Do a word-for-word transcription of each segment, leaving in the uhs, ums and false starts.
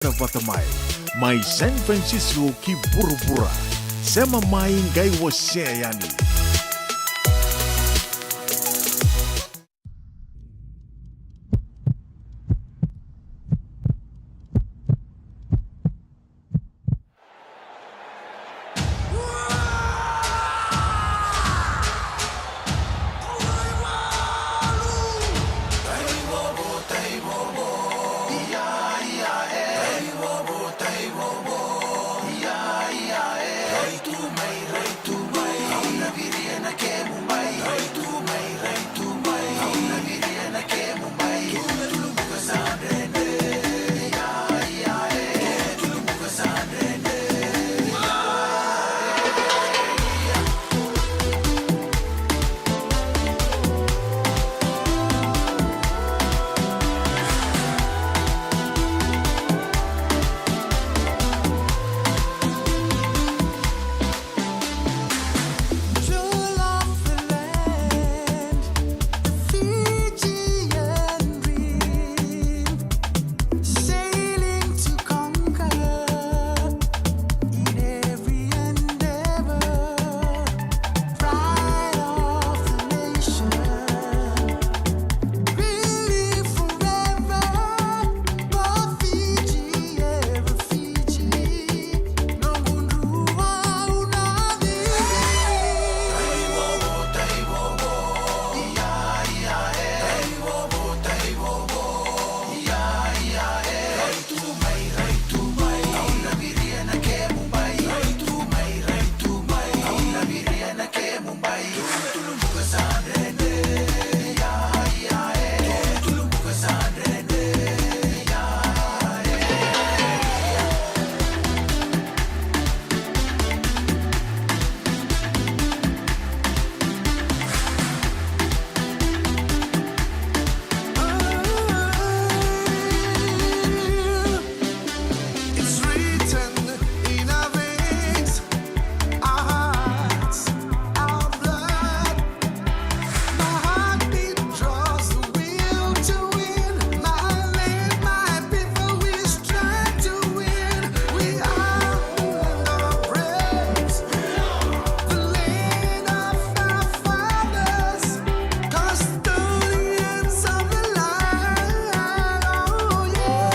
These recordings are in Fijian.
Vata mai, mai San Francisco ki vuravura. Sema mai qai wasea yani. It's written in our veins, our hearts, our blood. My heartbeat draws the will to win. My land, my people, we strive to win. We are the land of braves, the land of our fathers, custodians of the land. Oh, yeah.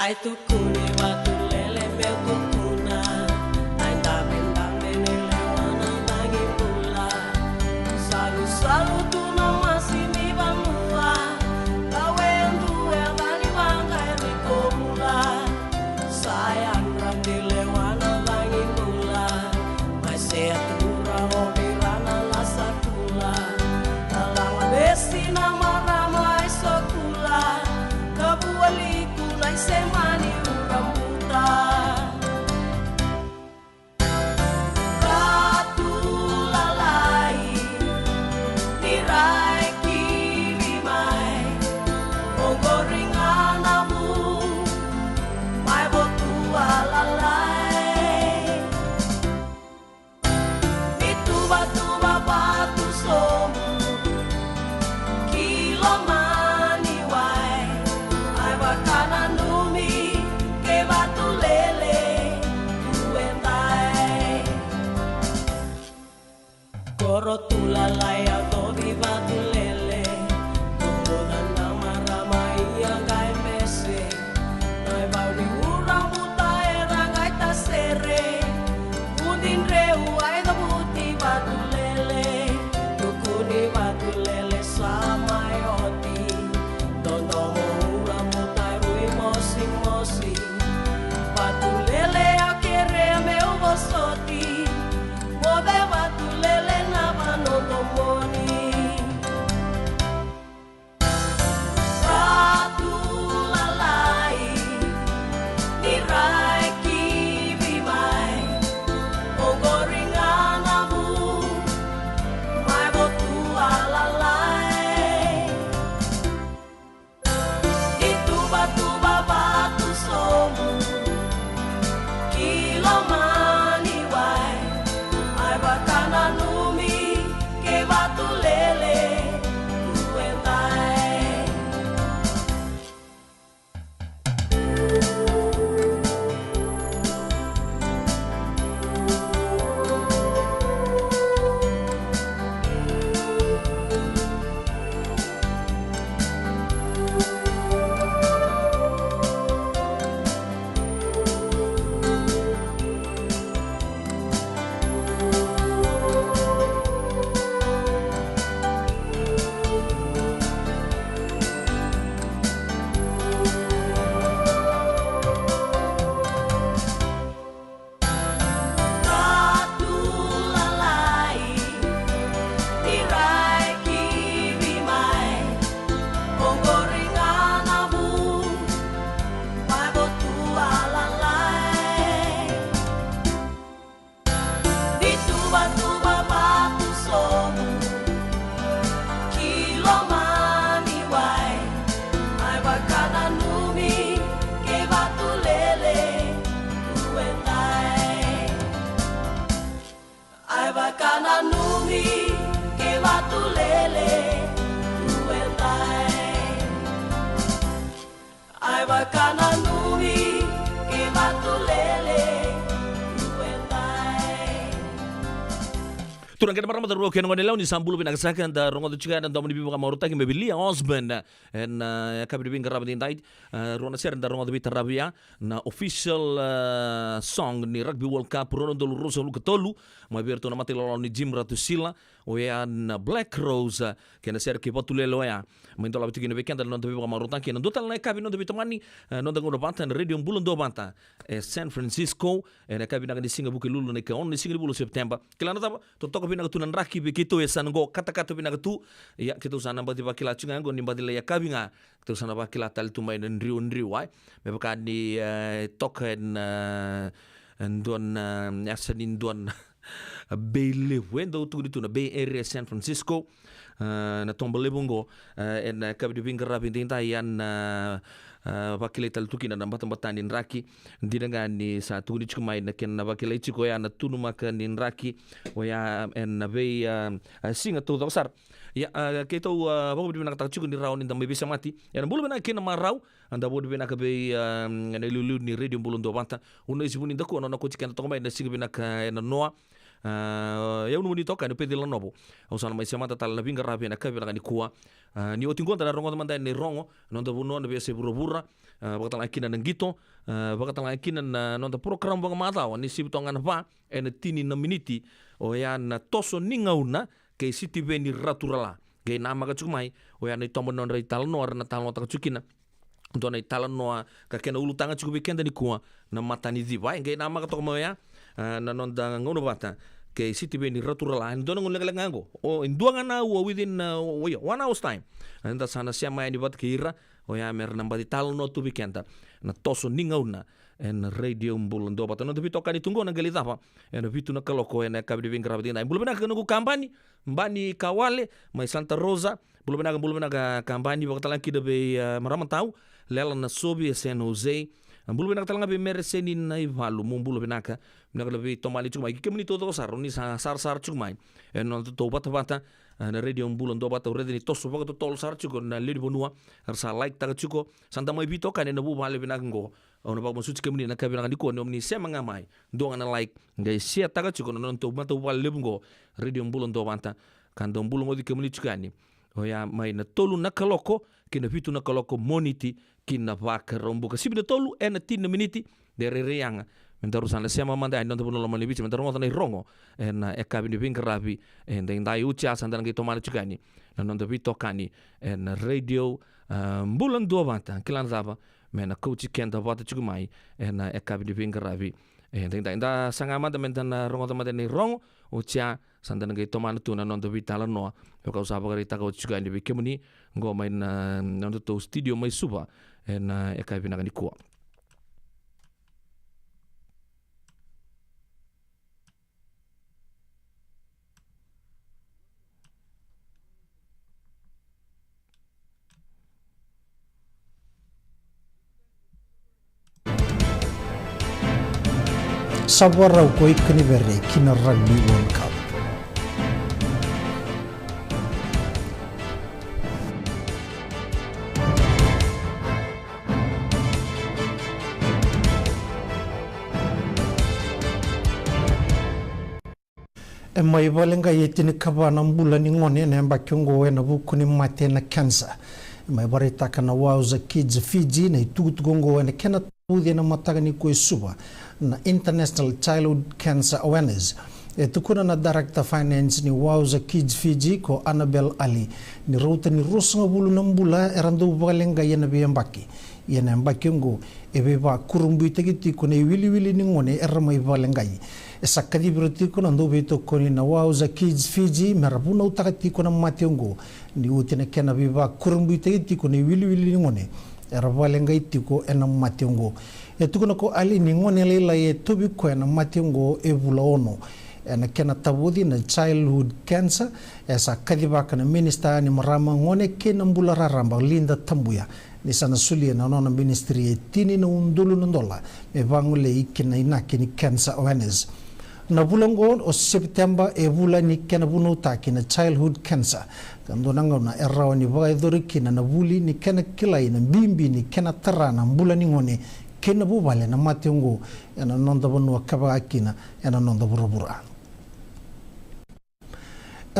Ai tukuni vatu lele meu tukuna. Ai dabedabe ni lewa na cagi bula. Salusalu tu na masi ni vanua. Kawe due a cani vaqa e riko bula. Sa yadra ni lewa na cagi bula. Mai se a tura o vira na lasa kula. Ka laga vesi na marama e so kula. Ka vua liku na i semani ura butu. Turaga kei na marama, cauravou kei na goneyalewa, ni sa bula vinaka saka. Da rogoca tiko ya na domo ni veivakamarautaki mai vei Lia Osbourne ena yakavi ni veiqaravi edaidai. E, rua na sere da rogoca veitaravi ya, na official, e, song ni Rugby World Cup rua na udolu ruasagavulu ka tolu, mai vei iratou na mata ilawalawa ni Jim Ratusila, oya na Black Rose, e, kei na sere kei Vatulele oya. Mai dolava tiko kina vei keda na noda veivakamarautaki ena dua tale na yakavi ni noda veitomani, e, noda gauna vata ena Radio Bula Duavata e San Francisco, ena yakavi vinaka ni siga Vukelulu, na ikaono ni siga ni vula o Sepiteba. Kila na cava, totoka vinaka tu na draki vei keitou e sa na qo, katakata vinaka tu. Ia, keitou sa na baci vakila tiko ga qo ni baci lai yakavi ga. Keitou sa na vakila tale tu mai na driudriu, ai. Me vaka ni, e, toka ena, e, dua na, e, yasa ni dua na Bay levu, e dau tukuni tu na Bay Area, San Francisco. E, na toba levu oqo, e, ena yakavi ni veiqaravi edaidai, ia na, e, vakilai tale tu kina na batabata ni draki. Dina ga ni sa tukuni tiko mai na kena vakilai tiko, oya na tunumaka ni draki, oya ena vei, e, e, siga taucoko sara. Ia, e, keitou, e, vakavinavinakataka tiko ni rawa ni da mai veisemati ena bula vinaka kei na marau. Eda vakavinavinaka vei, e, na iliuliu ni Radio Bula Duavata. Au na isi vuni dakua na nona kauti keda toka mai na siga vinaka ena noa. E, au na vuni toka ena Pecila Novo. Au sa na mai semata tale na veiqaravi ena yakavi vinaka nikua. E, ni oti qo da na rogoca mada ena irogo, na noda vanua na veiyasai vuravura. E, vakatalega kina na qito. E, vakatalega kina na noda program vakamacawa ni sivi toka ga na va ena tini na miniti. Oya na Toso ni Gauna kei Sitiveni Raturala. Qai namaka tiko mai, oya na itovo ni nodra italanoa, era na talanoataka tiko kina. Dua na italanoa ka kena ulutaga tiko vei keda nikua, na mataniciva. E qai namaka toka mai oya, e, na noda gauna vata kei Sitiveni Raturala. E dua na gauna lekaleka ga qo. O, e dua ga na aua within, e, o, io, one hour's time. Eda sa na sema yani vata kei ira, oya mera na baci talanoa tu vei keda na Toso ni Gauna ena Radio Bula Duavata. Noda veitokani tu qo na qai lai cava ena vitu na kaloko ena yakavi ni veiqaravi edaidai. Bula vinaka noqu kabani, Bani Kawale mai Santa Rosa. Bula vinaka, bula vinaka kabani, vakatalega kina vei, e, marama tau Lela Nasovi e San Jose. Bula vinaka talega vei Mereseni Naivalu, mo bula vinaka. Vinaka na veitomani tiko mai, kei kemuni taucoko sara ni sa sarasara tiko mai ena nodatou vatavata, e, na Radio Bula Duavata. Au raica ni toso vakatotolo sara tiko na lewe ni vanua, era sa like taka tiko. Sa da mai veitokani ena vuvale vinaka qo. Au na vakamasuti kemuni na yakavi vinaka nikua ni nomuni sema ga mai, dua ga na like, qai share taka tiko na nodatou matavuvale levu qo, Radio Bula Duavata. Ka dau bula goci kemuni tiko yani, oya mai na tolu na kaloko ki na vitu na kaloko Moniti ki na Vakaraubuka. Sivi na tolu ena tini na miniti. De rairai yaga me daru sa na sema mada yani na noda vanua lomani Viti, me daru rogoca na irogo ena yakavi ni veiqaravi edaidai. Oti ya sa da na qai tomana tiko yani na noda veitokani ena Radio, e, Bula Duavata. Kila na cava, me na kauti keda vata tiko mai ena yakavi ni veiqaravi edaidai. Da saga mada me da na rogoca mada na irogo. Oti ya sa da na qai tomana tu na noda veitalanoa, me vaka au sa vakaraitaka oti tiko yani vei kemuni, qo mai na, na nodatou studio mai Suva ena yakavi vinaka nikua. Sa vakarau ko Ikanivere ki na Rugby World Cup. E mai vakaleqai e tinikava na bula ni gone ena yabaki oqo ena vuku ni mate na cancer. E mai vakaraitaka na Wowza Kids Fiji na itukutuku oqo ena kena tauci ena mataka nikua e Suva, na International Childhood Cancer Awareness. E tukuna na Director Finance ni Wowza Kids Fiji ko Annabel Ali ni rauta ni ruasagavulu na bula era dau vakaleqai ena veiyabaki. Ia na yabaki oqo e veivakurabuitaki tiko na iwiliwili ni gone era mai vakaleqai. E sa kacivi ira tiko na dauveitokoni na Wowza Kids Fiji mera vunautaka tiko na mate oqo, ni oti na kena veivakurabuitaki tiko na iwiliwili ni gone era vakaleqai tiko ena mate oqo. E tukuna ko Ali ni gone lailai e tauvi koya na mate oqo e vula ono. Ena kena tavoci na childhood cancer, e sa kacivaka na Minisita ni Marama, Gone kei na Bula Raraba, Lynda Tabuya, ni sa na solia na nona ministry e tini na udolu na dola me vagolei ki na inaki ni cancer awareness. Na vula oqo o Sepiteba e vula ni kena vunautaki na childhood cancer, ka dua na gauna e rawa ni vakayacori kina na vuli ni kena kilai na bibi ni kena tara na bula ni gone kei na vuvale na mate oqo ena noda vanua, ka vaka kina ena noda vuravura.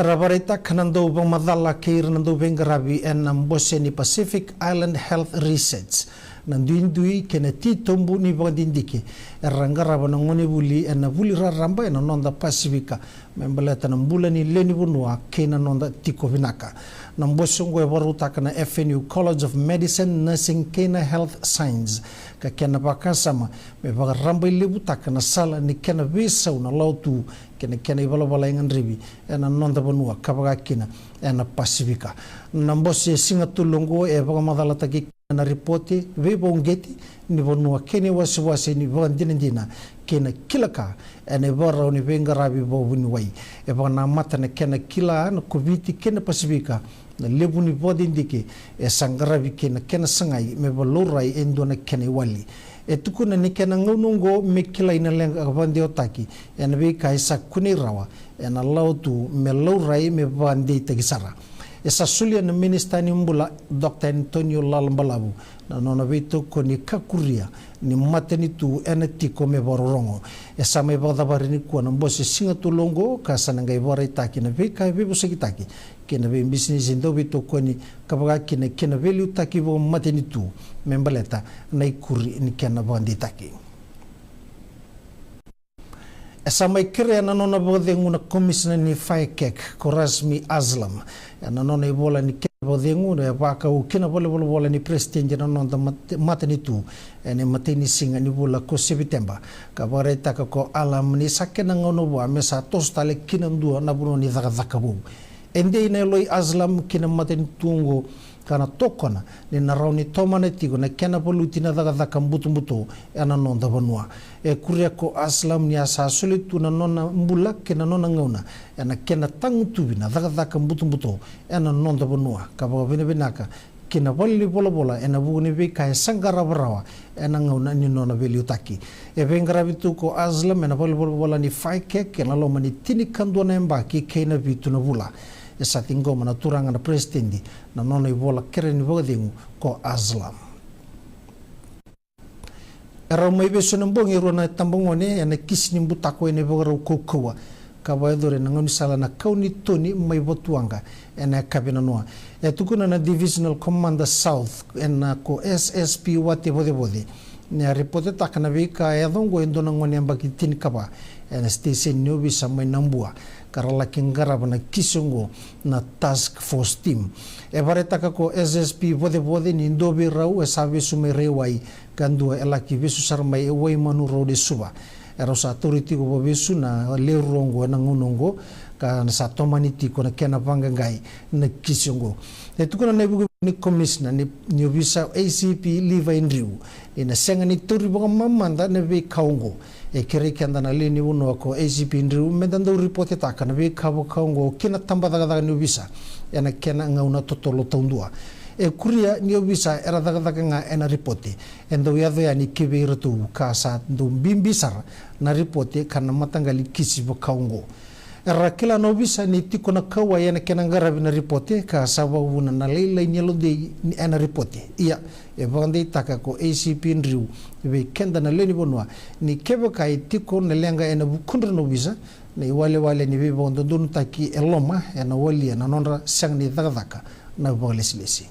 Era vakaraitaka na dau vakamacala kei ira na dau veiqaravi ena bose ni Pacific Island Health Research na duidui kei na titobu ni vakadidike era qarava na gonevuli ena vuli raraba ena noda Pasifika me baleta na bula ni lewe ni vanua kei na noda tiko vinaka. Na bose oqo e vakarautaka na F N U College of Medicine, Nursing kei na Health Science, ka kena vakasama me vakarabailevutaka na sala ni kena veisau na lawa tu kei na kena ivalavala e gadrevi ena noda vanua ka vaka kina ena Pasifika. Na bose e siga tolu oqo e vakamacalataki kina na ripote veivauqeti ni vanua kei na iwasewase ni vakadinadina kei na kila ka ena ivakarau ni veiqaravi vakavuniwai. E vakanamata na kena kila na Koviti kei na Pasifika na levu ni vakadidike e sa qaravi kei na kena sagai me vakalaurai e dua na kena iwali. E tukuna ni kena gauna oqo me kilai na leqa vakadewataki ena veika e sa kunei rawa ena lawa tu me laurai me vakadeitaki sara. E sa solia na Minisita ni Bula, Doctor Antonio Lalabalavu, na nona veitokoni ka kuria ni matanitu ena tiko me vakarorogo. E sa mai vakacavari nikua na bose siga tolu oqo ka sa na qai vakaraitaki na veika e veivosakitaki kei na veibisinisi dau veitokoni ka vaka kina kei na veiliutaki vakamatanitu me baleta na ikuri ni kena vakadeitaki. E sa mai kerea na nona vakacegu na Komisina ni FICAC ko Rasmi Aslam ena nona ivola ni kena vakacegu e vakau ki na valenivolavola ni Peresitedi na noda mat-, matanitu ena imatai ni siga ni vula ko Seviteba, ka vakaraitaka ko Alam ni sa kena gauna vua me sa toso tale ki na dua na vanua ni cakacaka vou. E dei na yalo i Aslam ki na matanitu oqo ka na tokona ni na rawa ni tomana tiko na kena valuti na cakacaka butobuto ena noda vanua. E kuria ko Aslam ni a sa soli tu na nona bula kei na nona gauna ena kena tagutuvi na cakacaka butobuto ena noda vanua ka vakavinavinaka ki na valenivolavola ena vuku ni veika e sa qarava rawa ena gauna ni nona veiliutaki. E veiqaravi tu ko Aslam ena valenivolavola ni FICAC ena loma ni tinikadua na yabaki kei na vitu na vula. E sa ciqoma na turaga na Peresitedi na nona ivola kere ni vakacegu ko Aslam. E rau mai vesu ena bogi e rua na itabagone ena kisi ni butako ena ivakarau kaukauwa ka vakayacori ena gaunisala na Kaunitoni mai Vatuwaqa ena yakavi nanoa. E tukuna na Divisional Commander South ena ko S S P Wate Vocevoce ni a ripotetaka na veika e yaco oqo e dua na gone yabaki tinikava ena siteseni ni ovisa mai Nabua ka ra laki qarava na kisi oqo na task force team. E vakaraitaka ko S S P Vocevoce ni dua vei rau e sa vesu mai Raiwai ka dua e laki vesu sara mai e Waimanu Road e Suva. E rau sa tauri tiko vakavesu na lewe rua oqo ena gauna oqo ka na sa tomani tiko na kena vaqaqai na kisi oqo. E tukuna na ivukevuke ni Komisina ni, ni ovisa A C P Levi Driu ni na sega ni tauri vakamamada na veika oqo. E kerei keda na lewe ni vanua ko A C P Driu meda dau ripotetaka na veika vaka oqo ki na tabacakacaka ni ovisa ena kena gauna totolo taudua. E kuria ni ovisa era cakacaka ga ena ripote e dau yaco yani ki vei iratou ka sa dau bibi sara na ripote ka na mataqali kisi vaka oqo. Era kila na ovisa ni tiko na kauwai ena kena qaravi na ripote ka sa vakavuna na lailai ni yalodei ni ena ripote. Ia, e vakadeitaka ko A C P Driu vei keda na lewe ni vanua ni kevaka e tiko na leqa ena vukudra na ovisa, na iwalewale ni veivakadodonutaki e loma ena walia na nodra sega ni cakacaka na vakalesilesi.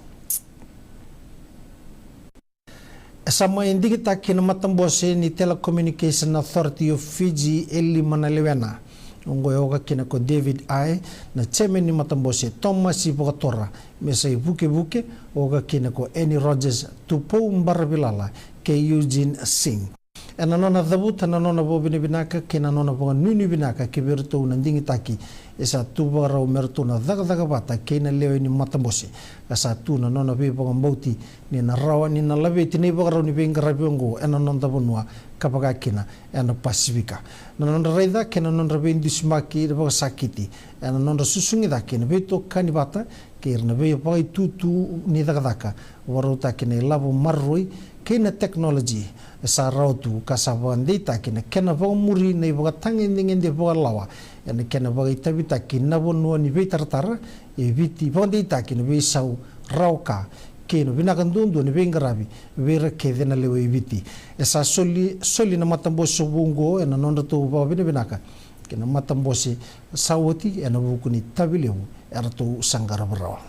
E sa mai digitaki na matabose ni Telecommunication Authority of Fiji e lima na lewena. Oqo e oka kina ko David Aye, na chairman ni matabose, Tomasi Vakatora, me sa ivukevuke, oka kina ko Annie Rogers, Tupou Baravilala kei Eugene Singh. Ena nona cavuta na nona vakavinavinaka kei na nona vakanuinui vinaka ki vei iratou na digitaki, e sa tu vakarau me ratou na cakacaka vata kei na lewe ni matabose, ka sa tu na nona veivakabauti ni na rawa ni na laveti na ivakarau ni veiqaravi oqo ena noda vanua ka vaka kina ena Pasifika. Na nodra raica kei na nodra veidusimaki vakasakiti ena nodra susugi cake na veitokani vata kei ira na veivakaitutu ni cakacaka, vakarautaki na ilavo maroroi kei na tekinoloji, e sa rawa tu ka sa vakadeitaki na kena vakamuri na ivakatagedegede vakalawa ena kena vakaitavitaki na vanua ni veitaratara e Viti, vakadeitaki na veisau rawa ka kei na vinaka duadua ni veiqaravi vei ira kece na lewe i Viti. E sa soli, soli na matabose vou oqo ena nodratou vakavinavinaka kei na matabose sa oti ena vuku ni tavi levu eratou sa qarava rawa.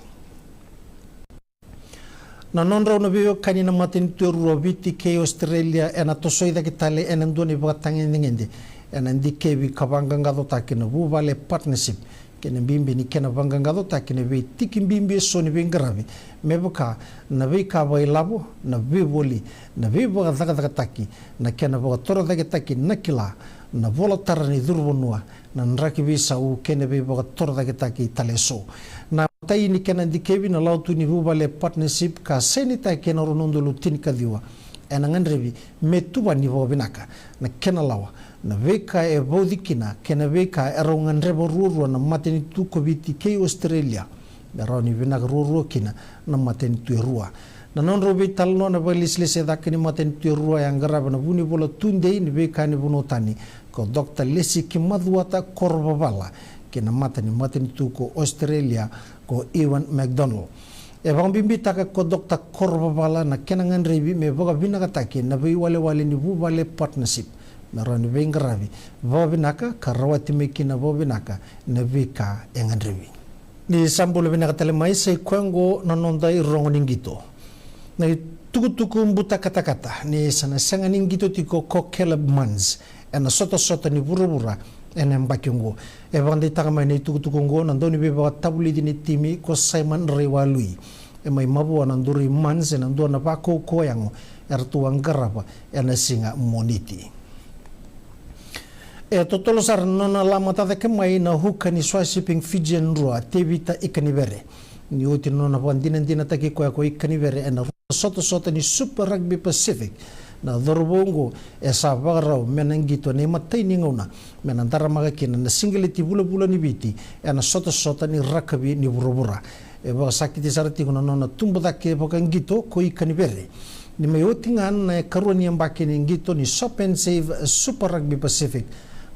Na nodrau na veiwekani na matanitu e rua, Viti kei Australia, ena tosoi cake tale ena dua na ivakatagedegede ena dikevi ka vaqaqacotaki na Vuvale Partnership kei na bibi ni kena vaqaqacotaki na veitiki bibi eso ni veiqaravi, me vaka na veika vakailavo, na veivoli, na veivakacakacakataki, na kena vakatorocaketaki na kila, na vola tara ni curuvanua, na draki veisau kei na veivakatorocaketaki tale eso. Na imatai ni kena dikevi na lawatu ni Vuvale Partnership ka sainitaki ena rua na udolu tinikaciwa ena gadrevi me tuvani vakavinaka na kena lawa, na veika e vauci kina kei na veika e rau gadreva ruarua na matanitu ko Viti kei Australia me rawa ni vinaka ruarua kina na matanitu e rua. Na nodrau veitalanoa na vakalesilesi e cake ni matanitu e rua e a qarava na vunivola tudei ni veika ni vanua tani ko Dr Lesi Kimacuata Korovavala kei na mata ni matanitu ko Australia ko Ewan McDonald. E vakabibitaka ko Dr Korovavala na kena gadrevi me vakavinakataki na veiwalewale ni Vuvale Partnership me rawa ni veiqaravi vakavinaka ka rawati mai kina vakavinaka na veika e gadrevi. Ni sa bula vinaka tale mai, sa i koya oqo na noda irogo ni qito. Na itukutuku buta katakata ni sa na sega ni qito tiko ko Caleb Muns ena sotasota ni vuravura ena yabaki oqo. E vakadeitaka mai na itukutuku oqo na dauniveivakatavulici ni timi ko Simon Raiwalui. E mai mavoa na duru i Muns ena dua na vakaukauwa yago eratou a qarava ena siga Moniti. E totolo sara na nona lama tacake mai na huka ni Swasipping Fijian Drua, Tevita Ikanivere, ni oti na nona vakadinadinataki koya ko Ikanivere ena rua na sotasota ni Super Rugby Pacific. Na cauravou oqo e sa vakarau me na qito ena imatai ni gauna me na daramaka kina na sigileti vulavula ni Viti ena sotasota ni rakavi ni vuravura. E vakasakiti sara tiko na nona tubu cake vakaqito ko Ikanivere ni mai oti ga na ikarua ni yabaki ni qito ni Sop and Save Super Rugby Pacific,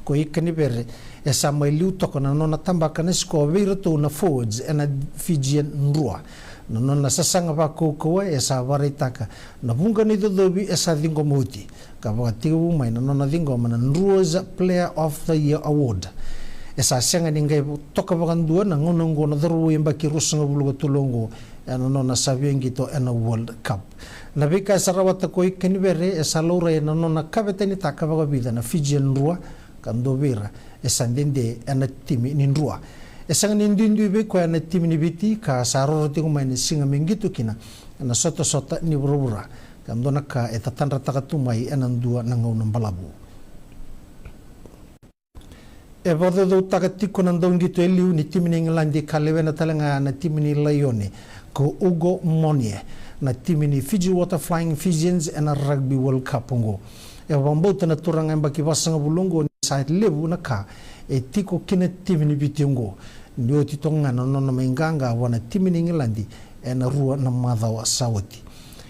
ko Ikanivere e sa mai liu toka na nona tabaka na sikoa vei iratou na forwards ena Fijian Drua. Na nona sasaga vakaukauwa e sa vakaraitaka na vuqa na icocovi e sa ciqoma oti, ka vakatekivu mai na nona ciqoma na Drua's Player of the Year Award. E sa sega ni qai toka vakadua na gauna oqo na cauravou yabaki ruasagavulu ka tolu oqo ena nona sa via qito ena World Cup. Na veika e sa rawata ko Ikanivere e sa laurai ena nona kavetanitaka vakavica na Fijian Drua, ka dua vei ira e sa dede ena timi ni Drua. E sega ni duidui vei koya na timi ni Viti ka sa roro tiko mai na siga me qito kina ena sotasota ni vuravura, ka dua na ka e tatadrataka tu mai ena dua na gauna balavu. E vakacaucautaka tiko na dauqito e liu ni timi ni Igiladi ka lewena tale ga na timi ni Laione ko Ugo Monye na timi ni Fiji Water Flying Fijians ena Rugby World Cup oqo. E vakabauta na turaga yabaki vasagavulu oqo ni sa levu na ka e tiko ki na timi ni Viti oqo, ni oti toka ga na nona mai qaqa vua na timi ni Igiladi ena rua na macawa sa oti.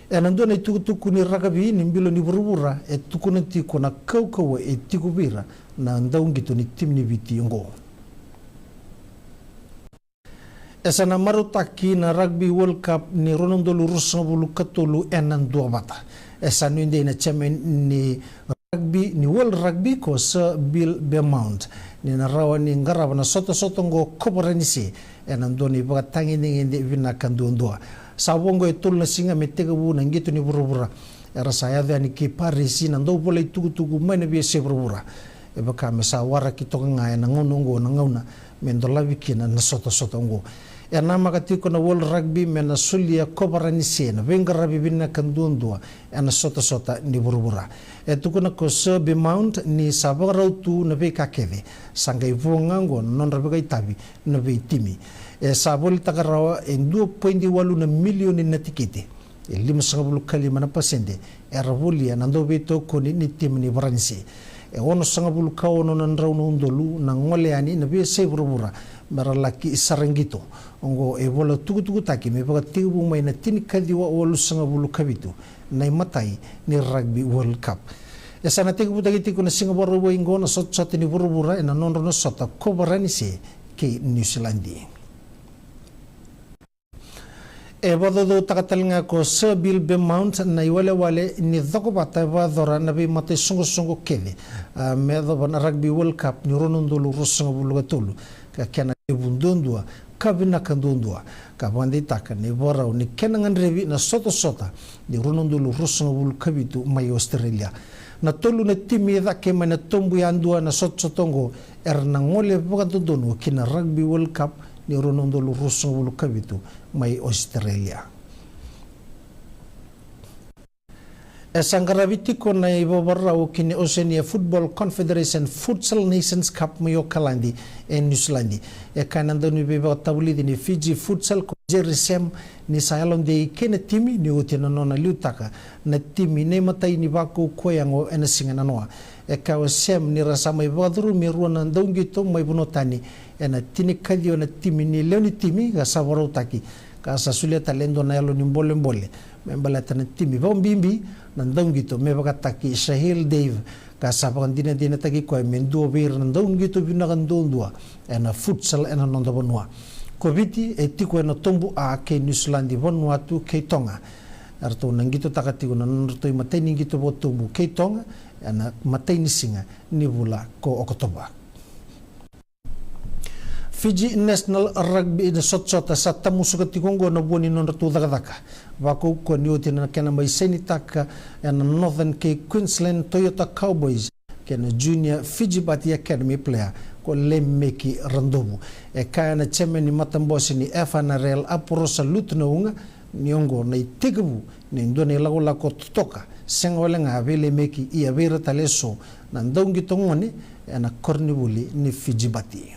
Ena dua na itukutuku ni rakavi ni bilo ni vuravura e tukuna tiko na kaukauwa e tiko vei ira na dauqito ni timi ni Viti oqo. E sa na marautaki na Rugby World Cup ni rua na udolu ruasagavulu ka tolu ena duavata. E sa nuidei na chairman ni rugby, ni World Rugby ko Sir Bill Beaumont ni na rawa ni qarava na sotasota oqo ko Varanise ena dua na ivakatagedegede vinaka duadua. Sa vo oqo e tolu na siga me tekivu na qito ni vuravura. Era sa yaco yani ki Parisi na dauvola itukutuku mai na veiyasai vuravura. E vaka me sa waraki toka ga ena gauna oqo na gauna me dolavi kina na sotasota oqo. E namaka tiko na World Rugby me na solia ko Varanise na veiqaravi vinaka duadua ena sotasota ni vuravura. E tukuna ko Sir Beaumont ni sa vakarau tu na veika kece, sa qai vo ga oqo na nodra vakaitavi na veitimi. E sa volitaka rawa e dua poidi walu na milioni na tikiti. E limasagavulu ka lima na pasede era volia na dauveitokoni ni timi ni Varanise. E onosagavulu ka ono na drau na udolu na gole yani na veiyasai vuravura me ra laki sara qito. Oqo e vola tukutukutaki me vakatekivu mai na tinikaciwa walusagavulu ka vitu na imatai ni Rugby World Cup. E sa na tekivutaki tiko na siga Vakarauwai oqo na sotasota ni vuravura ena nodrau na sota ko Varanise kei Niusiladi. E vakacaucautaka tale ga ko Sir Bill Beaumont na iwalewale ni cokovata e vakayacora na veimata isoqosoqo kece, a, me yacova na Rugby World Cup ni rua na udolu ruasagavulu ka tolu, ka kena levu duadua ka vinaka duadua, ka vakadeitaka na ivakarau ni kena gadrevi na sotasota ni rua na udolu ruasagavulu ka vitu mai Australia. Na tolu na timi e cake mai na tobu yadua na sotasota oqo era na gole vakadodonu ki na Rugby World Cup ni rua na udolu ruasagavulu ka vitu mai Australia. E sa qaravi tiko na ivakarau ki na Oceania Football Confederation Futsal Nations Cup mai Okaladi e Niusiladi. E kaya na dauniveivakatavulici ni Fiji Futsal ko Jerry Sam ni sa yalodei kei na timi ni oti na nona liutaka na timi na imatai ni vakaukauwa yago ena siga nanoa. E kaya o Sam ni ra sa mai vakacurumi e rua na dauqito mai vanua tani ena tinikaciwa na timi ni lewe ni timi ka sa vakarautaki, ka sa solia tale e dua na yalo ni bolebole me baleta na timi vakabibi na dauqito me vakataki Shahil Dave, ka sa vakadinadinataki koya me dua vei ira na dauqito vinaka duadua ena futsal ena noda vanua. Ko Viti e tiko ena tobu A kei Niusiladi, Vanuatu kei Toga. Eratou na qitotaka tiko na nodratou imatai ni qito vakatobu kei Toga ena imatai ni siga ni vula ko Okotova. Fiji National Rugby na sotasota sa tamusuka tiko oqo na vua ni nodratou cakacaka vakaukauwa ni oti na kena mai sainitaka ena Northern kei Queensland Toyota Cowboys kei na Junior Fiji Bati Academy player ko Lemeki Radovu. E kaya na chairman ni matabose ni F N R L, Aporosa Lutunauga, ni oqo na itekivu ni dua na ilakolako totoka sega wale ga vei Lemeki, ia vei ira tale eso na dauqito gone ena koronivuli ni Fiji Bati.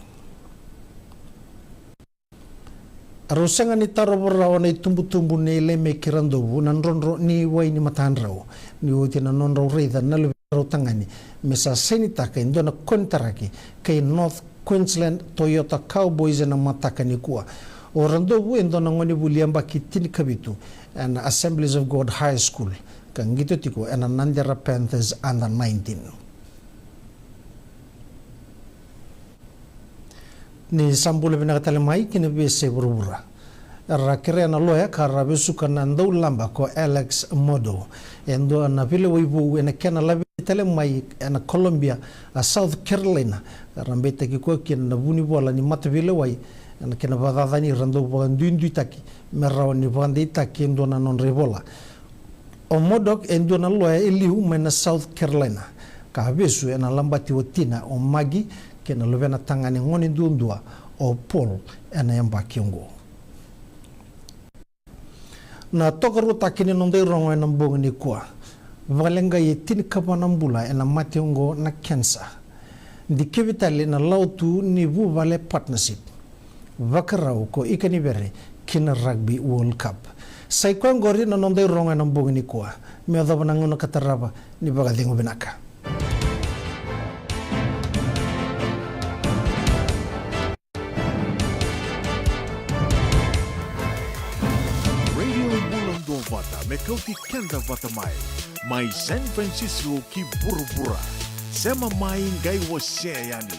Rau sega ni tarova rawa na itubutubu nei Lemeki Radovu na drodro ni wai ni matadrau ni oti na nodrau raica na luvedrau tagane me sa sainitaka e dua na konitaraki kei North Queensland Toyota Cowboys ena mataka nikua. O Radovu e dua na gonevuli yabaki tinikavitu ena Assemblies of God High School ka qito tiko ena Nadera Panthers under nineteen. Ni sa bula vinaka tale mai ki na veiyasai vuravura. Era kerea na loya ka ra vesuka na daulaba ko Alex Murdaugh, e dua na veilewai vou ena kena laveti tale mai ena Columbia, a South Carolina. Era beitaki koya kina na vunivola ni mataveilewai ena kena vakacacani ira na dau vakaduiduitaki me rawa ni vakadeitaki e dua na nodra ivola. O Murdaugh e dua na loya e liu mai na South Carolina ka vesu ena labati o tina o Maggie kei na luvena tagane gone duadua o Paul ena yabaki oqo. Na tokaruataki ni noda irogo ena bogi nikua. Vakaleqai e tinikava na bula ena mate oqo na kenisa. Dikevi tale na Lautu ni Vuvale Partnership. Vakarau ko Ikanivere ki na Rugby World Cup. Sa i koya oqori na noda irogo ena bogi nikua. Me yacova na gauna ka tarava, ni vakacegu vinaka. Radio Bula Duavata, me kauti keda vata mai. Mai San Francisco ki vuravura. Sema mai, qai wasea yani.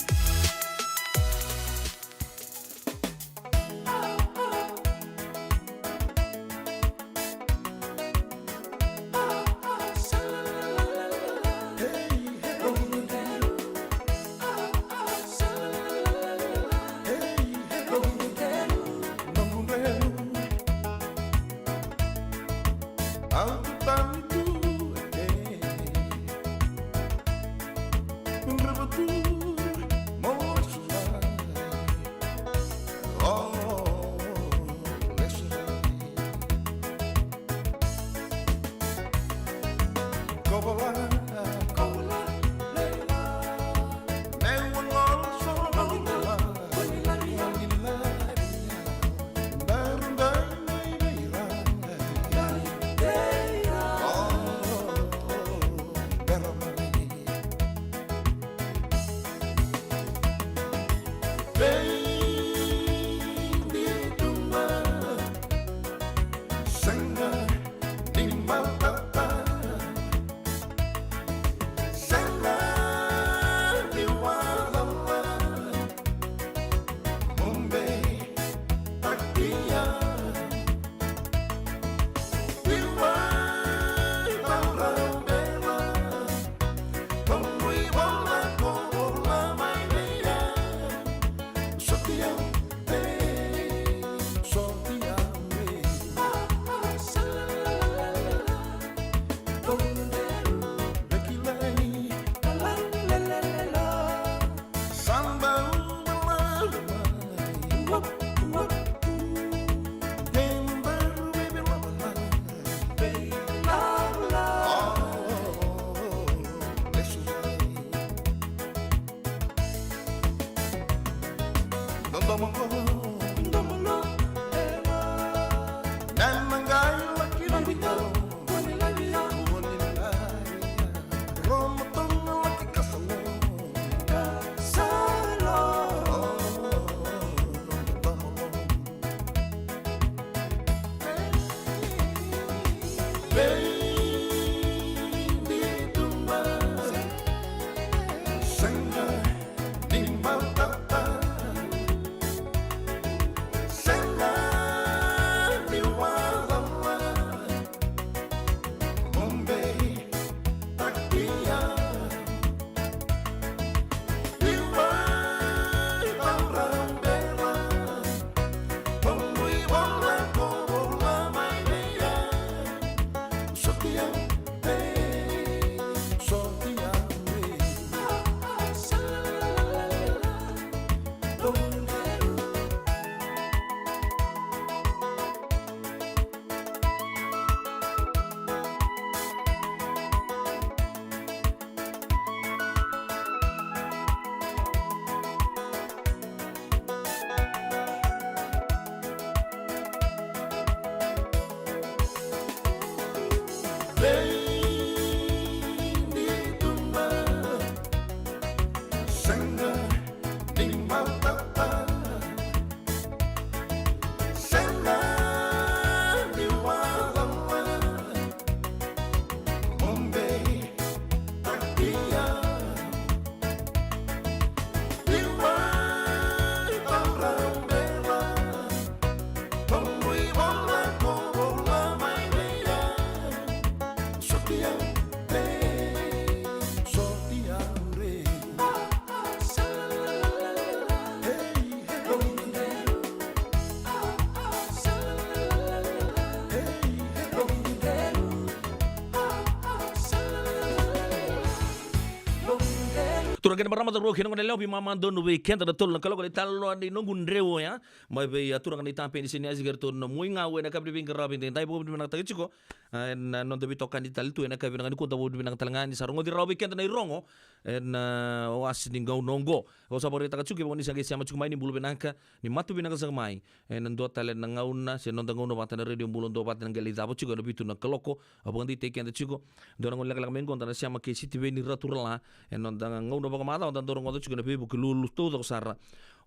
Turaga kei na marama, cauravou kei na goneyalewa, veimama donu vei keda na tolu na kaloko, na italanoa ni noqu dreu oya. Mai vei a turaga na itabeni Seniasi kei ratou na Muigau ena yakavi ni veiqaravi edaidai. Vakavinavinakataki tiko, a, ena noda veitokani tale tu ena yakavi vinaka nikua. Da vakavinavinaka tale ga ni sa rogoci rawa vei keda na irogo ena, a, wase ni gauna oqo. Au sa vakaraitaka tiko kevaka ni sa qai sema tiko mai, ni bula vinaka, ni matau vinaka saka mai ena dua tale na gauna, se noda gauna vata na Radio Bula Duavata na qai lai cava tiko ena vitu na kaloko. Au vakadeitaki keda tiko, dua na gauna lekaleka mai qo da na sema kei Sitiveni Raturala ena noda gauna vakamacawa da dau rogoca tiko na veivuke lulu taucoko sara.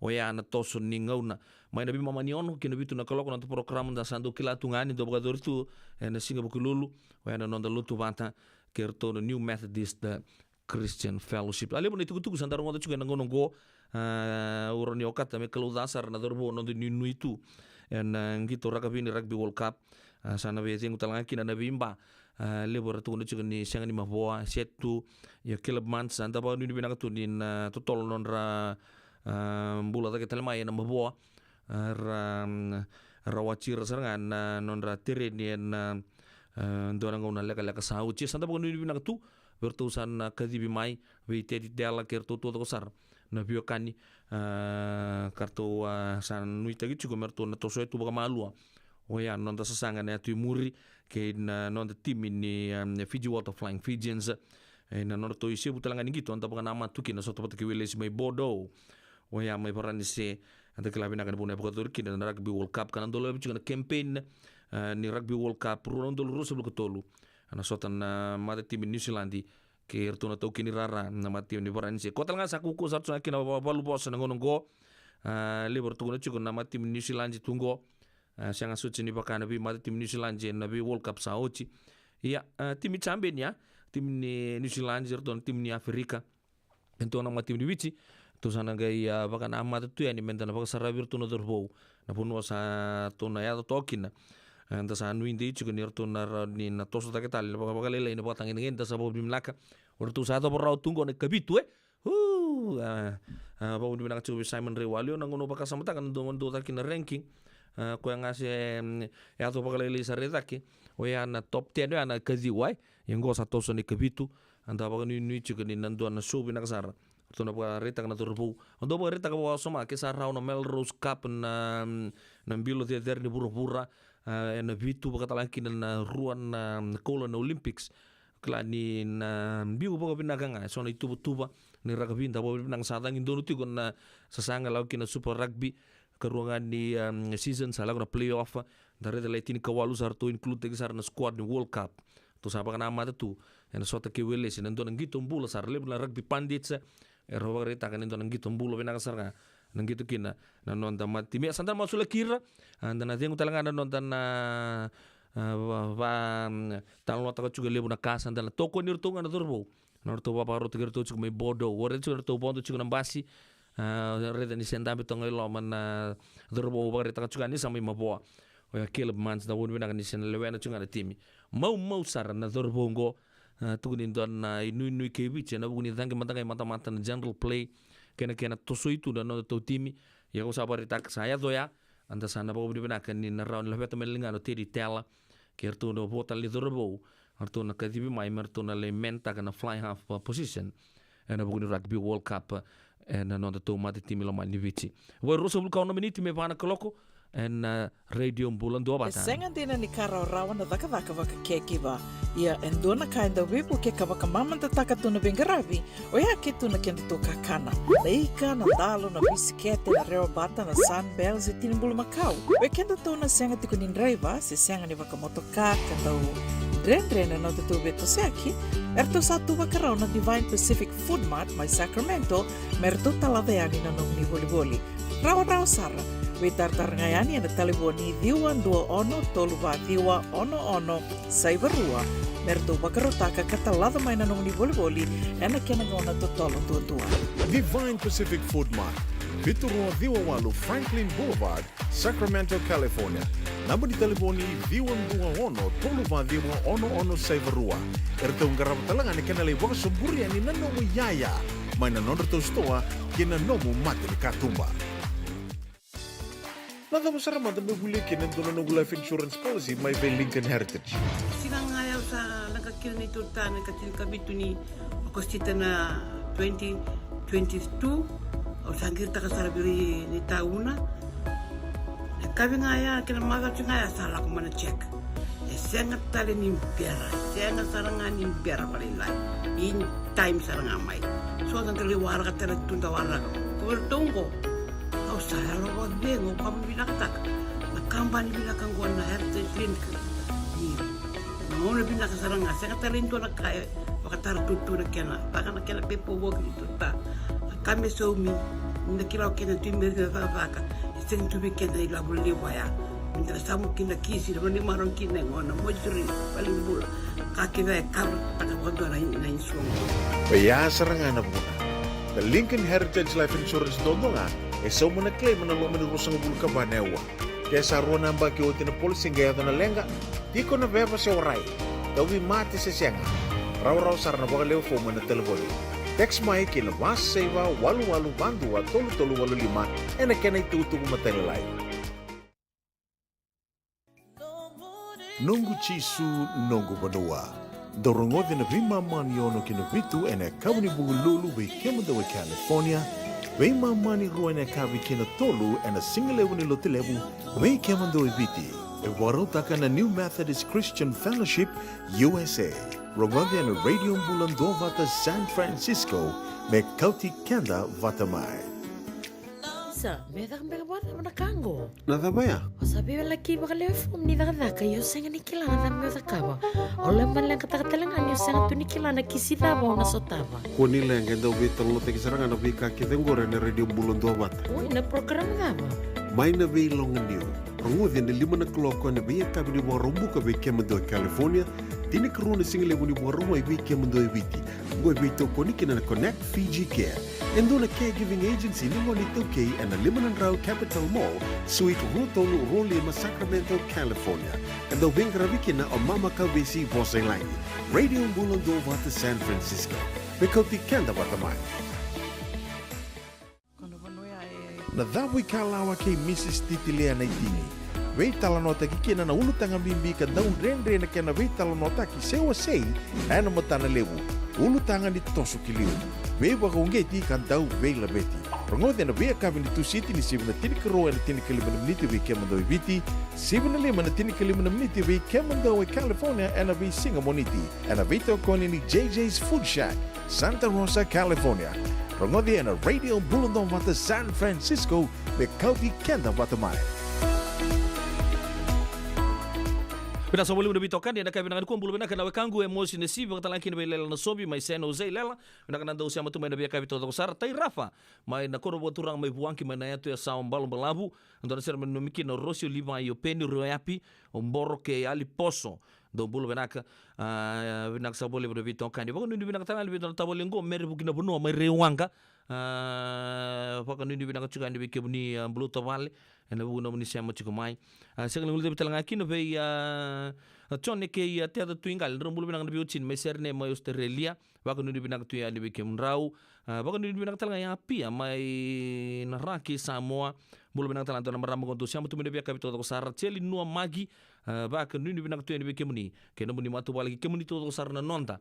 Oya na toso ni gauna mai na veimama ni ono ki na vitu na kaloko na noda porokaramu, da sa dau kila tu ga ni dau vakayacori tu ena siga Vukelulu. Oya na noda lotu vata kei ratou na New Methodist, e, Christian Fellowship. A levu na itukutuku sa da rogoca tiko ena gauna oqo, a, au rawa ni okata me kalouca sara na cauravou na noda nuinui tu ena, a, qito rakavi ni Rugby World Cup. A, sa na veicegu tale ga kina na veiba. A, levu era tukuna tiko ni sega ni mavoa, set tu. Ia Caleb Muntz, a, da vakanuinui vinaka tu ni na totolo nodra, a, bula cake tale mai ena mavoa. A, ra, mm, ra watch ira sara ga na nodra tereni ena, a, dua na gauna lekaleka sa oti. Sa da vakanuinui vinaka tu vei ratou sa na kacivi mai, vei Teddy Dela kei ratou taucoko sara na veiwekani, a, ka ratou, a, sa nuitaki tiko me ratou na tosoya tu vakamalua. Oya na noda sasaga na yatu i muri kei na noda timi ni, a, Fiji Water Flying Fijians. E, na nodratou isevu tale ga ni qito, da vakanamata tu kina, sota vata kei Welesi mai Bordeaux. Oya mai Varanise, eda kila vinaka ni vanua e vakayacori kina na Rugby World Cup, ka na dolavi tiko na campaign, e, ni Rugby World Cup rua na udolu ruasagavulu ka tolu. Ena sota na matatimi ni Niusiladi kei iratou na taukei ni rara na matatimi ni Varanise. Koya tale ga sa kaukauwa sara tu ga kina vakavaluvosa na gauna oqo. E, levu era tukuna tiko na matatimi ni Niusiladi tu oqo. E, sega soti ni vaka na veimatatimi ni Niusiladi ena vei World Cup sa oti. Ia, e, timi champion ya, timi ni Niusiladi, iratou na timi ni Aferika. Iratou na matatimi ni Viti, ratou sa na qai, a, vakanamata tu yani meda na vakasaravi iratou na cauravou na vanua sa ratou na yaco toka kina. E, da sa nuidei tiko ni ratou na rawa ni na toso cake tale na vakalailai na vakatagedegede. Da sa vakavinavinaka, o ratou sa yacova rawa tu oqo na ikavitu, e. Uu, a, a, vakavinavinaka tiko vei Simon Raiwalio na gauna au vakasamataka na dua gauna dau caka kina na ranking. A, koya ga se, mm, yaco vakalailai sara i cake, oya na top ten, oya na ikaciwa, e. Ia oqo sa toso na ikavitu. Eda vakanuinui tiko ni na dua na show vinaka sara ratou na vakaraitaka na cauravou. Au dau vakaraitaka vakawasoma ke sa rawa na Melrose Cup na, na bilo cecere ni vuravura, a, ena vitu, vakatalega kina na rua na koula na Olympics. Kila ni na biu vakavinaka ga eso na ituvatuva ni rakavi. Da vakavinavinaka, sa cagi donu tiko na sasaga lako kina Super Rugby. karua ga ni, um, season, sa lako na playoff. Da raica lai tinikawalu sa ratou include-taki sara na squad ni World Cup. Ratou sa vakanamata tu ena sota kei Welesi, na dua na qito bula sara, levu na rugby pundits, e rau vakaraitaka ni dua na qito bula vinaka sara ga na qito kina na noda matatimi. Ia sa da na masulaki ira, a, da na cegu tale ga na noda na, a, va, va, mm, talanoataka tiko e levu na ka, sa da na tokoni iratou ga na cauravou. Na nodratou vakavakarautaki iratou tiko mai Bordeaux. Au raica tiko na nodratou vodo tiko na basi. A, raica ni se dabe toka ga i loma na cauravou vakaraitaka tiko ga ni sa mai mavoa. Oya Caleb Munns, na vunivinaka ni se na lewena tiko ga na timi. Maumau sara na cauravou oqo, a, tukuni dua na inuinui kei Viti ena vuku ni caqe mada ga i matamata na general play kei na kena tosoi tu na nodatou timi. Ia kau sa vakaraitaka sa yaco oya, a da sa na vakavinavinaka ni na rawa ni laveta mai na ligana o Teddy Tella kei ratou na vo tale ni cauravou, ratou na kacivi mai me ratou na lai mentaka na fly half, uh, position ena vuku ni Rugby World Cup, uh, ena nodatou matatimi lomani ni Viti. Vo e ruasagavulu ka ono miniti me va na kaloko ena, uh, Radio Bula Duavata. E sega dina ni ka rawarawa na cakacaka vaka caregiver. Ia e dua na ka e dau veivukei ka vakamamadataka tu na veiqaravi, oya ke tu na kedatou kakana. Na ika, na dalo, na bisikete, na rewa bata, na Sunbell, se tini bulumakau. Vei kedatou na sega tiko ni draiva, se sega ni vakamotoka ka dau dredre na nodatou veitosoyaki, eratou sa tu vakarau na Divine Pacific Food Mart mai Sacramento, me ratou talaca yani na nomuni volivoli. Rawarawa sara, veitaratara ga yani ena talevoni ciwa dua ono tolu va ciwa ono ono saiva rua, me ratou vakarautaka ka talaca mai na nomuni volivoli ena kena gauna totolo duadua. Divine Pacific Food Mart, vitu rua ciwa walu Franklin Boulevard, Sacramento, California. Naba ni talevoni ciwa dua ono tolu va ciwa ono ono saiva rua. Eratou qarava tale ga na kena lai vakasoburi yani na nomu iyaya mai na nodratou sitoa kei na nomu mata ni katuba. Na cava sara mada me volia kina e dua na noqu life insurance policy mai vei Lincoln Heritage? Siga ga ya au sa leqa kina neitou ta na ika tinikavitu ni Okosita na twenty twenty-two, au sa qiritaka sara vei ira na itauna. Na yakavi ga ya kei na macawa ga ya sa lako mai na check. E sega tale ni bera, e sega sara ga ni bera vakalailai. In time sara ga mai. So da lai waraka tale tu, da waraka. Ko iratou oqo, au sa yalo vakacegu, au vakavinavinakataka na kabani vinaka oqo na Heritage Link. Ni na gauna vinaka sara ga, sega tale e dua na ka e vakatara tutu na kena, vaka na kena pepa voki ni tuta. Na ka me saumi, ni na kila o kena tu me cakacaka, e sega tu vei keda ilavo levu ya. Me da na samu kina kisi, na vanua ni marau kina e gona, moituri, valenibula. Ka kece e cover taka vakadua na, na insurance. Oya sara ga na vuna. Na Lincoln Heritage Life Insurance duadua ga e sauma na claim ena loma ni ruasagavulu ka va na aua. Ke sa rua na yabaki oti na policy qai yaco na leqa, tiko na veva se warai, tauvimate se sega, rawarawa sara na vakalewe fomu ena talevoni. Text mai ki na va saiva walu walu va dua tolu tolu walu lima ena kena itukutuku matailalai. Noqu Jisu, noqu vanua. Dou rogoci na veimama ni ono ki na vitu ena yakavi ni Vukelulu vei kemudou e California, veimama ni rua ena yakavi ki na tolu ena sigalevu ni Lotulevu vei kemudou e Viti. E vakarautaka na New Methodist Christian Fellowship U S A. Rogoci ena Radio Bula Duavata San Francisco me kauti keda vata mai. Isa, me caka beka vakacava na ka qo? Na cava ya? O sa veiwalaki vakalewe fomu ni cakacaka, ia o sega ni kila na cava meu cakava. O lai maleqataka tale ga ni o sega tu ni kila na kisi cava o na sotava. Kua ni leqa, e dau veitalanoataki sara ga na veika kece oqori ena Radio Bula Duavata. Oi, na program cava? Mai na Veiloganiu. Rogoci ena lima na kaloko ena veiyakavi ni Vakaraubuka vei kemudou e California, tinikarua na sigalevu ni Vakarauwai vei kemudou e Viti. Oqo e veitokoni kina na Connect Fiji Care, e dua na caregiving agency ni gone iTaukei ena lima na drau Capitol Mall, Suite rua tolu rua lima, Sacramento, California. E dau veiqaravi kina o Mama Kauvesi Vosailaini. Radio Bula Duavata San Francisco. Me kauti keda vata mai. Na cavu ikalawa kei Mrs Titilia Naitini. Veitalanoataki kina na ulutaga bibi ka dau dredre na kena veitalanoataki se wasei ena matana levu. Ulutaga ni toso ki liu. Veivakauqeti ka dau veilaveti. Rogoci ena veiyakavi ni Tusiti ni sivi na tinikarua ena tinikalima na miniti vei kemudou e Viti, sivi na lima ena tinikalima na miniti vei kemudou e California ena veisiga Moniti, ena veitokoni ni J J's Food Shack, Santa Rosa, California. Rogoci ena Radio Bula Dovata San Francisco, me kauti keda vata mai. Vinaka sa voli na veitokani ena yakavi vinaka nikua. Bula vinaka na wekaqu Emosi Nasivi, vakatalega kina vei Lela Nasovi mai San Jose. Lela, vinaka na dau sema tu mai na veiyakavi taucoko sara. Tai Rafa mai na koro vakaturaga mai Vuaki, mai na yatu e Yasawa, Balabalavu. Dua na sere me nanumi kina o Rosi, o Livai, o Peni, o Rioyapi, o Boro kei Aliposo. Dou bula vinaka. A, vinaka sa voli na veitokani. Vakanuinui vinaka tale ga vei dua na tavale qo, Mere Vukinavanua mai Raiwaqa. A, vakanuinui vinaka tiko yani vei kemuni, a, Bulu Tavale, ena vuku ni nomuni sema tiko mai. A, sega ni guilecavi tale ga kina vei, a, a, Jone kei, a, Teca Tuiqale, drau bula vinaka na veiwatini mai Serene mai Australia. Vakanuinui vinaka tu yani vei kemudrau. A, vakanuinui vinaka tale ga i Apia mai na Ra kei Samoa. Bula vinaka tale ga dua na marama qo dou sema tu mai na veiyakavi taucoko sara, Jeli Nuamaki. A, vakanuinui vinaka tu yani vei kemuni kei nomuni matavuvale kei kemuni taucoko sara na noda.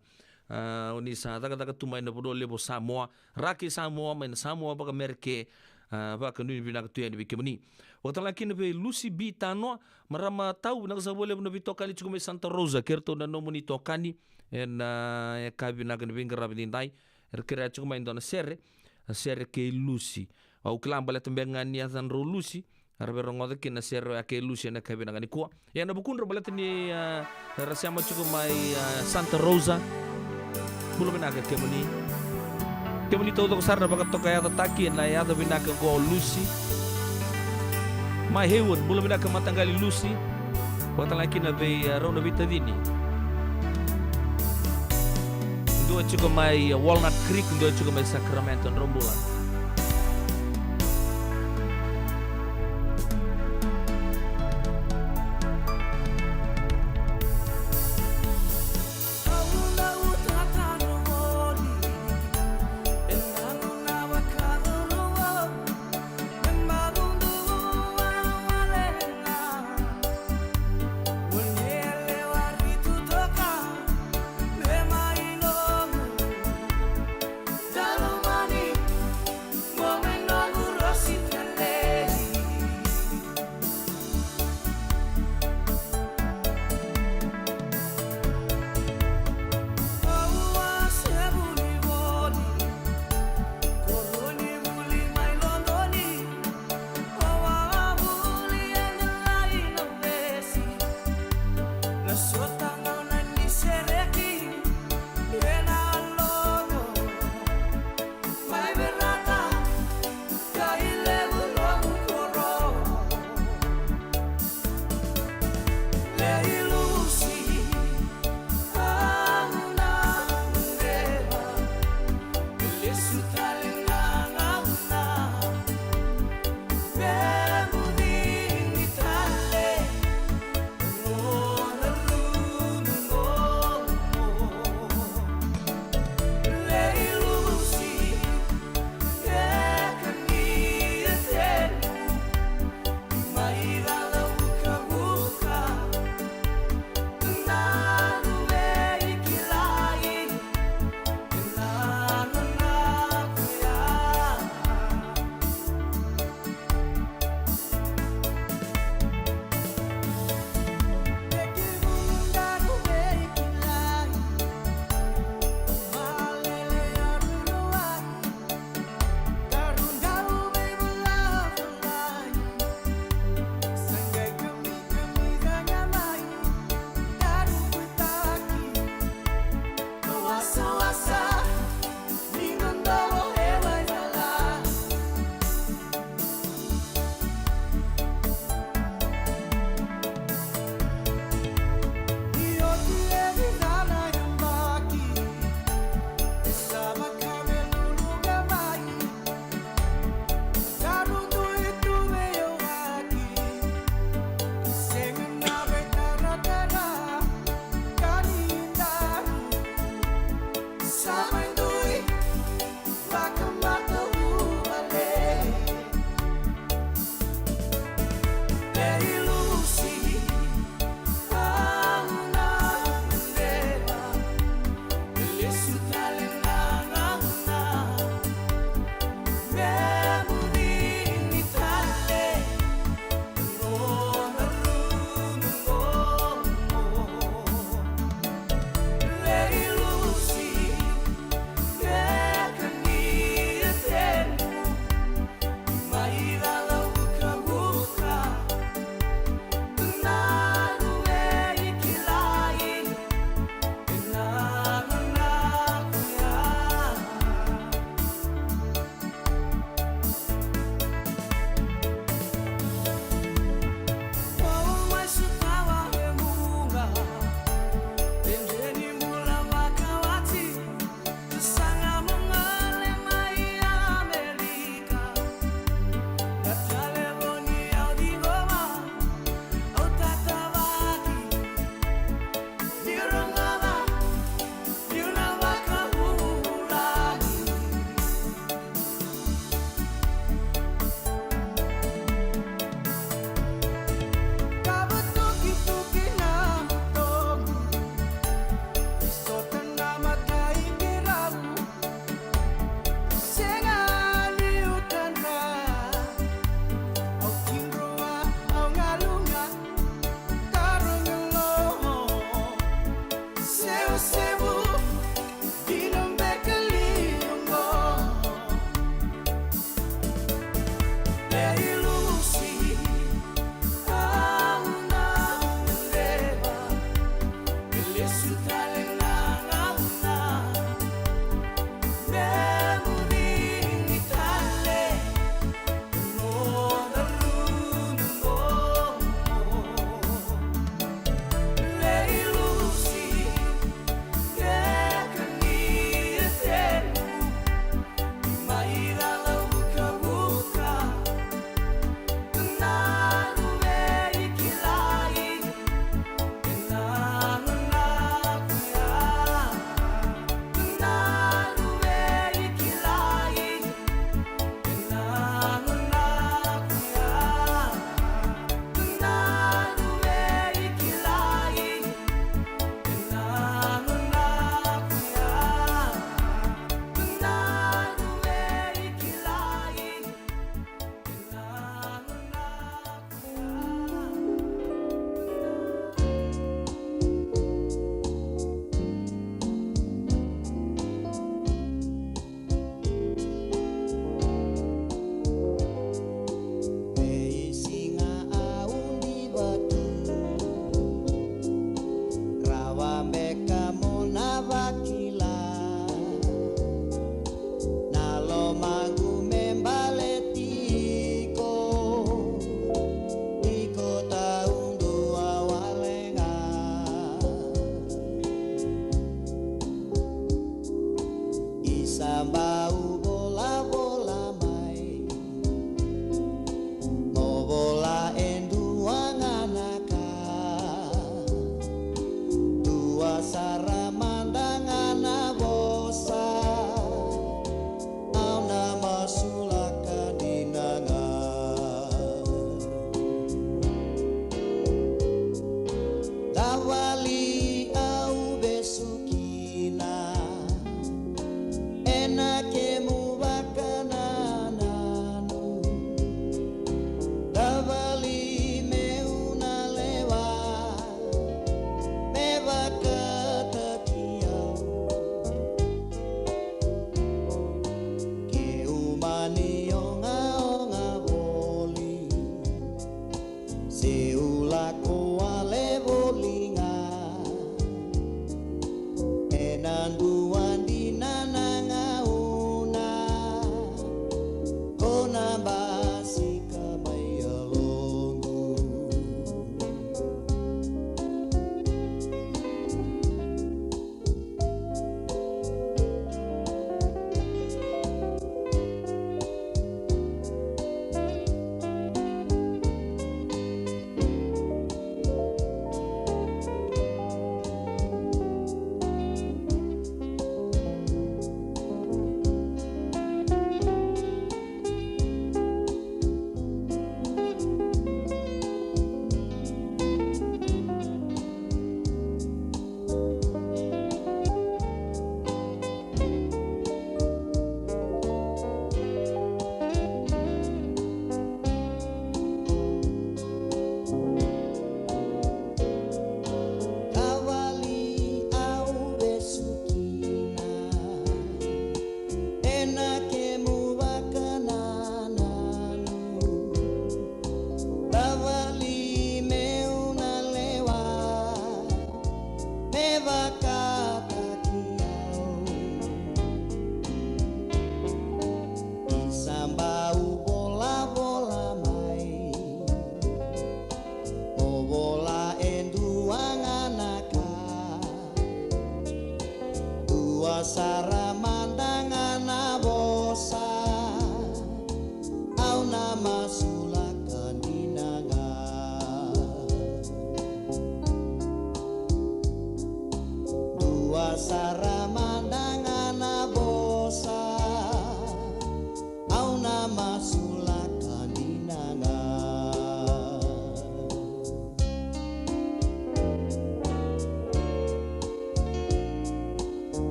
A, o ni sa cakacaka tu mai na vanua levu o Samoa, Ra kei Samoa, mai na Samoa vakamereke. A, vakanuinui vinaka tu yani vei kemuni. Vakatalega kina vei Lusi B Tanoa, marama tau, vinaka sa voli na veitokani tiko mai Santa Rosa, kei ratou na nomuni tokani ena, a, yakavi vinaka ni veiqaravi edaidai. Era kerea tiko mai e dua na sere, a, sere kei Lusi. Au kila baleta beka ga ni yacadrau Lusi, era veirogoca kina na sere oya kei Lusi ena yakavi vinaka nikua. Ia na vukudra baleta ni, a, era sema tiko mai, a, Santa Rosa. Bula vinaka kemuni. Kemuni taucoko sara na vakatokayacataki ena yaca vinaka qo o Lusi. Mai Hayward, bula vinaka mataqali Lusi. Vakatalega kina vei, a, rau na veitacini. Dua tiko mai, a, Walnut Creek, dua tiko mai Sacramento, drau bula.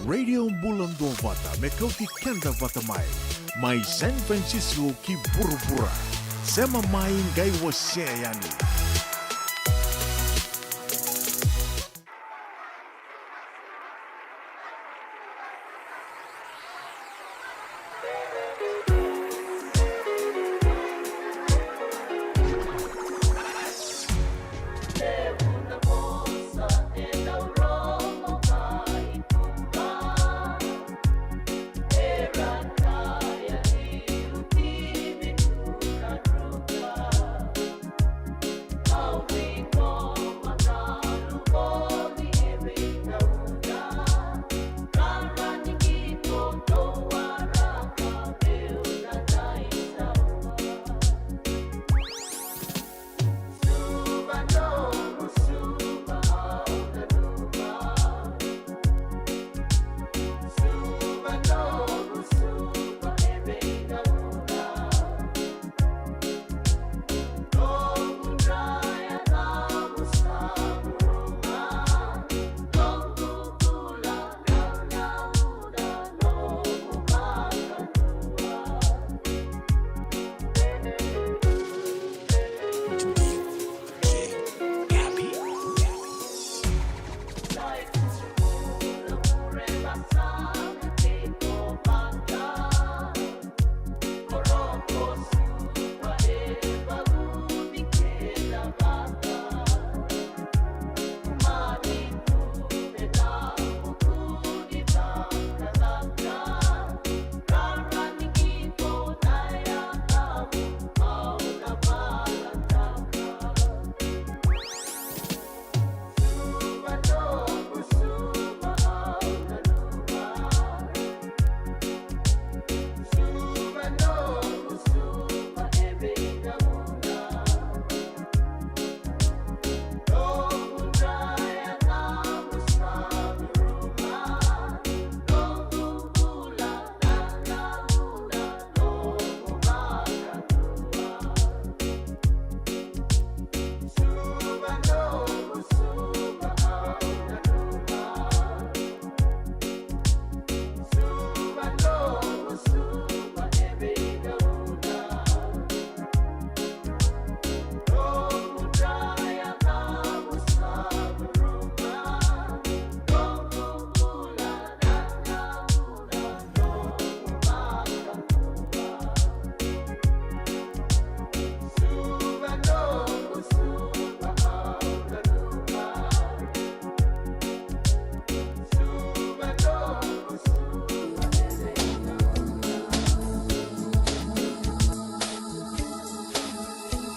Radio Bula Duavata me kauti keda vata mai, mai San Francisco ki vuravura. Sema mai, qai wasea yani.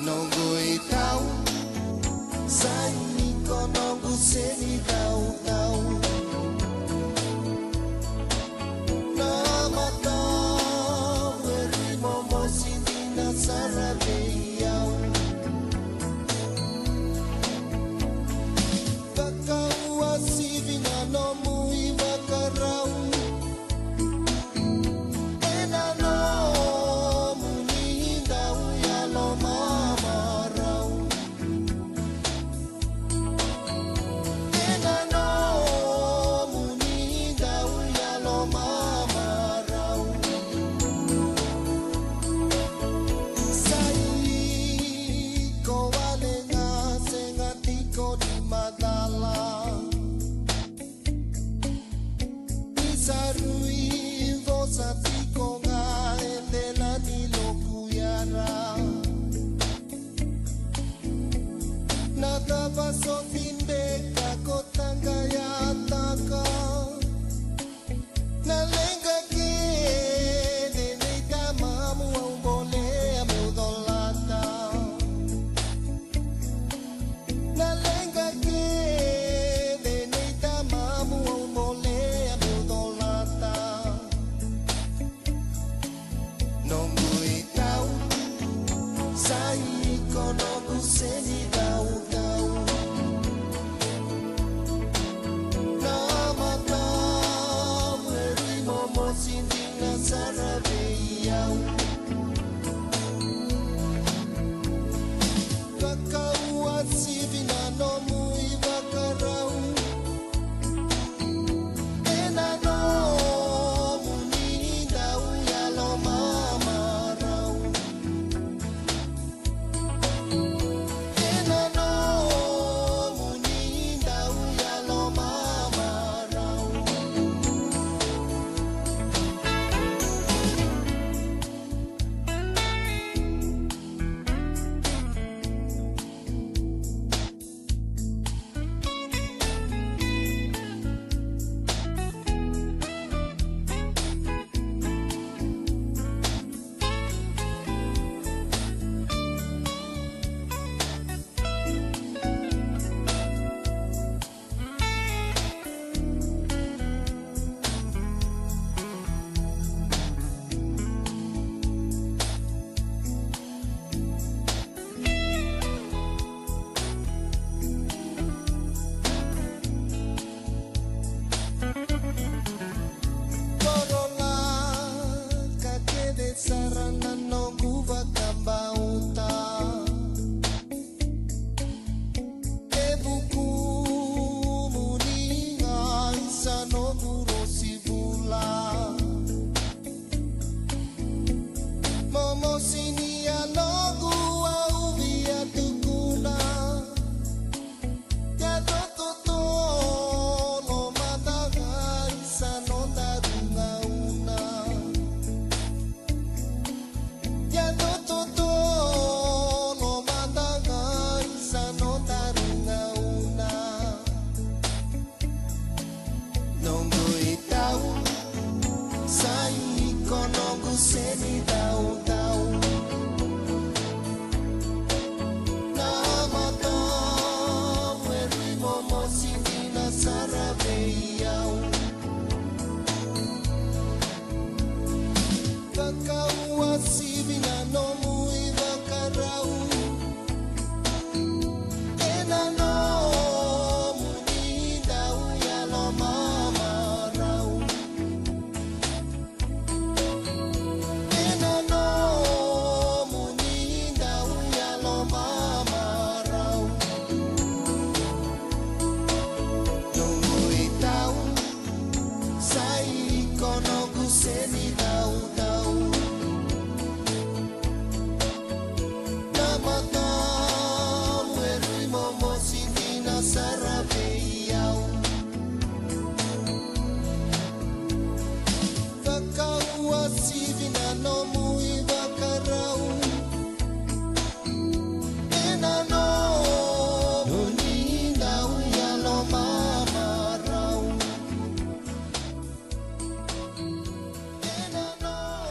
Noqu itau, sai ni ko noqu seni tautau. Na matau e ri momosi ni na sara vei au. Vakaua sivi na nomu ivakarau. Ena nomuni dau yalomamarau. Ena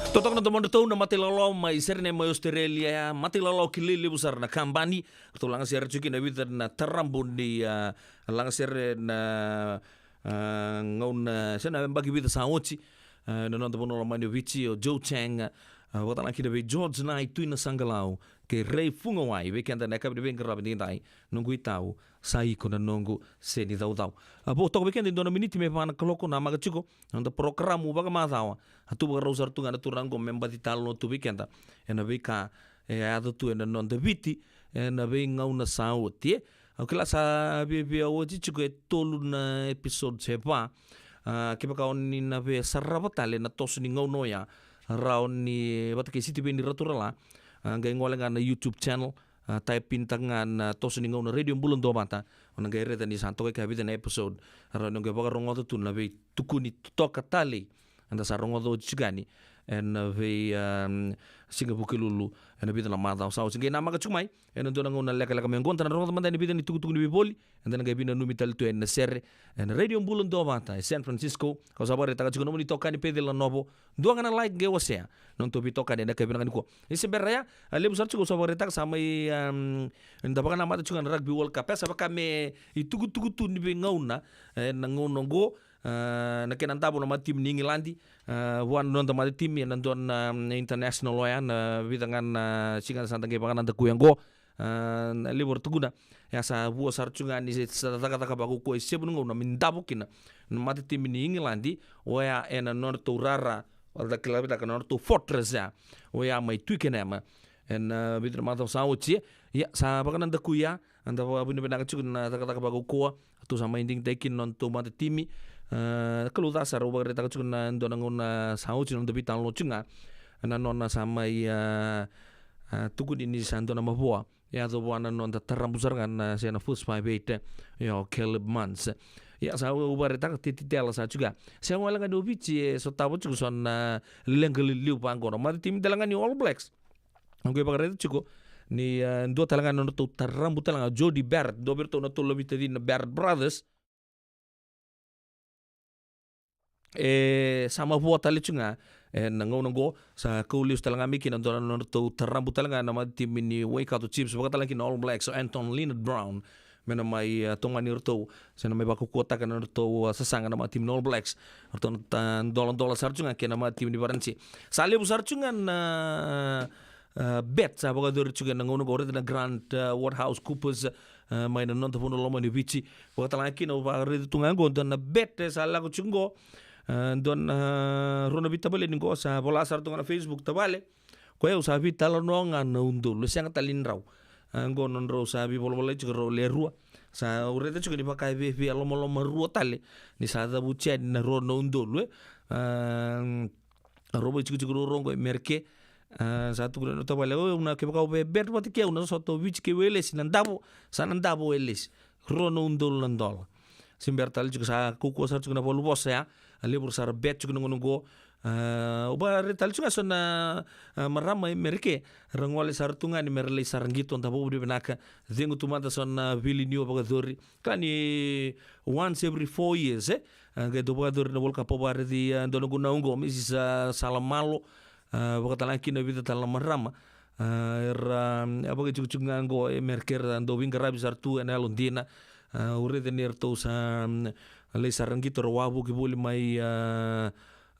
Totoka na domodratou na matailoloma i Sydney mai Australia, matailoloma kilai levu sara na kabani. Ratou lagasere tiko kina e vica na tarabu ni, ah, lagasere na, ah, gauna, se na yabaki vica sa oti. Ah, na noda vanua lomani o Viti, o Joe Chang, ah, vakatalega kina vei George Nai, Tui Nasaqalau, kei Ray Fugawai, vei keda na yakavi ni veiqaravi nikua. Noqu itau, sa iko na noqu seni caucau. A vo toka vei keda e dua na miniti me va na kaloko, namaka tiko na noda porokaramu vakamacawa. A tu vakarau sara tu ga na turaga qo me baci talanoa tu vei keda ena veika e a yaco tu ena noda Viti ena veigauna sa oti, e. Au kila sa viavia oti tiko e tolu na episode se va. Ah, kevaka o ni na via sarava tale na toso ni gauna oya, rawa ni vata kei Sitiveni Raturala, ah, qai gole ga na YouTube channel, ah, type in taka ga na toso ni gauna Radio Bula Duavata, o na qai raica ni sa toka e vica na episode. Rawa ni o qai vakarogoca tu na veitukuni totoka talei eda sa rogoca oti tiko yani ena vei, ah, Siga Vukelulu ena vica na macawa sa oti. Qai namaka tiko mai ena dua na gauna lekaleka mai oqo, da na rogoca mada yani e vica na itukutuku ni veivoli, eda na qai veinanumi tale tu yani na sere ena Radio Bula Duavata e San Francisco. Kau sa vakaraitaka tiko, nomuni itokani Peceli Lanovo, dua ga na like qai wasea na nodatou veitokani ena yakavi vinaka nikua. E se bera ya, a levu sara tiko, au sa vakaraitaka sa mai, um, da vakanamata tiko ga na Rugby World Cup, e sa vaka me itukutuku tu ni veigauna ena gauna oqo. Ah, na kena davo na matatimi ni Igiladi, ah, vua na noda matatimi ena dua na, mm, international oya, na vica ga na siga sa da qai vakanadakuya oqo. Ah, na levu era tukuna, e a sa vua sara tu ga ni sa cakacaka vakaukauwa e sevu na gauna me davo kina na matatimi ni Igiladi, oya ena nodratou rara, vata kila vitaka na nodratou fortress ya, oya mai Twickenham. Ena, ah, vica na macawa sa oti, e. Ia, sa vakanadakuya, eda vakavinavinaka tiko na cakacaka vakaukauwa, tou sa mai digitaki kina na nodatou matatimi. Ah, kalouca sara, au vakaraitaka tiko na dua na gauna sa oti na noda veitalanoa tiko ga. Na nona sa mai, ah, ah, tukuni ni sa dua na mavoa e yaco vua na noda tarabu sara ga na, se na first five eight, e, o Caleb Muntz. Ia, sa au vakaraitaka tititela sara tiko ga. Se gole ga ni o Viti e sotava tiko so na leqa liliu vaqo, na matatimi tale ga ni All Blacks. Au qai vakaraica tiko ni, ah, dua tale ga na nodratou tarabu tale ga, Jordie Barrett, dua vei iratou na tolu na veitacini na Barrett Brothers. E sa mavoa tale tiko ga ena gauna oqo, sa kau lesu tale ga mai kina dua na nodratou tarabu tale ga na matatimi ni Waikato Chiefs, vakatalega kina All Blacks, o Anton Lienert-Brown, me na mai, ah, tomani iratou, se na mai vakaukauwataka na nodratou, ah, sasaga na matatimi ni All Blacks. Ratou na ta-, doladola sara tiko ga kei na matatimi ni Varanise. Sa levu sara tiko ga na, ah, bet sa vakayacori tiko ena gauna oqo, raica na Grant, ah, Waterhouse Coopers, ah, mai na noda vanua lomani o Viti. Vakatalega kina, au vakaraica tu ga oqo dua na bet e sa lako tiko oqo, ah, dua na, ah, rua na veitavaleni oqo, sa vola sara tu ga na Facebook, tavale. Ko yau sa veitalanoa ga na udolu, e sega tale ni drau. Ah, oqo nodrau sa veivolavolai tiko rau le rua. Sa au raica tiko ni vaka e viavia lomaloma rua tale ni sa cavuti yani na rua na udolu, e. Ah, rau vakaitikotiko ruarua oqo e Merike. Ah, sa tukuna na tavale, o, au na, kevaka o via bet vata kei au, na sota o Viti kei Welesi, na davo, sa na davo o Welesi. Rua na udolu na dola. Se bera tale tiko, sa kaukauwa sara tiko na valuvosa ya. A levu era sa ra bet tiko na gauna oqo. Ah, au vakaraitaka tale tiko ga so na, ah, marama e Merike, ra gole sara tu ga ni me ra lai sara qito, da vakavinavinaka. Cegu tu mada so na vili ni o vakayacori. Kila ni once every four years, e? Ah, qai dau vakayacori na World Cup, au vakaraici, ah, dua na gauna oqo, Missus, ah, Salamalo, ah, vakatalega kina vica tale na marama. Ah, era, ah, vakaitikotiko ga oqo e Merike, era dau veiqaravi sara tu ena yalodina. Ah, au raica ni ratou sa, mm, lai sara qito, ra wavoki voli mai, ah,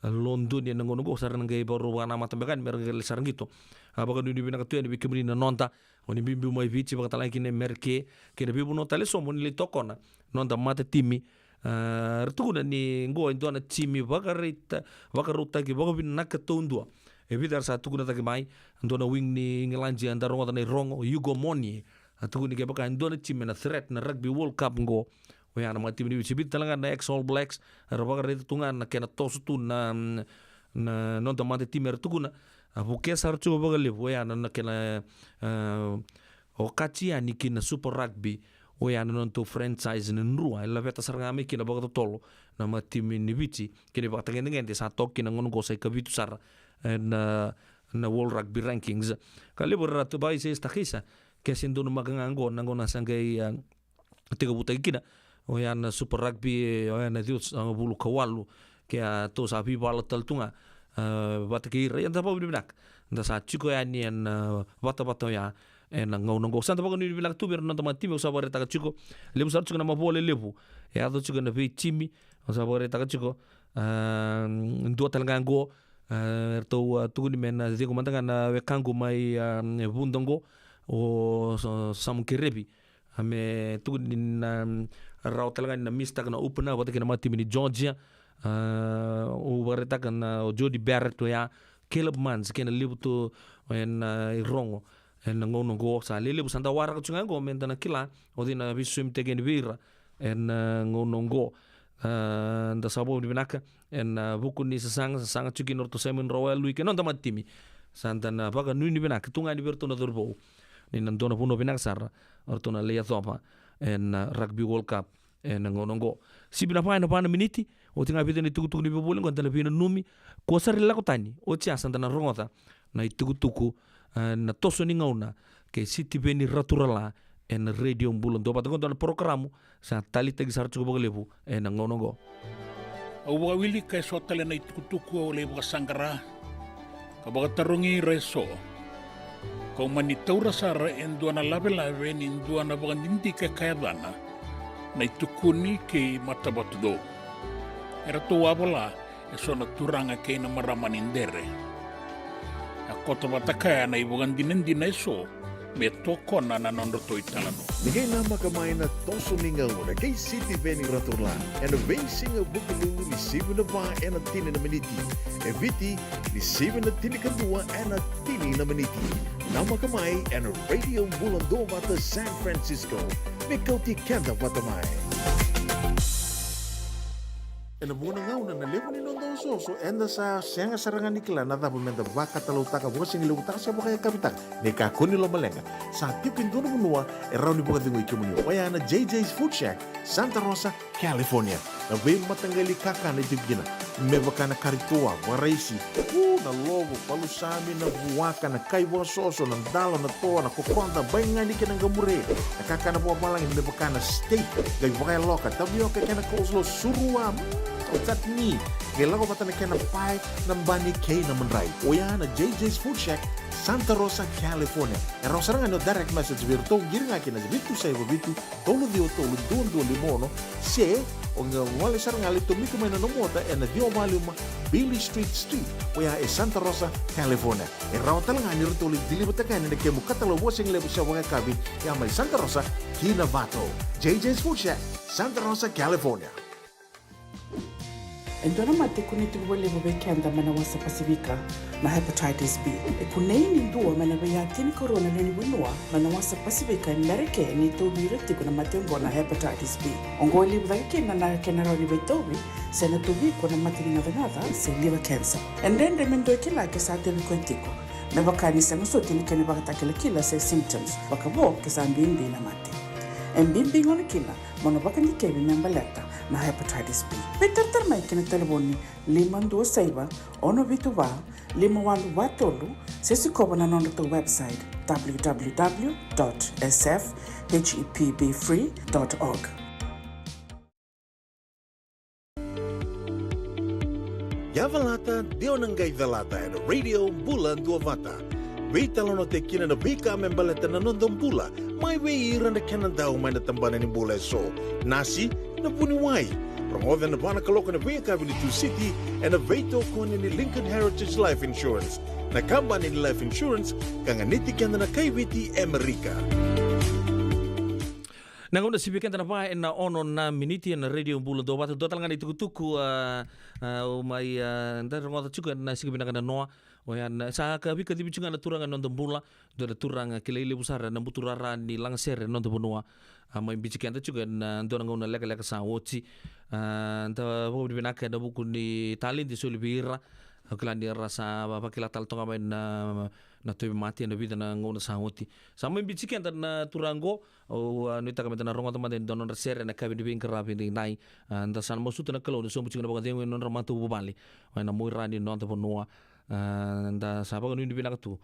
Lodoni ena gauna oqo, sa ra na qai vakarau vakanamata beka yani me ra qai lai sara qito. Ah, vakanuinui vinaka tu yani vei kemuni na noda, o ni biubiu mai Viti, vakatalega kina e Merike, kei na veivanua tale eso mo ni lai tokona noda matatimi. Ah, ra tukuna ni oqo e dua na timi vakaraita-, vakarautaki vakavinaka taudua. E vica era sa tukuna cake mai, dua na wing ni Igiladi, eda rogoca na irogo, Hugo Mounie. A tukuni kevaka e dua na timi ena threat na Rugby World Cup oqo, oya na matatimi ni Viti. Vica tale ga na ex All Blacks, era vakaraica tu ga na kena toso tu na, na noda matatimi, era tukuna a vukea sara tiko vakalevu, oya na, na kena, ah, okati yani ki na Super Rugby, oya na nodatou franchise na drua, e laveta sara ga mai kina vakatotolo na matatimi ni Viti, kei na ivakatagedegede sa toka kina gauna oqo, sa ikavitu sara ena, na World Rugby Rankings. Ka levu era tu bai se stakisa, ke se donumaka ga oqo na gauna sa qai, ah, tekivutaki kina, oya na Super Rugby, oya na ciwasagavulu ka walu, ke a tou sa veivala tale tu ga, a, vata kei ira. Ia da vakavinavinaka da sa tiko yani ena, a, vatavata oya ena gauna oqo. Sa da vakanuinui vinaka tu vei ira na noda matatimi, au sa vakaraitaka tiko, levu sara tiko na mavoa lelevu e yaco tiko ena veitimi. Au sa vakaraitaka tiko, a, dua tale ga oqo, a, eratou, a, tukuni me na cegu mada ga na wekaqu mai, a, Vuda oqo, o Sa-, Samu Kerevi. A, me tukuni ni na, mm, rawa tale ga ni na misstaka na opener vata kei na matatimi ni Georgia. A, au vakaraitaka na o Jody Barrett oya, Caleb Muns, kei na levu tu ena, a, irogo ena gauna oqo. Sa lelevu, sa da waraka tu ga oqo me da na kila o cei na veisumitaki yani vei ira ena, a, gauna oqo. A, da sa vakavinavinaka ena, a, vuku ni sasaga, sasaga tiko kina o ratou Simon Rawalui kei na noda matatimi. Sa da na vakanuinui vinaka tu ga yani vei iratou na cauravou ni na dua na vanua vinaka sara o ratou na lai yacova ena, a, Rugby World Cup ena gauna oqo. Sivi na va ena va na miniti, oti ga e vica na itukutuku ni veivoli oqo, da na veinanumi. Kua sara ni lako tani, oti ya sa da na rogoca na itukutuku, a, na toso ni gauna kei Sitiveni Raturala ena Radio Bula Duavata. Oqo dua na porokaramu sa talitaki sara tiko vakalevu ena gauna oqo. Au vakawilika eso tale na itukutuku au lai vakasaqara ka vakatarogi ira eso. Kau mani taura sara e dua na lavelave ni dua na vakadidike ka yacana Na iTukuni kei Matavatucou. Eratou a vola eso na turaga kei na marama ni Dere. A koto vata kaya na ivakadinadina eso me tokona na nodratou italanoa. Ni qai namaka mai na toso ni gauna kei Sitiveni Raturala ena veisiga Vukelulu ni sivi na va ena tini na miniti, e Viti ni sivi na tinikadua ena tini na miniti. Namaka mai ena Radio Bula Duavata San Francisco me kauti keda vata mai. Ena vuqa na gauna na levu ni noda osooso eda sa sega sara ga ni kila na cava meda vakatalautaka, vakasigalevu taka se vakayakavi taka. Ni kakua ni lomaleqa, sa tiko e dua na vanua e rawa ni vakacegui kemuni, oya na J J's Food Shack, Santa Rosa, California. Na veimataqali kakana e tiko kina, me vaka na kari toa, vakaraisi, u, na lovo, palusami, na vuaka, na kai vakasoso, na dalo, na toa, na kokoda, baigani kei na qamure. Na kakana vakavalagi me vaka na steak, qai vakayaloka, tavioka kei na coleslaw, surua, mm, o chutney, qai lako vata na kena pae, na bani kei na madrai. Oya na J J's Food Shack, Santa Rosa, California. E rawa sara ga ni o direct message vei iratou, qiri ga kina vitu saiva vitu, tolu ciwa tolu, dua dua lima ono, se o qai gole sara ga, lai tomika mai na nomu ota ena ciwa walu lima Beale Street Suite, oya e Santa Rosa, California. E rawa tale ga ni ratou lai deliver-taka yani na kemu katalau vakasigalevu se vakayakavi, ya mai Santa Rosa ki Novato. J J's Food Shack, Santa Rosa, California. E dua na mate e kunei tiko vakalevu vei keda mai na wasa Pasifika, na hepatitis B. E kunei ni dua mai na veiyatini karua na lewe ni vanua mai na wasa Pasifika e Merika ni tauvi ira tiko na mate oqo na hepatitis B. Oqo e levu cake kina na kena rawa ni veitauvi se na tauvi iko na mate ni gacagaca se liver cancer. E dredre me dua e kila ke sa tauvi koya tiko, me vaka ni sega soti ni kena ivakatakilakila se symptoms, vakavo ke sa bibi na mate. E bibi gona kina mo na vakadikevi me baleta na hepatitis B. Veitaratara mai ki na talevoni lima dua saiva, ono vitu va, lima walu va tolu, se sikova na nodratou website, w w w dot s f h e p b free dot org. Yavalata, dua na qai calata ena Radio Bula Duavata. Veitalanoataki kina na veika me baleta na noda bula, mai vei ira na kenadau mai na tabana ni bula eso. Nasi, na vuniwai. Rogoca ena va na kaloko ena veiyakavi ni Tusiti ena veitokoni ni Lincoln Heritage Life Insurance, na kabani ni life insurance ka ganiti keda na kai Viti e Merika. Na gauna sivi keda na va ena ono na miniti ena Radio Bula Duavata, dua tale ga na itukutuku, a, a, au mai, a, da rogoca tiko ena siga vinaka na noa. Oya na sa ka veikacivi tiko ga na turaga ena noda bula, dua na turaga kilai levu sara ena buturara ni lagasere ena noda vanua. A, mai biuti keda tiko ena dua na gauna lekaleka sa oti. A, da vakavinavinaka ena vuku ni taledi e soli vei ira. Au kila ni ra sa va-, vakila tale toka mai na, na tauvimate ena vica na gauna sa oti. Sa mai biuti keda na turaga oqo, au, a, nuitaka meda na rogoca mada e dua na nodra sere ena yakavi ni veiqaravi edaidai. A, da sa na masuta na Kalou ni sobu tiko na vakacegu ena nodra matavuvale, ena muaira ni noda vanua. A, da sa vakanuinui vinaka tu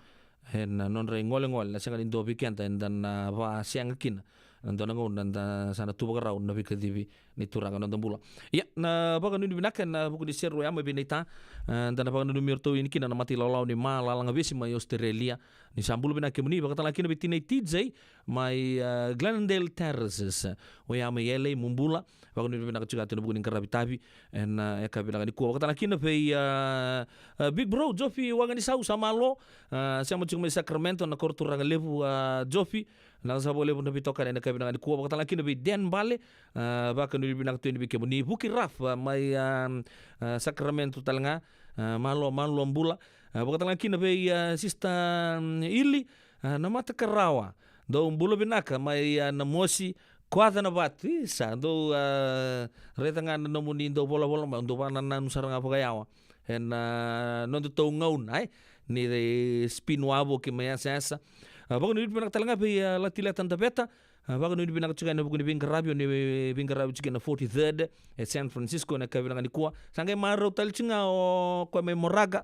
ena nodra igolegole, na sega ni dua vei keda eda na vakasega kina na dua na gauna da sa na tu vakarau na veikacivi ni turaga na noda bula. Ia, na vakanuinui vinaka ena vuku ni seru oya mai vei Naita, e, da na vakananumi iratou yani kina na mata ilawalawa ni Malala Gavesi mai Australia. Ni sa bula vinaka kemuni, vakatalega kina vei tinai T J mai, e, Glendale Terraces. Oya mai L A, mo bula. Vakanuinui vinaka tiko ga tu ena vuku ni qaravi tavi ena, e, yakavi vinaka nikua. Vakatalega kina vei, e, e, Big Bro Jofi Waqanisau, sa malo, e, sema tiko mai Sacramento na koro turaga levu, e, Jofi. Na ka sa vakalevu na veitokani ena yakavi vinaka nikua. Vakatalega kina vei Dan Bale, e, vakanuinui vinaka tu yani vei kemuni. Vuki Raf, e, mai, e, e, Sacramento talega, e, malo, malo bula. E, vakatalega kina vei, e, Sister, mm, Ili, e, na mata ka rawa. Dou bula vinaka mai, e, Namosi, Koaca na vatu, isa, dou, a, raica ga na nomuni dau volavola mai, dau vakanananu sara ga vakayawa ena, a, nodatou gauna, e, ni spin wavoki mai yasayasa. A, vakanuinui vinaka talega vei, a, Latileta Daveta, a, vakanuinui vinaka tiko ena vuku ni veiqaravi, o ni veiqaravi tiko ena forty-third e San Francisco ena yakavi vinaka nikua. Sa qai marau tale tiko ga o koya mai Moraga.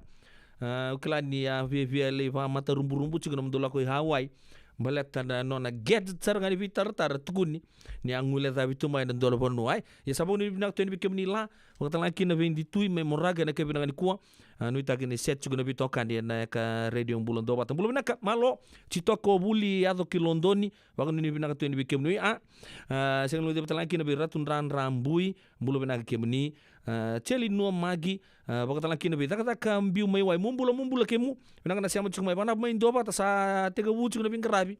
A, au kila ni a viavia lai vakamataruburubu tiko na nomudou lako i Hawaii. Baleta na nona gadget sara ga ni veitaratara, tukuni ni a guilecavi tu mai na dua na vanua, e. Ia sa vakanuinui vinaka tu yani vei kemuni La, vakatalega kina vei Ditui mai Moraga ena yakavi vinaka nikua. A, nuitaki ni set tiko na veitokani ena yaka Radio Bula Duavata. Bula vinaka, malo, Titoka o Vuli yaco ki Lodoni, vakanuinui vinaka tu yani vei kemuni, a. A, sega ni vakatalega kina vei Ratu Dradra Bui, bula vinaka kemuni. A, Teli Nua Magi, a, vakatalega kina vei Cakacaka Biu mai Wai, mo bula, mo bula kemu. Vinaka na sema tiko mai, vakanapa mai Duavata, sa tekivu tiko na veiqaravi.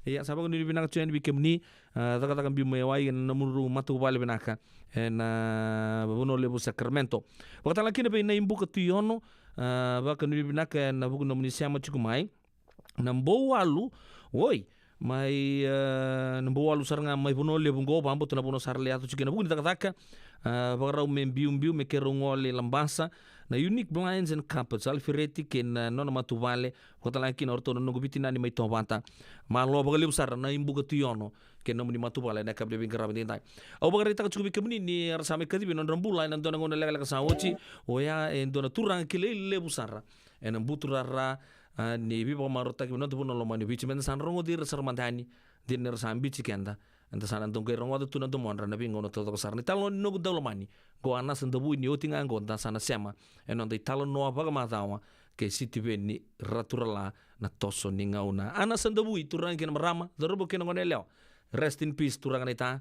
Ia, sa vakanuinui vinaka tu yani vei kemuni, a, Cakacaka Biu mai Wai, ena nomudou matavuvale vinaka ena Vanua Levu Sacramento. Vakatalega kina vei Naibuka Tuiono, a, vakanuinui vinaka ena vuku ni nomuni sema tiko mai. Na Bouwalu, oi, mai, e, na Bouwalu sara ga mai Vanua Levu qo, vakabauta na vanua sara lai yaco tiko ena vuku ni cakacaka, e, vakarau me biubiu, me keirau gole i Labasa, na Unique Blinds and Carpets, Alifereti kei na nona matuvale, vakatalega kina o ratou na noqu veitinani mai Tovata. Malo vakalevu sara Naibuka Tuiono kei na nomuni matuvale ena yakavi ni veiqaravi edaidai. Au vakaraitaka tiko vei kemuni ni ra sa mai kacivi na nodra bula ena dua na gauna lekaleka sa oti, oya e dua na turaga kilai levu sara ena buturara, a, ni veivakamarautaki vei noda vanua lomani o Viti, meda sa rogoci ira sara mada yani, dina ni ra sa biuti keda, eda sa na dau qai rogoca tu na domodra ena veigauna taucoko sara. Na italanoa ni noqu daulomani, qo Anasa Davui, ni oti ga qo da sa na sema ena noda italanoa vakamacawa kei Sitiveni Raturala, Na Toso ni Gauna. Anasa Davui, turaga kei na marama, cauravou kei na goneyalewa. Rest in peace, turaga naita.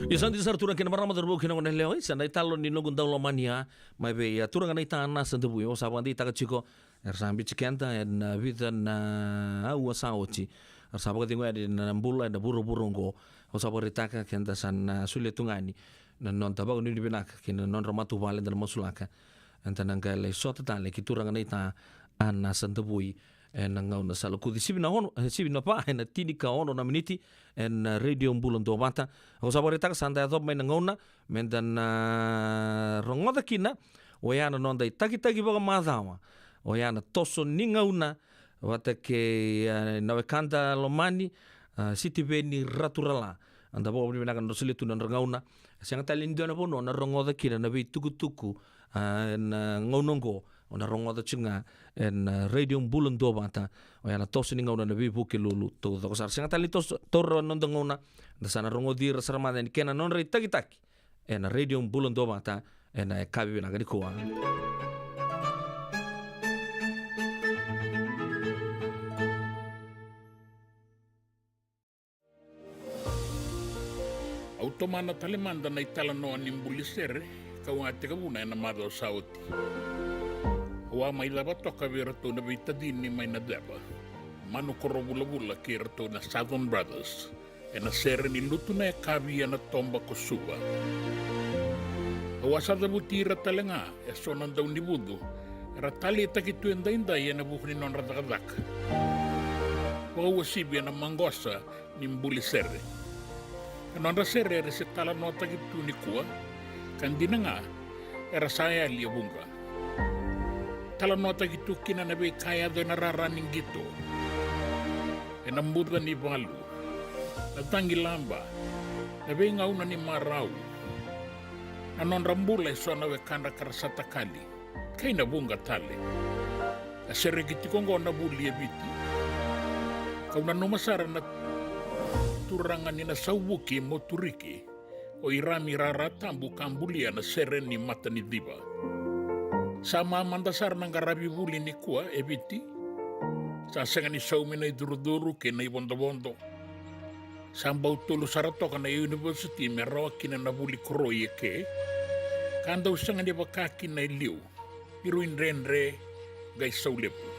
Io, sa dina sara turaga kei na marama, cauravou kei na goneyalewa, sa na italanoa ni noqu daulomani mai vei a turaga naita Nasa Davui. Au sa vakadeitaka tiko era sa biuti keda ena vica na aua sa oti. Era sa vakacegu yani na bula ena vuravura oqo. Au sa vakaraitaka keda sa na solia tu ga yani na noda vakanuinui vinaka kei na nodra matavuvale eda na masulaka. Eda na qai lai sota tale kei turaga naita Nasa Davui ena gauna sa lokuci. Sivi na ono, e, sivi na va ena tinikaono na miniti ena, e, Radio Bula Duavata. Au sa vakaraitaka sa da yacova mai na gauna meda na rogoca kina oya na noda itakitaki vakamacawa, oya na toso ni gauna vata kei, e, na wekada lomani, e, Sitiveni Raturala. Eda vakavinavinaka na nodra solia tu na nodra gauna. Sega tale ni dua na vanua o na rogoca kina na veitukutuku, a, ena gauna oqo, o na rogoca tiko ga ena, a, Radio Bula Duavata, oya na toso ni gauna na veivuke lulu taucoko sara. Sega tale ni toso, taura na noda gauna, da sa na rogoci ira sara mada yani kei na nodra itakitaki ena Radio Bula Duavata ena yakavi vinaka nikua. Au tomana tale mada na italanoa ni buli sere kau a tekivuna ena macawa sa oti. Au a mai cava toka vei iratou na veitacini mai Naceva, Manukoro Vulavula kei iratou na Southern Brothers, ena sere ni Lutu na Yakavi ena Toba ko Suva. Au a sa cavuti ira tale ga eso na daunivucu era taleitaki tu edaidai ena vuku ni nodra cakacaka, vakauasivi ena maqosa ni buli sere. Na nodra sere era se talanoataki tu nikua, ka dina ga era sa yali e vuqa. Talanoataki tu kina na veika e yaco ena rara ni qito, ena buca ni valu, na cagilaba, na veigauna ni marau, na nodra bula eso na wekadra ka ra sa takali, kei na vuqa tale. A sereki tiko oqo na vuli e Viti. Kau nanuma sara na turaga ni Nasauvuki, Moturiki, o Irami Raratabu, ka bulia na sere ni Mataniciva. Sa mamada sara na qaravi vuli nikua e Viti. Sa sega ni saumi na icurucuru kei na ivodovodo. Sa bau tolu sara toka na university me rawa kina na vuli koroi eke, ka dau sega ni vaka kina e liu, i Ruidredre qai Saulevu.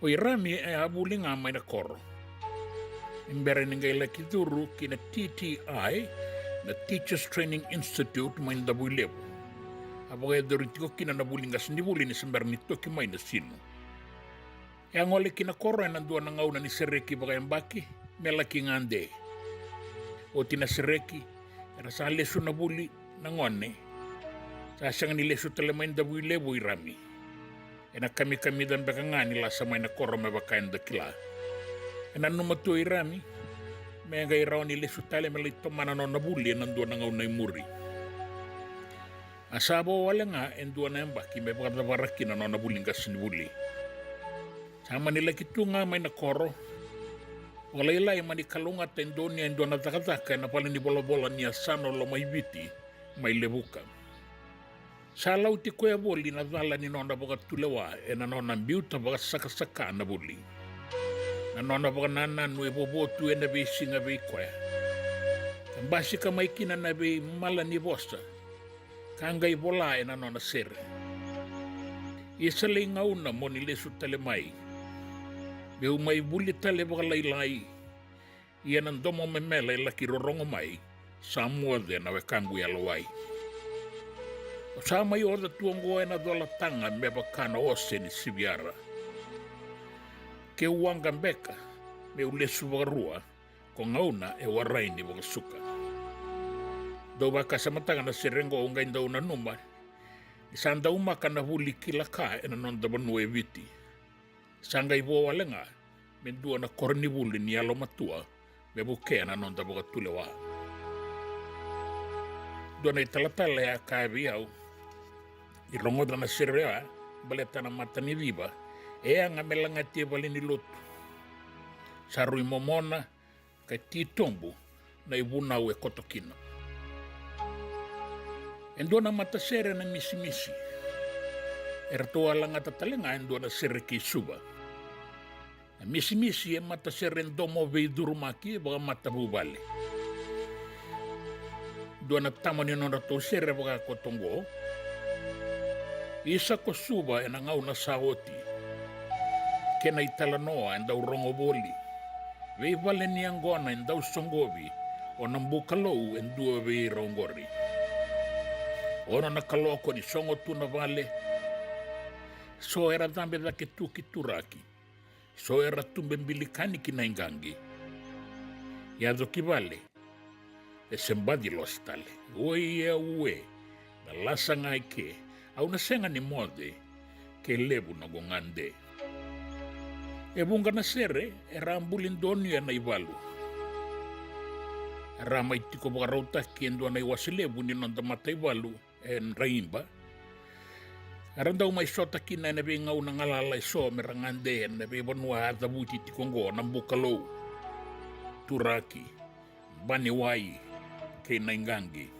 O Irami e a vuli ga mai na koro, ni bera ni qai laki curu ki na T T I, na Teachers Training Institute mai Davuilevu. A vakayacori tiko kina na vuli qasenivuli ni se bera ni toki mai na sinu. E a gole ki na koro ena dua na gauna ni sereki vakayabaki me laki gade. Oti na sereki, era sa lesu na vuli na gone. Sa sega ni lesu tale mai Davuilevu o Irami. Ena kamikamica beka ga ni lasa mai na koro me vaka eda kila. E nanuma tu o Irami me qai rawa ni lesu tale me lai tomana na nona vuli ena dua na gauna i muri. A sa vo wale ga e dua na yabaki me vakacavara kina na nona vuli qasenivuli. Sa mani laki tu ga mai na koro. Vakalailai mani kalougata e donuya e dua na cakacaka ena valenivolavola ni yasana o Lomaiviti mai Levuka. Sa lauti koya voli na cala ni nona vakatulewa ena nona biuta vakasakasaka na vuli. Na nona vakanananu e vovo tu ena veisiga vei koya. Ka basika mai kina na veimala ni vosa ka qai vola ena nona sere. Ia sa lai gauna mo ni lesu tale mai, meu mai vuli tale vakalailai. Ia na domo memela e laki rorogo mai, sa moce na wekaqu yalowai. Au sa mai oca tu oqo ena cola taga me vaka na ose ni siviara. Keu waqa beka meu lesu vakarua, ko gauna e warai ni vakasuka. Dau vakasamataka na sere oqo, au qai dau nanuma ni sa daumaka na vuli kila ka ena noda vanua e Viti. Sa qai vo wale ga me dua na koronivuli ni yalomatua me vukea na noda vakatulewa. Dua na italatala e a kaya vei au ni rogoca na sere oya baleta na mata ni civa e yaga me lagati e vale ni lotu. Sa rui momona ka titobu na ivunau e koto kina. E dua na matasere na Misimisi. E ratou a lagata tale ga e dua na sere kei Suva. Na Misimisi e matasere domo veicurumaki vakamatavuvale. Dua na tama ni nodratou sere vakakoto oqo: Isa ko Suva ena gauna sa oti, kena italanoa e dau rogo voli. Veivale ni yaqona e dau soqovi, o Nabukalou e dua vei ira oqori. Ono na kaloko ni sogo tu na vale, so era cabe cake tu ki turaki, so era tube bilikani ki na iqaqi. Yaco ki vale, e se baci losi tale. Oi e, ue, na lasa ga e ke, au na sega ni moce, ke levu noqu gade. E vuqa na sere era a buli donuya na ivalu. Era a mai tiko vakarautaki e dua na iwase levu ni noda mataivalu e Draiba. Era dau mai sota kina ena veigauna galala eso me ra gade ena veivanua a cavuti tiko oqo o Nabukalou, turaki, baniwai kei na iqaqi.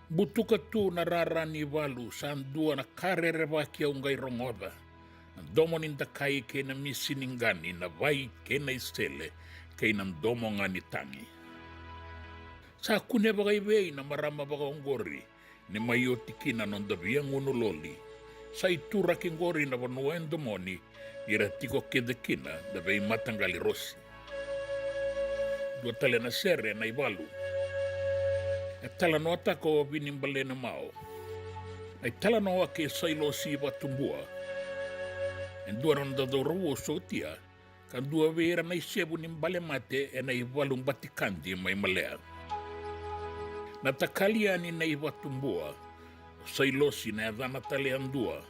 Butuka tu na rara ni valu, sa dua na ka rerevaki au qai rogoca. Na domo ni dakai kei na misi ni qani, na vai kei na isele, kei na domo ga ni tagi. Sa kune vakaivei na marama vakaoqori ni mai oti kina noda via gunu loli? Sa ituraki oqori na vanua e domoni, ni ra tiko kece kina na veimataqali rosi. Dua tale na sere na ivalu. E talanoataka o Vinibaleni Mao. Na italanoa kei Sailosi Vatubua. E dua na noda cauravou sotia, ka dua vei ira na isevu ni bale mate ena ivalu Batikadi mai Malea. Na takali yani nei Vatubua, o Sailosi na yacana tale yadua.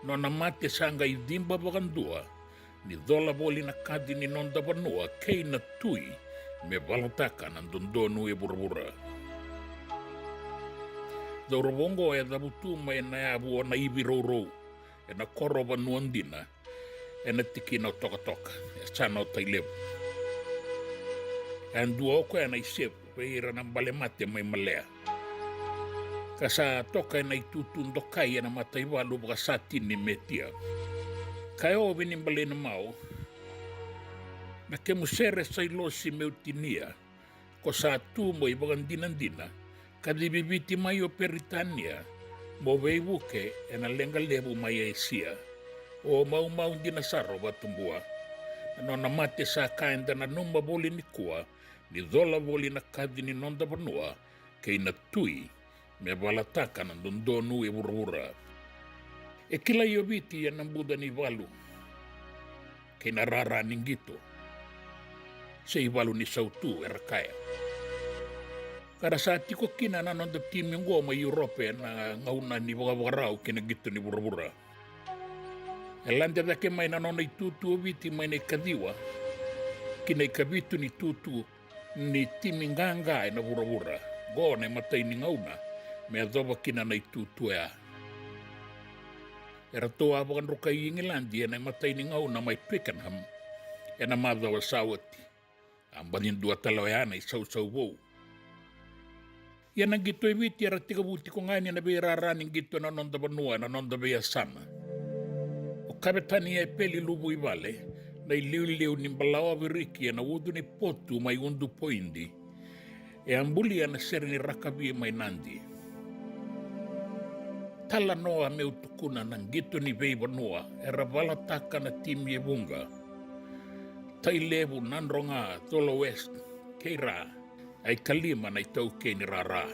Nona mate sa qai ciba vakadua, ni cola voli na kaci ni noda vanua kei na tui, me valataka na dodonu e vuravura. Cauravou oqo e cavutu mai na yavu o Naivirourou, ena koro o Vanuadina, ena tikina o Tokatoka, e yasana o Tailevu. E a dua o koya na isevu vei ira na bale mate mai Malea, ka sa toka ena itutu dokai ena mataivalu vakasatini Metia. Kaya o Vinibaleni Mao: Na kemu sere Sailosi meu tinia, ko sa tu mo ivakadinadina, kacivi Viti mai o Peritania, mo veivuke ena leqa levu mai Esia. O maumau dina sara o Vatubua. Na nona mate sa ka eda nanuma voli nikua, ni cola voli na kaci ni noda vanua kei na tui, me valataka na dodonu e vuravura. E kilai o Viti ena buca ni valu kei na rara ni qito, se ivalu ni sautu era kaya. Ka ra sa tiko kina na noda timi oqo mai Europe ena gauna ni vakavakarau kei na qito ni vuravura. E lade cake mai na nona itutu o Viti mai na ikaciwa ki na ikavitu ni tutu ni timi qaqa ena vuravura. Qo na imatai ni gauna me yacova kina na itutu oya. Eratou a vakadrukai Igiladi ena imatai ni gauna mai Twickenham ena macawa sa oti. A baci dua tale oya na isausau vou. Ia na qito e Viti era tekivu tiko ga yani ena veirara ni qito ena noda vanua, ena noda veiyasana. O Kavetani Epeli Luvuivale, na iliuliu ni balawa viriki ena ucu ni potu mai Udupoidi, E a bulia na sere ni rakavi mai Nadi. Talanoa meu tukuna na qito ni veivanua era valataka na timi e vuqa. Tailevu, Nadroga, Colo West kei ra. Ai kalima na itaukei ni rara.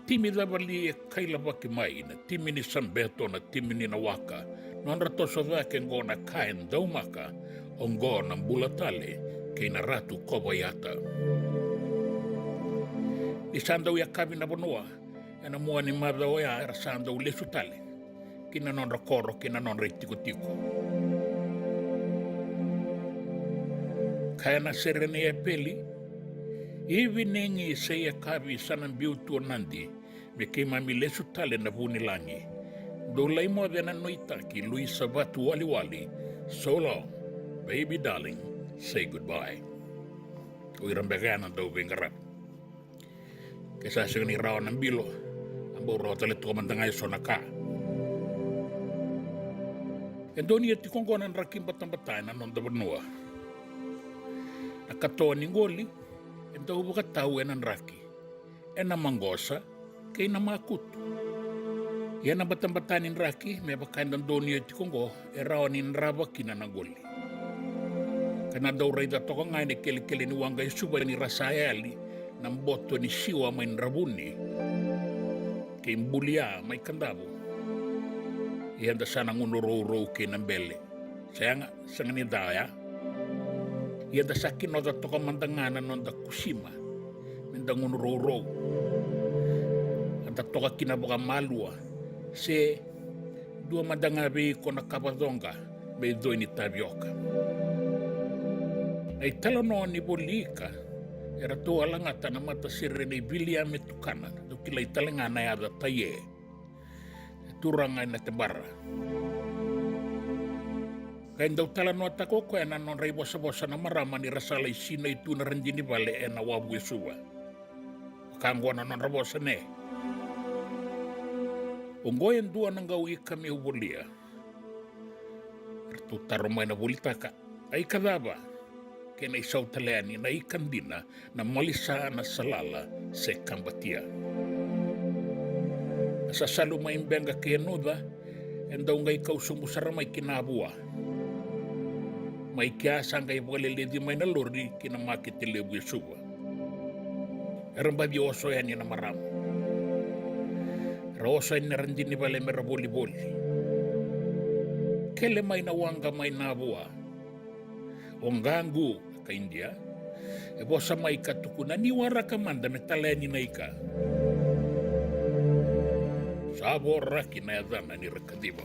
Timi cava li e kailavaki mai, na timi ni Sabeto, na timi ni Nawaka? Nodra toso cake oqo na ka e daumaka, oqo na bula tale kei na Ratu Kovaiata. Ni sa dau yakavi na vanua, ena mua ni macawa oya era sa dau lesu tale ki na nodra koro, ki na nodra itikotiko. Kaya na sere nei Epeli, "Ivinigi se yakavi sa na biu tu o Nadi, me keimami lesu tale na vunilagi. Dou lai moce na nuitaki, Luisa Vatuwaliwali. So long, baby darling, say goodbye." O ira beka ya na dau veiqaravi. Ke sa sega ni rawa na bilo, a bau rawa tale toka mada ga e so na ka. E donuya tiko oqo na draki batabata ena noda vanua. Na katoa ni qoli e dau vakatau ena draki, ena maqosa kei na makutu. Ia na batabata ni draki, me vaka eda donuya tiko oqo, e rawa ni drava kina na qoli. Ka na dau raica toka ga ena ikelekele ni waqa e Suva ni ra sa yali na boto ni siwa mai Dravuni kei Bulia mai Kadavu. Ia eda sa na gunu rourou kei na bele. Sega, sega ni ca oya. Ia da sa kinoca toka mada ga na noda kusima me da gunu rourou. A da toka kina vakamalua, se dua mada ga vei iko na kava coqa me icoi ni tavioka. Na italanoa ni voli ika, eratou a lagata na matasere nei Viliame Tukana, dou kilai tale ga na yaca Taie. E turaga ena Tebara. Qai dau talanoataka o koya na nodra ivosavosa na marama ni ra sa lai sinai tu na radini vale ena wavu e Suva. Vaka oqo na nodra vosa, ne. Oqo e dua na qau ika meu volia. Ratou taro mai na volitaka. A ika cava? Kena isau tale yani na ika dina, na malisa, na salala se kabatia. Na sasalu mai Beqa kei Yanuca e dau qai kau sobu sara mai ki Navua. Mai kea sa qai vakaleleci mai na lori ki na makete levu e Suva. Era baci oso yani na marama. Era oso yani na radini vale me ra volivoli. Kele mai na waqa mai Navua. O Qaqu, na kai Idia, e vosa mai ka tukuna ni waraka mada me tala yani na ika. Sa voraki na yacana ni ra kaciva.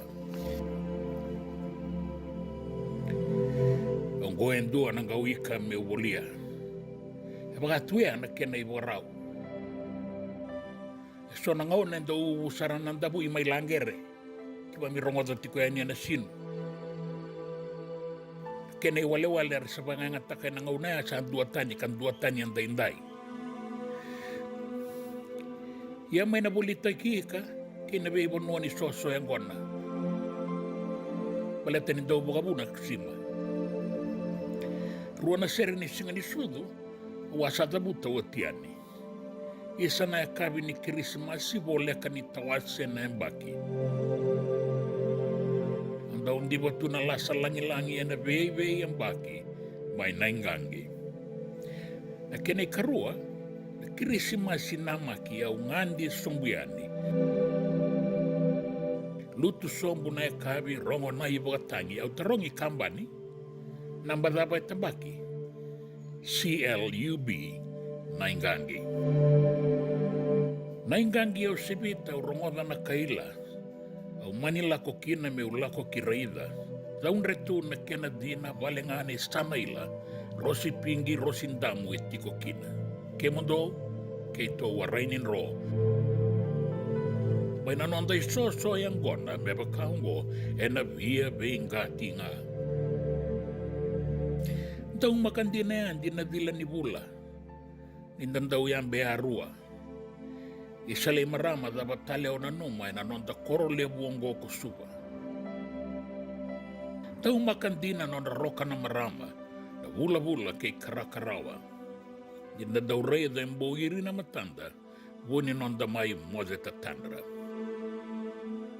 Oqo e dua na qau ika meu volia. E vaka tu ya na kena ivakarau. E so na gauna e dau uvu sara na davui mai laqere. Keimami rogoca tiko yani ena sinu. Kena iwalewale era sa vakayagataka ena gauna ya sa duatani ka duatani edaidai. Ia mai na volitaki ika kei na veivanua ni soso yaqona. Baleta ni dau vakavuna kusima. Rua na sere ni siga ni sucu au a sa cavuta oti yani. Isa na yakavi ni Kirisimasi voleka ni tawase na yabaki. Au dau diva tu na lasa lagilagi ena veivei yabaki mai Naiqaqi. Na kena ikarua, na Kirisimasi namaki au gadi sobu yani. Lutu sobu na yakavi, rogo na ivakatagi, au tarogi kabani. Naba cava e tabaki? C L U B, Naiqaqi. Naiqaqi au sevita, au rogoca na kaila. Au mani lako kina meu lako ki raica. Caudre tu na kena dina, vale ga ni Sanaila. Rosi pigi, rosi damu e tiko kina. Kemudou, keitou a rai ni dro. Mai na noda isoso yaqona me vaka oqo, ena via veiqati ga. Daumaka dina ya dina cila ni vula. Ni da dau yabe yarua. I Salei marama cava tale o nanuma ena noda koro levu oqo ko Suva. Daumaka dina nodra roka na marama, na vulavula kei karakarawa. Ni da dau raica e bau iri na matada, vu ni noda mai moce tatadra.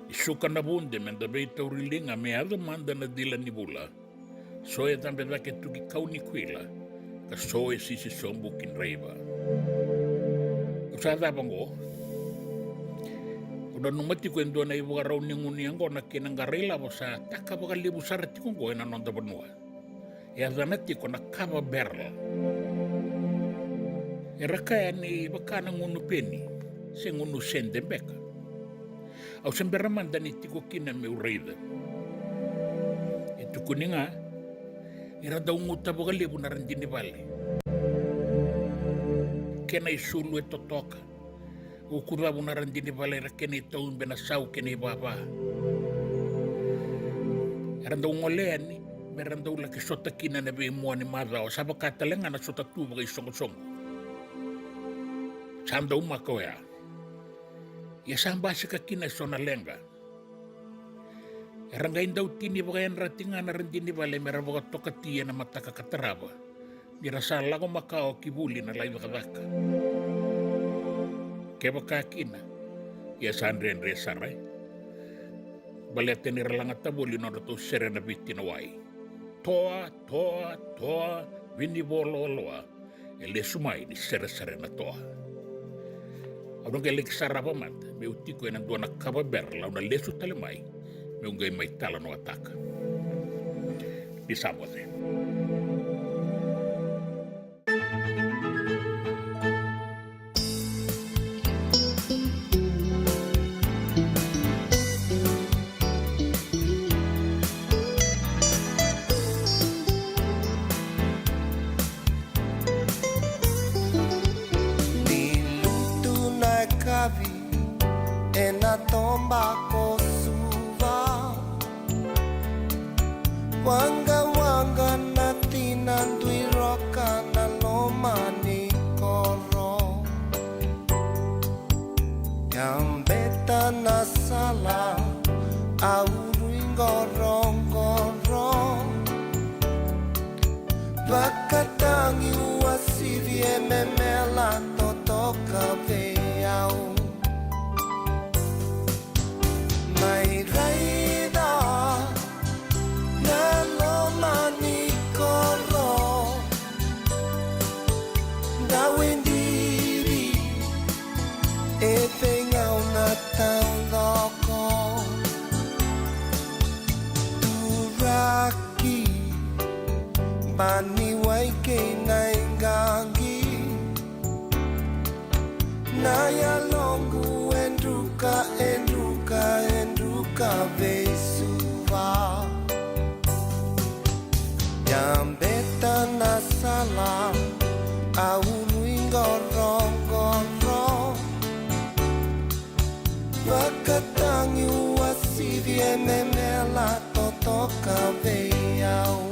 Ni suka na vude me da veitauri liga me yaco mada na cila ni vula. So e cabe cake tu ki kau ni kuila, ka so e sisi sobu ki draiva. Au sa cava oqo? Au nanuma tiko e dua na ivakarau ni gunu yaqona kei na qara ilavo sa taka vakalevu sara tiko oqo ena noda vanua. E yacana tiko na kava barrel. Era kaya ni vaka na gunu peni se gunu sede beka. Au se bera mada ni tiko kina meu raica. E tukuni ga ni ra dau guta vakalevu na radini vale. Kena isulu e totoka. Ukucavu na radini vale, era kena itaube na sau kei na ivava. Era dau gole yani me ra dau laki sota kina na veimua ni macawa, sa vaka tale ga na sota tu vakaisoqosoqo. Sa dau maka oya. Ia sa basika kina eso na leqa. Era qai dau tini vakayadrati ga na radini vale me ra vakatokati ena mataka ka tarava, ni ra sa lako makawa ki vuli na lai cakacaka. Kevaka kina, ia sa dredre sara, e? Baleta ni ra lagata voli nodratou sere na Viti na wai. Toa, toa, toa, vinivo loaloa, e lesu mai ni seresere na toa. Au na qai laki sarava mada meu tiko ena dua na kava barrel, au na lesu tale mai meu qai mai talanoataka. Ni sa moce. Ni lutu na yakavi ena toba ko Suva. Waqawaqa na tina, dui roka na loma ni koro. Yabeta na sala, a uru i qoroqoro. Vakatagi uasivi e memela totoka vei au. Mai raica na loma ni koro, dau e diri e veigauna taucoko. Turaki, Baniwai kei Naiqaqi. Na yaloqu e druka, e druka, e druka vei Suva. Yabeta na sala, a ulu i qoroqoro. Vakatagi uasivi e memela totoka vei au.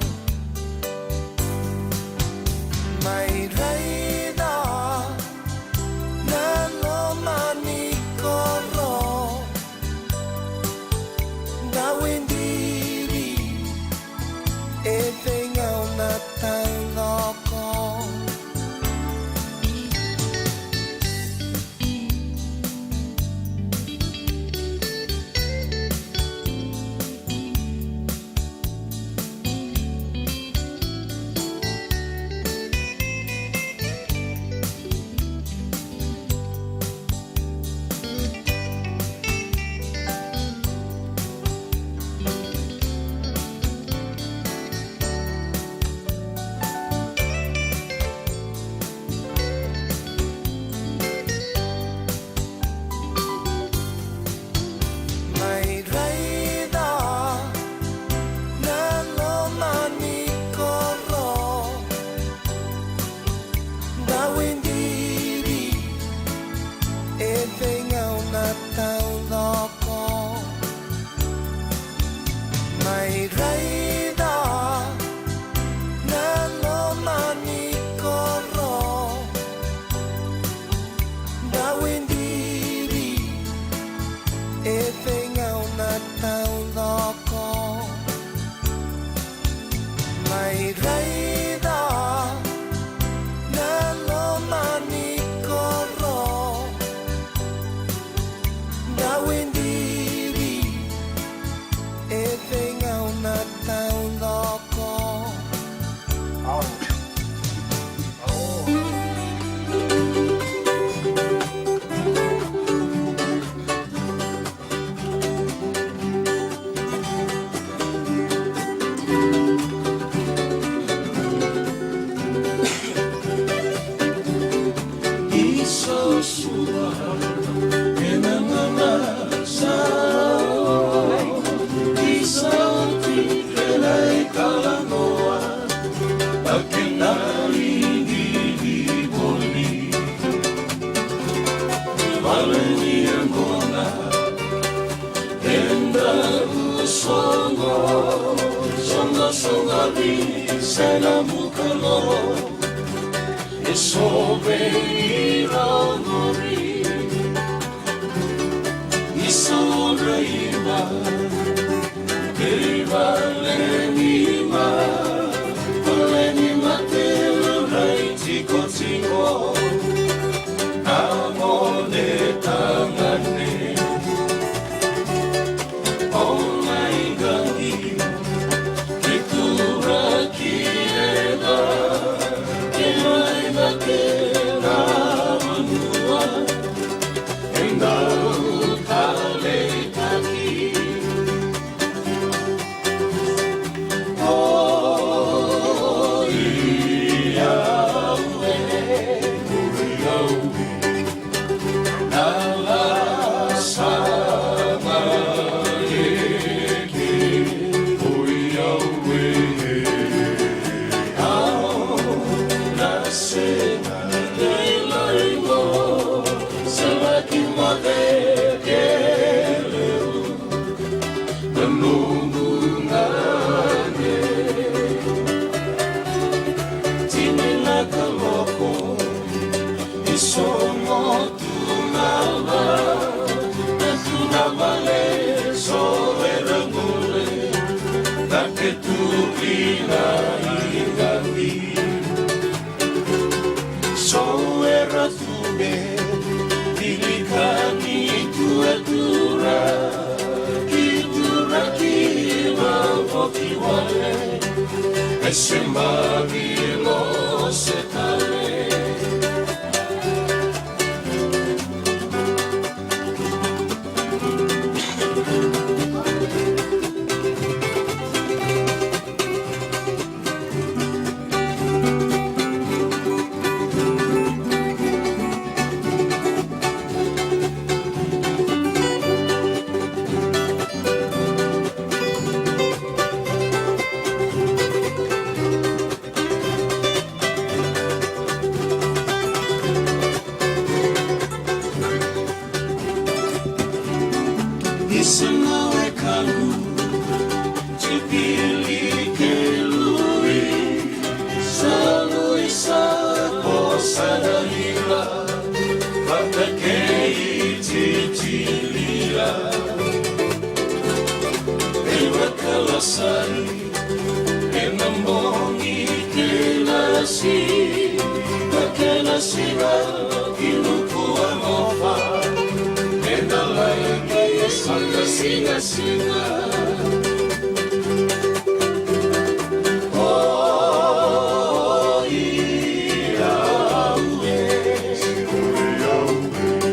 Mai raica na loma ni koro, dau e diri e veigauna taucoko. Leni e gona, eda sogo, sogo, sogo, vi sena mukalo, e so vei ira gori, ni so raiva. Kei valeni ma, valeni ma te rai tikotiko. Na gone tagane. O mai qai, ke turaki eda, ke mai na kena vanua. Eda taleitaki. Tini na kaloko, ni sogo tu na va, na tu na vale, so era gole, na ke tu vina i gavi. So era tu me, vilika ni tu e tura, ki tura ki ma voki wale, e se ma vilo se tale. Isa na wekaqu, Jubili kei Lui, sa Lui sa ko sa na ira, vata kei Jijili. E vakalasai, e na bogi kei na siga, kei na siga, ki nuku a mofa, e na lai kei e saka siga siga. O i au e, o i au e.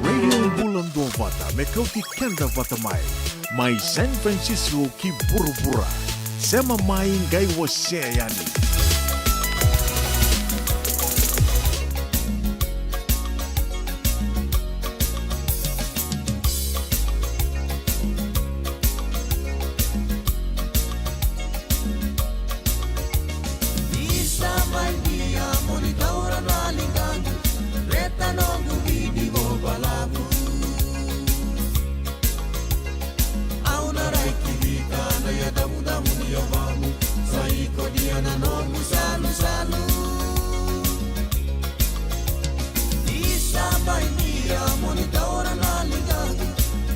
Radio Bula Duavata, me kauti keda vata mai. Mai San Francisco ki vuravura. Sema mai qai wasea yani. Ni sa mai via mo ni taura na ligaqu, reta noqu vidi vo balavu. Au na rai ki vita na ia davudavu ni yavamu, sa iko dia na noqu salusalu. Ni sa mai via mo ni taura na ligaqu,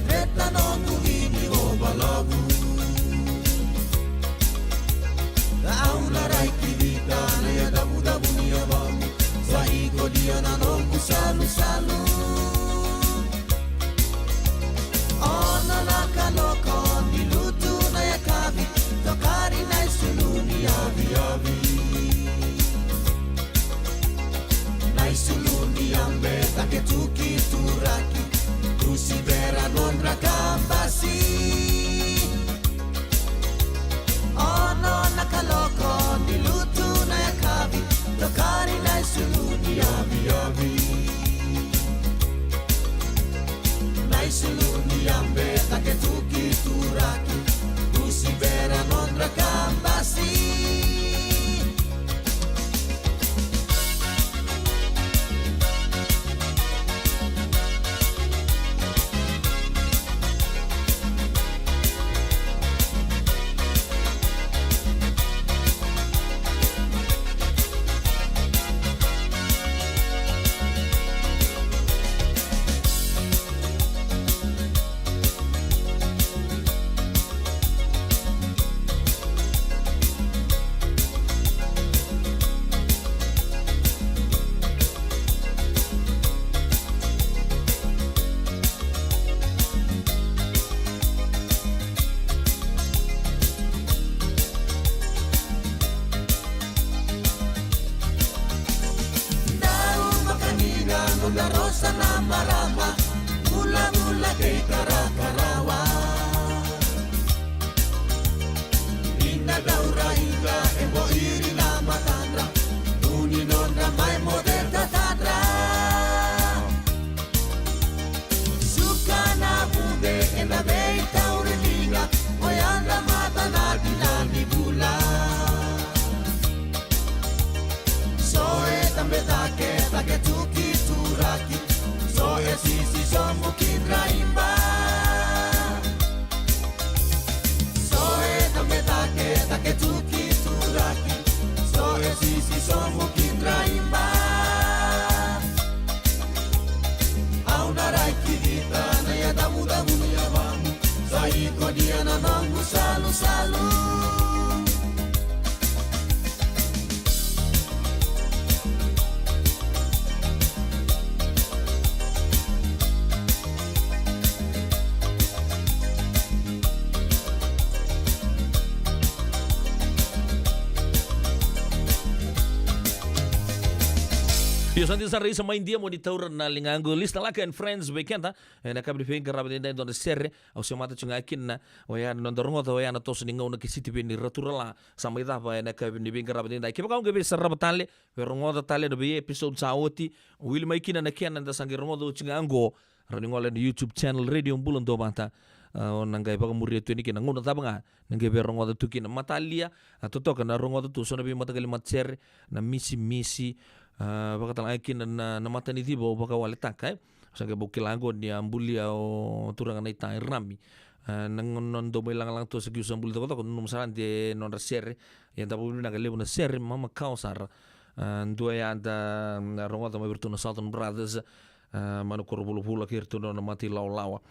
reta noqu vidi vo balavu. Au na rai ki vita na ia davudavu ni yavamu, sa iko Ia na noqu salusalu. Ono na kaloko ni lutu na yakavi, tokari na isulu ni yaviyavi. Na isulu ni yabe, cake tu ki turaki, dusi bera nodra kabasi. Ono na kaloko ni lutu na yakavi, tokari na isulu ni yaviyavi. Na isulu ni yabe, cake tu ki turaki, dusi bera nodra kabasi. Dau vakaniga noda rosa na marama, vulavula kei karakarawa. Ni na dau raica e vo iri na matadra, tu ni nodra mai moce tatadra. Suka na vude ena veitauri liga, o yadra mata na dina ni vula. So e tabe cake, cake tu ki turaki, so e sisi sobu ki draiba. So e tabe cake, cake tu ki turaki, so e sisi sobu ki draiba. Au na rai ki vita na yadavudavu na yavamu, sa iko dia na noqu salusalu. Io, sa dina sara, isa mai India mo ni taura na ligaqu. Lista Laka and Friends vei keda ena yakavi ni veiqaravi edaidai, dua na sere au semata tu ga kina, oya na noda rogoca, oya na toso ni gauna kei Sitiveni Raturala. Sa mai cava ena yakavi ni veiqaravi edaidai. Kevaka o qai veisarava tale, veirogoca tale na vei episode sa oti, wili mai kina na kena da sa qai rogoca oti ga oqo. Rawa ni gole ena YouTube channel Radio Bula Duavata. A, o na qai vakamuria tu yani kina, gauna cava ga na qai veirogoca tu kina. Matalia, a, totoka na rogoca tu so na veimataqali matasere, na misimisi, a, vakatale ga kina na, na mataniciva au vakawaletaka, e. Sa qai bau kila oqo ni a bulia o turaga na iTairami. A, na gauna dau mai lagalaga tu, sa kiu sa buli cokocoko, nanuma sara de nodra sere. Ia da vakavinavinaka, levu na sere mamakau sara. A, dua ya da, a, rogoca mai vei iratou na Southern Brothers, a, mai na koro vulavula kei iratou na nona mata ilawalawa.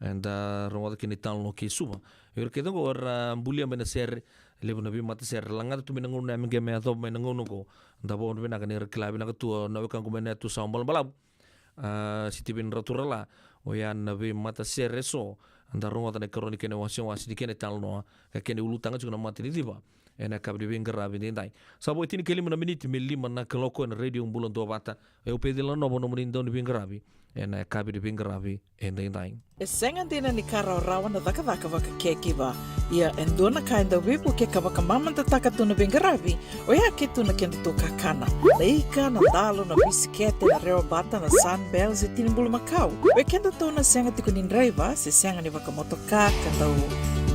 Eda rogoca kina italanoa kei Suva. Ira kece oqo era bulia mai na sere, levu na veimatasere. Lagata tu mai na gauna ya me qai me yacova mai na gauna oqo. Da vakavinavinaka ni ra kila vinaka tu na wekaqu mai na yatu Sawa Balabalavu, a, Sitiveni Raturala, oya na veimatasere eso. Da rogoca na ikarua ni kena iwasewase, ni kena italanoa, ka kena iulutaga tiko na mataniciva ena yakavi ni veiqaravi edaidai. Sa vo e tinikalima na miniti me lima na kaloko ena Radio Bula Duavata. E au Pecila Novo, nomuni dau ni veiqaravi ena yakavi ni veiqaravi edaidai. E sega dina ni ka rawarawa na cakacaka vaka caregiver. Ia e dua na ka e dau veivuke ka vakamamadataka tu na veiqaravi, oya ke tu na kedatou kakana. Na ika, na dalo, na bisikete, na rewa bata, na Sunbell se tini bulumakau. Vei kedatou na sega tiko ni draiva se sega ni vakamotoka ka dau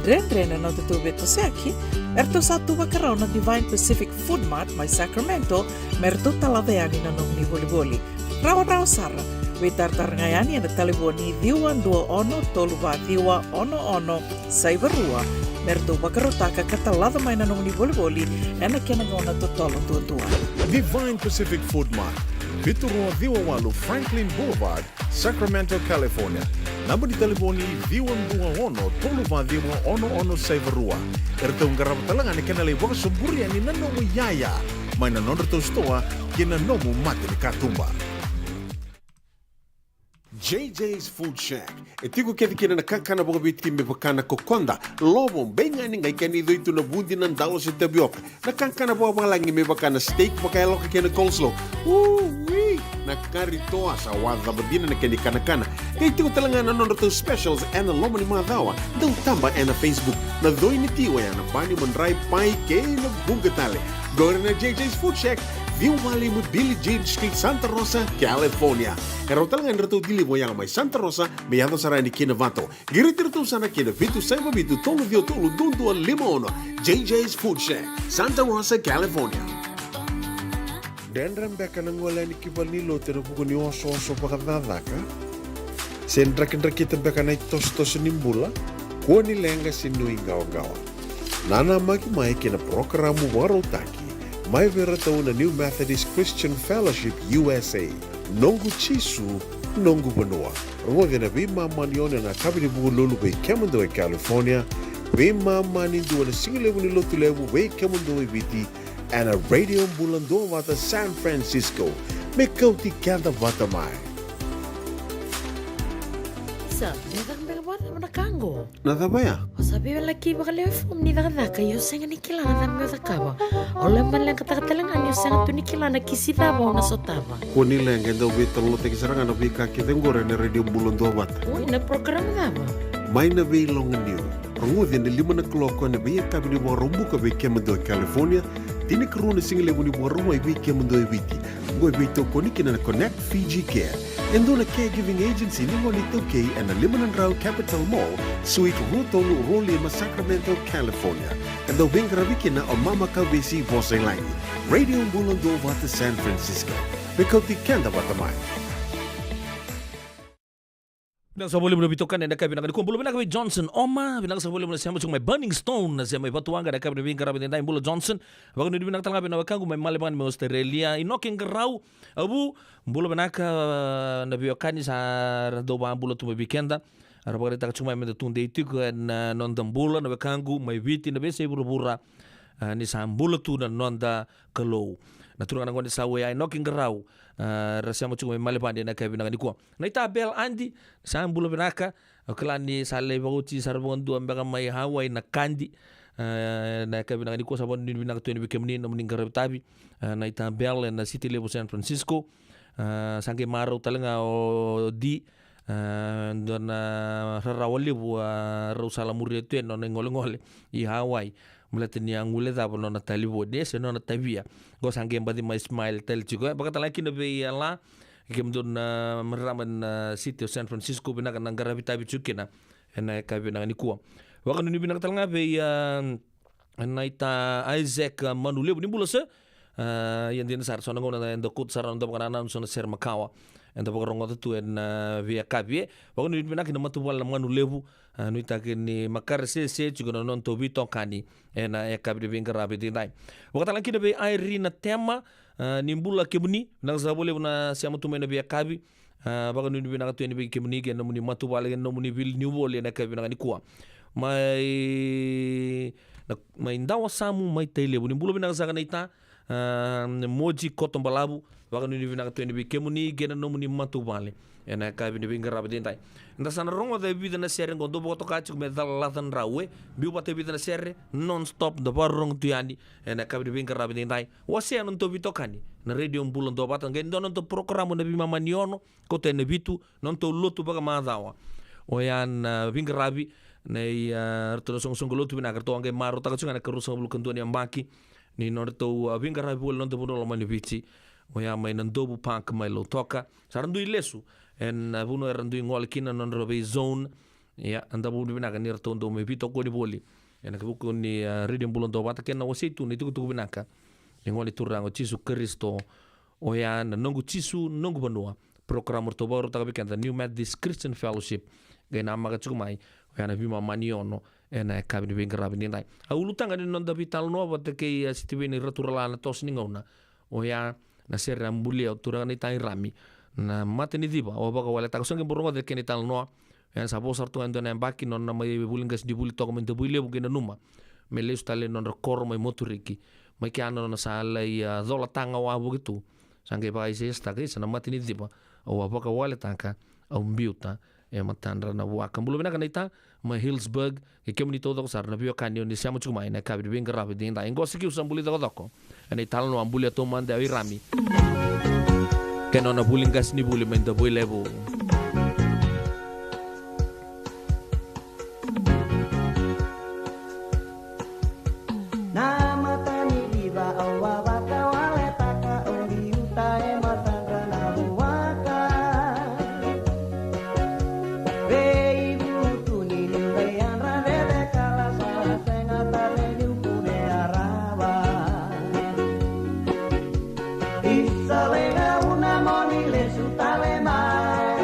dredre na nodatou veitosoyaki, eratou sa tu vakarau na Divine Pacific Food Mart mai Sacramento me ratou talaca yani na nomuni volivoli. Rawarawa sara, veitaratara ga yani ena talevoni ciwa dua ono tolu va ciwa ono ono saiva rua me ratou vakarautaka ka talaca mai na nomuni volivoli ena kena gauna totolo duadua. Divine Pacific Food Mart, vitu rua ciwa walu Franklin Boulevard, Sacramento, California. Naba ni talevoni ciwa dua ono tolu va ciwa ono ono saiva rua. Eratou qarava tale ga na kena lai vakasoburi yani na nomu iyaya. mai na nodratou sitoa kei na nomu mata ni katuba. J J's Food Shack. E tiko kece kina na kakana vakaviti me vaka na kokoda, lovo, beigani, qai kena icoi tu na vudi, na dalo se tavioka. Na kakana vakavalagi me vaka na steak vakayaloka kei na coleslaw. Ui! Na kari toa sa wacava dina na kena ikanakana. Qai tiko tale ga na nodratou specials ena loma ni macawa. Dau taba ena Facebook. Na coi ni ti oya na bani, madrai, pai kei na vuqa tale. Qori na J J's Food Shack, ciwa walu lima Billie Jean Street, Santa Rosa, California. E rawa tale ga ni ratou deliver oya mai Santa Rosa me yaco sara yani ki Novato. Qiriti iratou sara ki na vitu saiva vitu tolu ciwa tolu dua dua lima ono. J J's Food Shack, Santa Rosa, California. Dredre beka na gole yani ki valenilotu ena vuku ni osooso vakacakacaka? Se drakidrakita beka na itosotoso ni bula? Kua ni leqa se nuiqawaqawa. Nanamaki mai ki na parokaramu vakarautaki mai vei iratou na New Methodist Christian Fellowship U S A. Noqu Jisu, noqu vanua. Rogoci ena veimama ni ono ena yakavi ni Vukelulu vei kemudou e California, veimama ni dua na sigalevu ni Lotulevu vei kemudou e Viti, ena Radio Bula Duavata San Francisco. Me kauti keda vata mai. Isa, me caka beka vakacava na ka qo? Na cava ya? O sa veiwalaki vakalewe fomu ni cakacaka, ia o sega ni kila na cava meu cakava. O lako mai leqataka tale ga ni o sega tu ni kila na kisi cava o na sotava. Kua ni leqa, e dau veitalanoataki sara ga na veika kece qori ena Radio Bula Duavata. Oi, na program cava? Mai na Veiloganiu. Rogoci ena lima na kaloko ena veiyakavi ni Vakaraubuka vei kemudou e California, tinikarua na sigalevu ni Vakarauwai vei kemudou e Viti. Qo e veitokoni kina na Connect Fiji Care. E dua na caregiving agency ni gone iTaukei ena lima na drau Capitol Mall, Suite rua tolu rua lima, Sacramento, California. E dau veiqaravi kina o Mama Kavesi, vosa i lagi. Radio Bula Duavata San Francisco. Me kauti keda vata mai. Vinaka saka vakalevu na veitokani ena yakavi vinaka nikua. Bula vinaka vei Johnson Oma, vinaka saka vakalevu na sema tiko mai Burning Stone, na sema i Vatuwaqa ena yakavi ni veiqaravi edaidai. Bula Johnson, vakanuinui vinaka tale ga vei na wekaqu mai Malevani mai Australia. Inoke Qarau, Avu, bula vinaka na veiwekani sa ra dau vakabula tu mai vei keda. Ra vakaraitaka tiko mai meda tudei tiko ena noda bula na wekaqu mai Viti, na veiyasai vuravura. A, ni sa bula tu na noda Kalou. Na turaga na gone sa oya Inoke Qarau, a, ra sema tiko mai Malevani ena yakavi vinaka nikua. Naita Bel Adi, sa bula vinaka. Au kila ni sa lai vakaoti sara vakadua beka mai Hawaii na Kadi. A, ena yakavi vinaka nikua sa vakanuinui vinaka tu yani vei kemuni na nomuni qaravi tavi. A, naita Bel ena siti levu San Francisco. A, sa qai marau tale ga o Di. A, dua na rarawa levu a rau sa lamuria tu yani na nona igolegole i Hawaii. Baleta ni a guilecava na nona talevoni, e se nona tavia. Qo sa qai baci mai smile tale tiko. E, vakatalega kina vei Ala, kemudou na marama na siti o San Francisco, vinaka na qaravi tavi tiko kina ena yakavi vinaka nikua. Vakanuinui vinaka tale ga vei, a, naita Isaac, a, Manulevu, ni bula sir. A, ia dina sara, so na gauna eda kauta sara na noda vakanananu, so na sere makawa eda vakarogoca tu ena veiyakavi, e. Vakanuinui vinaka kina matavuvale na Manulevu, a, nuitaki ni makare sese tiko na nodatou veitokani ena yakavi ni veiqaravi edaidai. Vakatalega kina vei Irina Tema, a, ni bula kemuni, vinaka saka vakalevu na sema tu mai na veiyakavi. A, vakanuinui vinaka tu yani vei kemuni kei na nomuni matavuvale kei na nomuni veiliutaki voli ena yakavi vinaka nikua. Mai, na, mai Dawasamu, mai Tailevu, ni bula vinaka saka naita, a, Moji Kotobalavu, vakanuinui vinaka tu yani vei kemuni kei na nomuni matavuvale ena yakavi ni veiqaravi edaidai. Eda sa na rogoca e vica na sere qo, dou vakatoka tiko me cala laca drau, e. Biu vata e vica na sere, non-stop, da vakarorogo tu yani ena yakavi ni veiqaravi edaidai. Wasea na nodatou veitokani na Radio Bula Duavata, qai dua na nodatou porokaramu ena veimama ni ono, kauta ena vitu, na nodatou lotu vakamacawa. Oya na veiqaravi nei, a, ratou na soqosoqo lotu vinaka, ratou a qai marautaka tiko ga na ikaruasagavulu ka dua ni yabaki ni nodratou, a, veiqaravi voli na noda vanua lomani Viti. Oya mai Nadovu Park mai Lautoka. Sa ra dui lesu ena, a, vanua era dui gole kina na nodra vei zone. Ia, eda vakavinavinaka ni ratou dau mai veitokoni voli ena vuku ni, a, Radio Bula Duavata kei na wasei tu na itukutuku vinaka ni Gone Turaga o Jisu Karisito. Oya na Noqu Jisu, Noqu Vanua, porokaramu ratou vakarautaka vei keda New Methodist Christian Fellowship, qai namaka tiko mai, oya na veimama ni ono ena yakavi ni veiqaravi edaidai. A ulutaga ni noda veitalanoa vata kei, a, Sitiveni Raturala na toso ni gauna, oya na sere a bulia o turaga naita Irami, na mataniciva o vakawaletaka. Sa qai bau rogoca na kena italanoa. Ia sa vo sara tu ga e dua na yabaki nona mai vuli qasenivuli toka mai Davuilevu, qai nanuma me lesu tale nodra koro mai Moturiki, Mai kea na nona sa lai, a, cola taga wavoki tu. Sa qai vakaisaiasataka, isa na mata ni civa, au a vakawaletaka, au biuta e matadra na vuaka. Bula vinaka naita mai Hillsburg, kei kemuni taucoko sara na veiwekani o ni sema tiko mai na yakavi ni veiqaravi edaidai. Qo sa Q sa buli cokocoko ena italanoa bulia taumada o Irami kei na nona vuli qasenivuli mai Davuilevu. Na mata ni civa au a vakawaletaka, au biuta e matadra na vuaka. Veivutuni niu lai yadra cecekala, sa sega tale niu kunea rawa. Isa, leqa una mo ni lesu tale mai.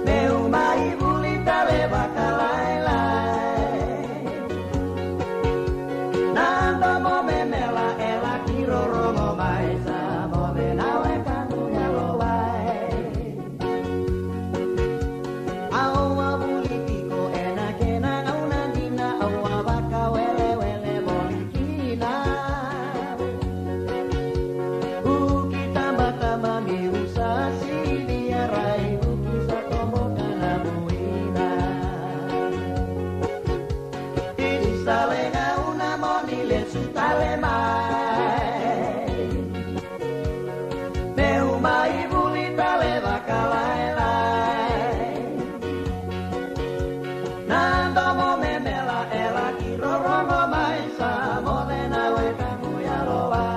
Meu mai vuli tale vakalailai. Na domo me mela e laki rorogo mai, sa moce na wekaqu yalowai. Au a vuli tiko ena kena gauna dina, au a vakawelewele voli kina. Vuki tabataba niu sa sivia, raivuki sa toboka na muina. Isa, leqa una mo ni lesu tale mai. Meu mai vuli tale vakalailai. Na domo me mela e laki rorogo mai, sa moce na wekaqu yalowai.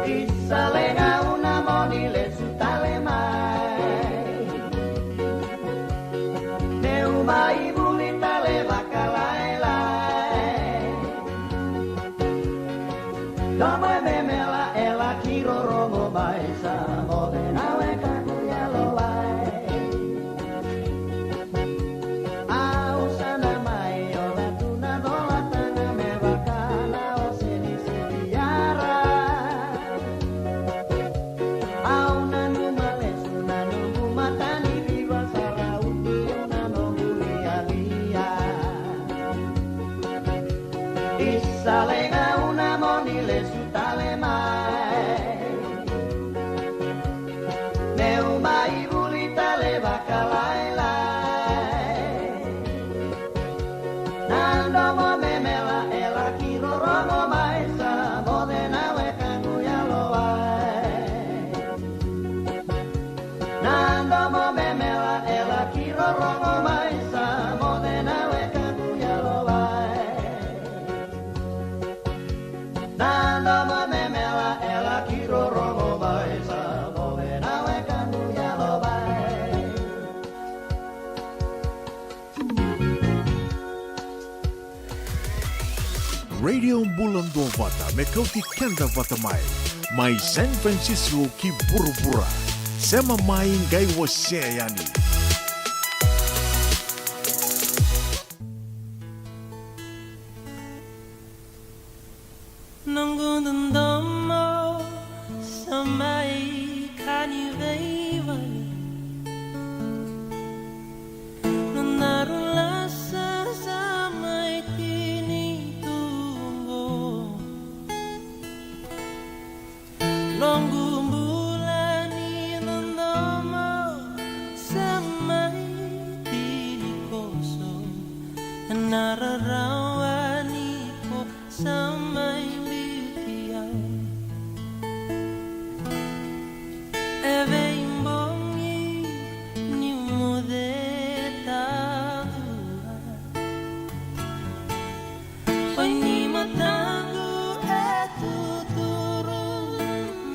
Isa, leqa una mo ni lesu tale mai. Meu mai vuli tale vakalailai. Domo me mela e laki rorogo mai, sa moce na wekaqu yalowai. Au sa na mai oca tu na colataga me vaka na ose ni siviyara. Au nanuma lesu na noqu mata ni civa, sa rauti au na noqu lialia. Isa, leqa una mo ni lesu tale mai. Meu mai vuli tale vakalailai. Na domo me mela e laki rorogo mai, sa moce na wekaqu yalowai. Na domo me mela e laki rorogo mai, sa moce na wekaqu yalowai. Na domo me mela e laki rorogo mai, sa moce na wekaqu yalowai. Radio Bula Duavata, me kauti keda vata mai. Mai San Francisco ki vuravura. Sema mai, qai wasea yani. Noqu dodomo sa mai ka ni veivale. Na narulasa sa mai tini tu qo. Noqu bula ni dodomo sa mai tini koso. Na rarawa ni ko sa mai biuti au. E veibogi niu moce tadua. Oi ni mataqu e tuturu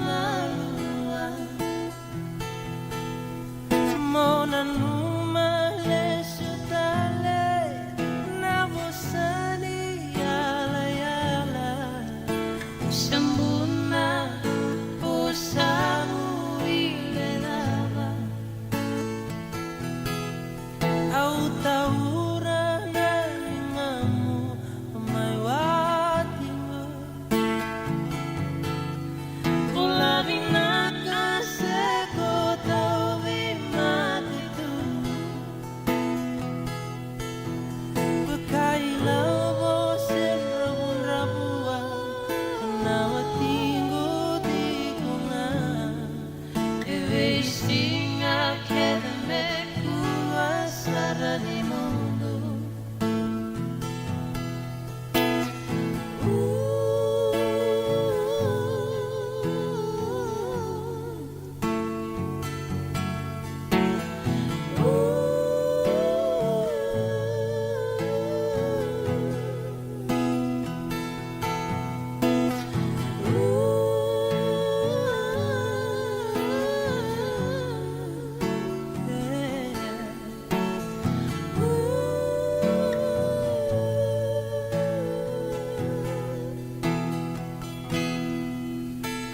na lua. Siga kece me kua sara ni mudu.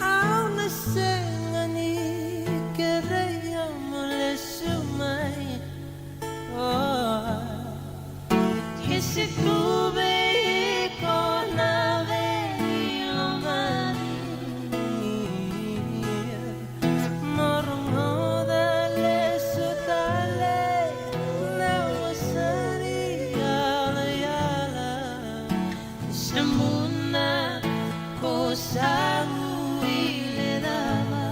Au na sega ni kerea mo lesu mai. Kisi tu vei iko na veilomani. Mo rogoca lesu tale na vosa ni yalayala. Se muna ko sa guilecava.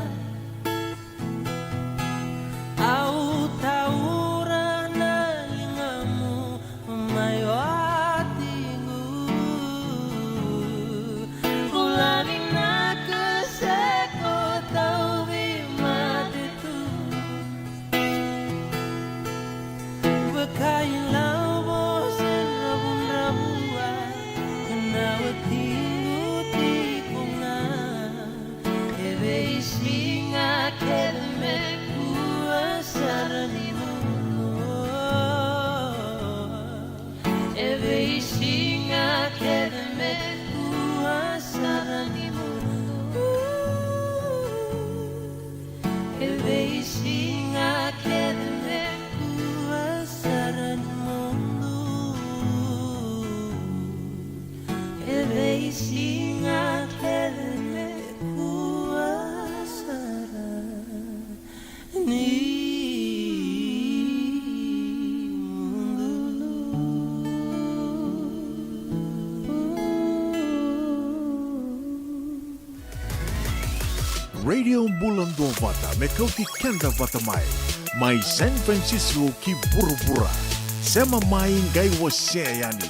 Au taura na ligamu mai watiqu. Bula vinaka se ko tauvimate tu. Vakailavo se dravudravua na watiqu tiko ga. E veisiga kece me kua sara ni mudu. E veisiga kece me kua sara ni mudu. E veisiga kece me kua sara ni mudu. E veisiga kece me kua sara ni mudu. Radio Bula Duavata me kauti keda vata mai, mai San Francisco ki vuravura. Sema mai qai wasea yani.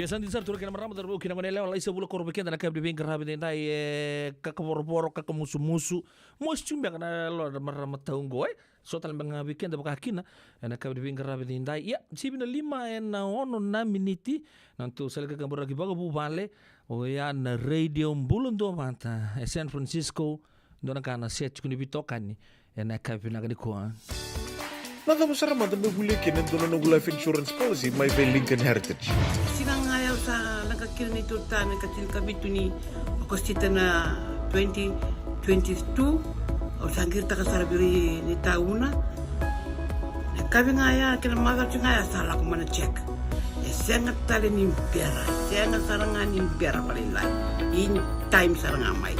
E sa dina sara, turaga kei na marama, cauravou kei na goneyalewa, lai sa vula koro vei keda na yakavi ni veiqaravi edaidai, e, kakavorovoro, kakamusumusu. Mosi tu beka na yalo na marama tau qo, e. So tale beka ga vei keda vaka kina ena yakavi ni veiqaravi edaidai. Ia, sivi na lima ena ono na miniti. Na nodatou sala ni kakaburaki vakavuvale, oya na Radio Bula Duavata e San Francisco. Dua na ka na set tiko ni veitokani ena yakavi vinaka nikua. Na cava sara mada meu volia kina e dua na noqu life insurance policy mai vei Lincoln Heritage? Siga ga ya au sa leqa kina neitou ta na ikatinikavitu ni Okosita na twenty twenty-two. Au sa qiritaka sara vei ira ni tauna. Na yakavi ga ya kei na macawa ga ya sa lako mai na check. E sega tale ni bera, sega sara ga ni bera vakalailai. In time sara ga mai.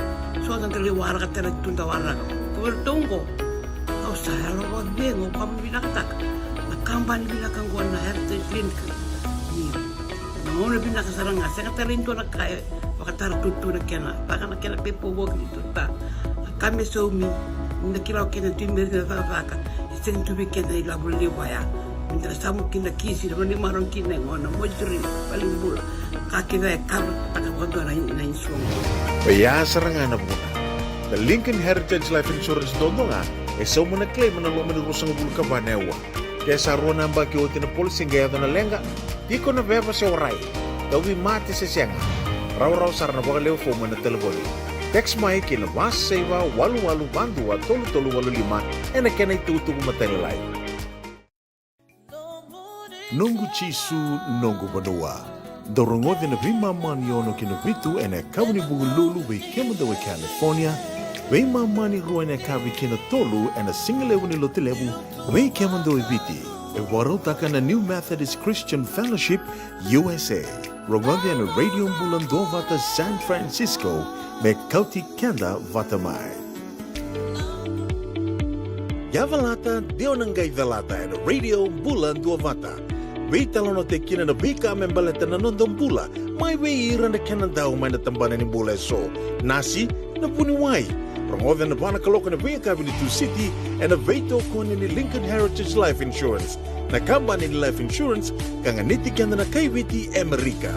So da qai waraka tale tu, da waraka. Ko vei ratou qo, au sa yalo vakacegu, au vakavinavinakataka na kabani vinaka qo na Heritage Link. Ni na gauna vinaka sara ga, sega tale ni dua na ka e vakatara tutu na kena, vaka na kena paperwork ni tuta. Na ka me saumi, ni da kila o keda tu me rita cakacaka, e sega tu vei keda na ilavo levu ya. Me da samu kina kisi, na vanua ni marau kina e gona, moituri, valenibula. Ka kece e cover taka vakadua na, na insurance. Oya sara ga na vuna. Na Lincoln Heritage Life Insurance duadua ga e sauma na claim ena loma ni ruasagavulu ka va na aua. Ke sa rua na yabaki oti na policy qai yaco na leqa, tiko na veva se warai, tauvimate se sega, rawarawa sara na vakalewe fomu ena talevoni. Text mai ki na va saiva walu walu va dua tolu tolu walu lima ena kena itukutuku matailalai. Noqu Jisu, noqu vanua. Dou rogoca na veimama ni ono ki na vitu ena yakavi ni Vukelulu vei kemudou e California, veimama ni rua ena yakavi ki na tolu ena sigalevu ni Lotulevu vei kemudou e Viti. E vakarautaka na New Methodist Christian Fellowship U S A. Rogoca ena Radio Bula Duavata San Francisco me kauti keda vata mai. Yavalata, de o na qai calata ena Radio Bula Duavata. Veitalanoataki kina na veika me baleta na noda bula, mai vei ira na kena dau mai na tabana ni bula eso. Nasi, na vuniwai. Rogoca ena va na kaloko ena veiyakavi ni Tusiti ena veitokoni ni Lincoln Heritage Life Insurance, na kabani ni life insurance ka ganiti keda na kai Viti e Amerika.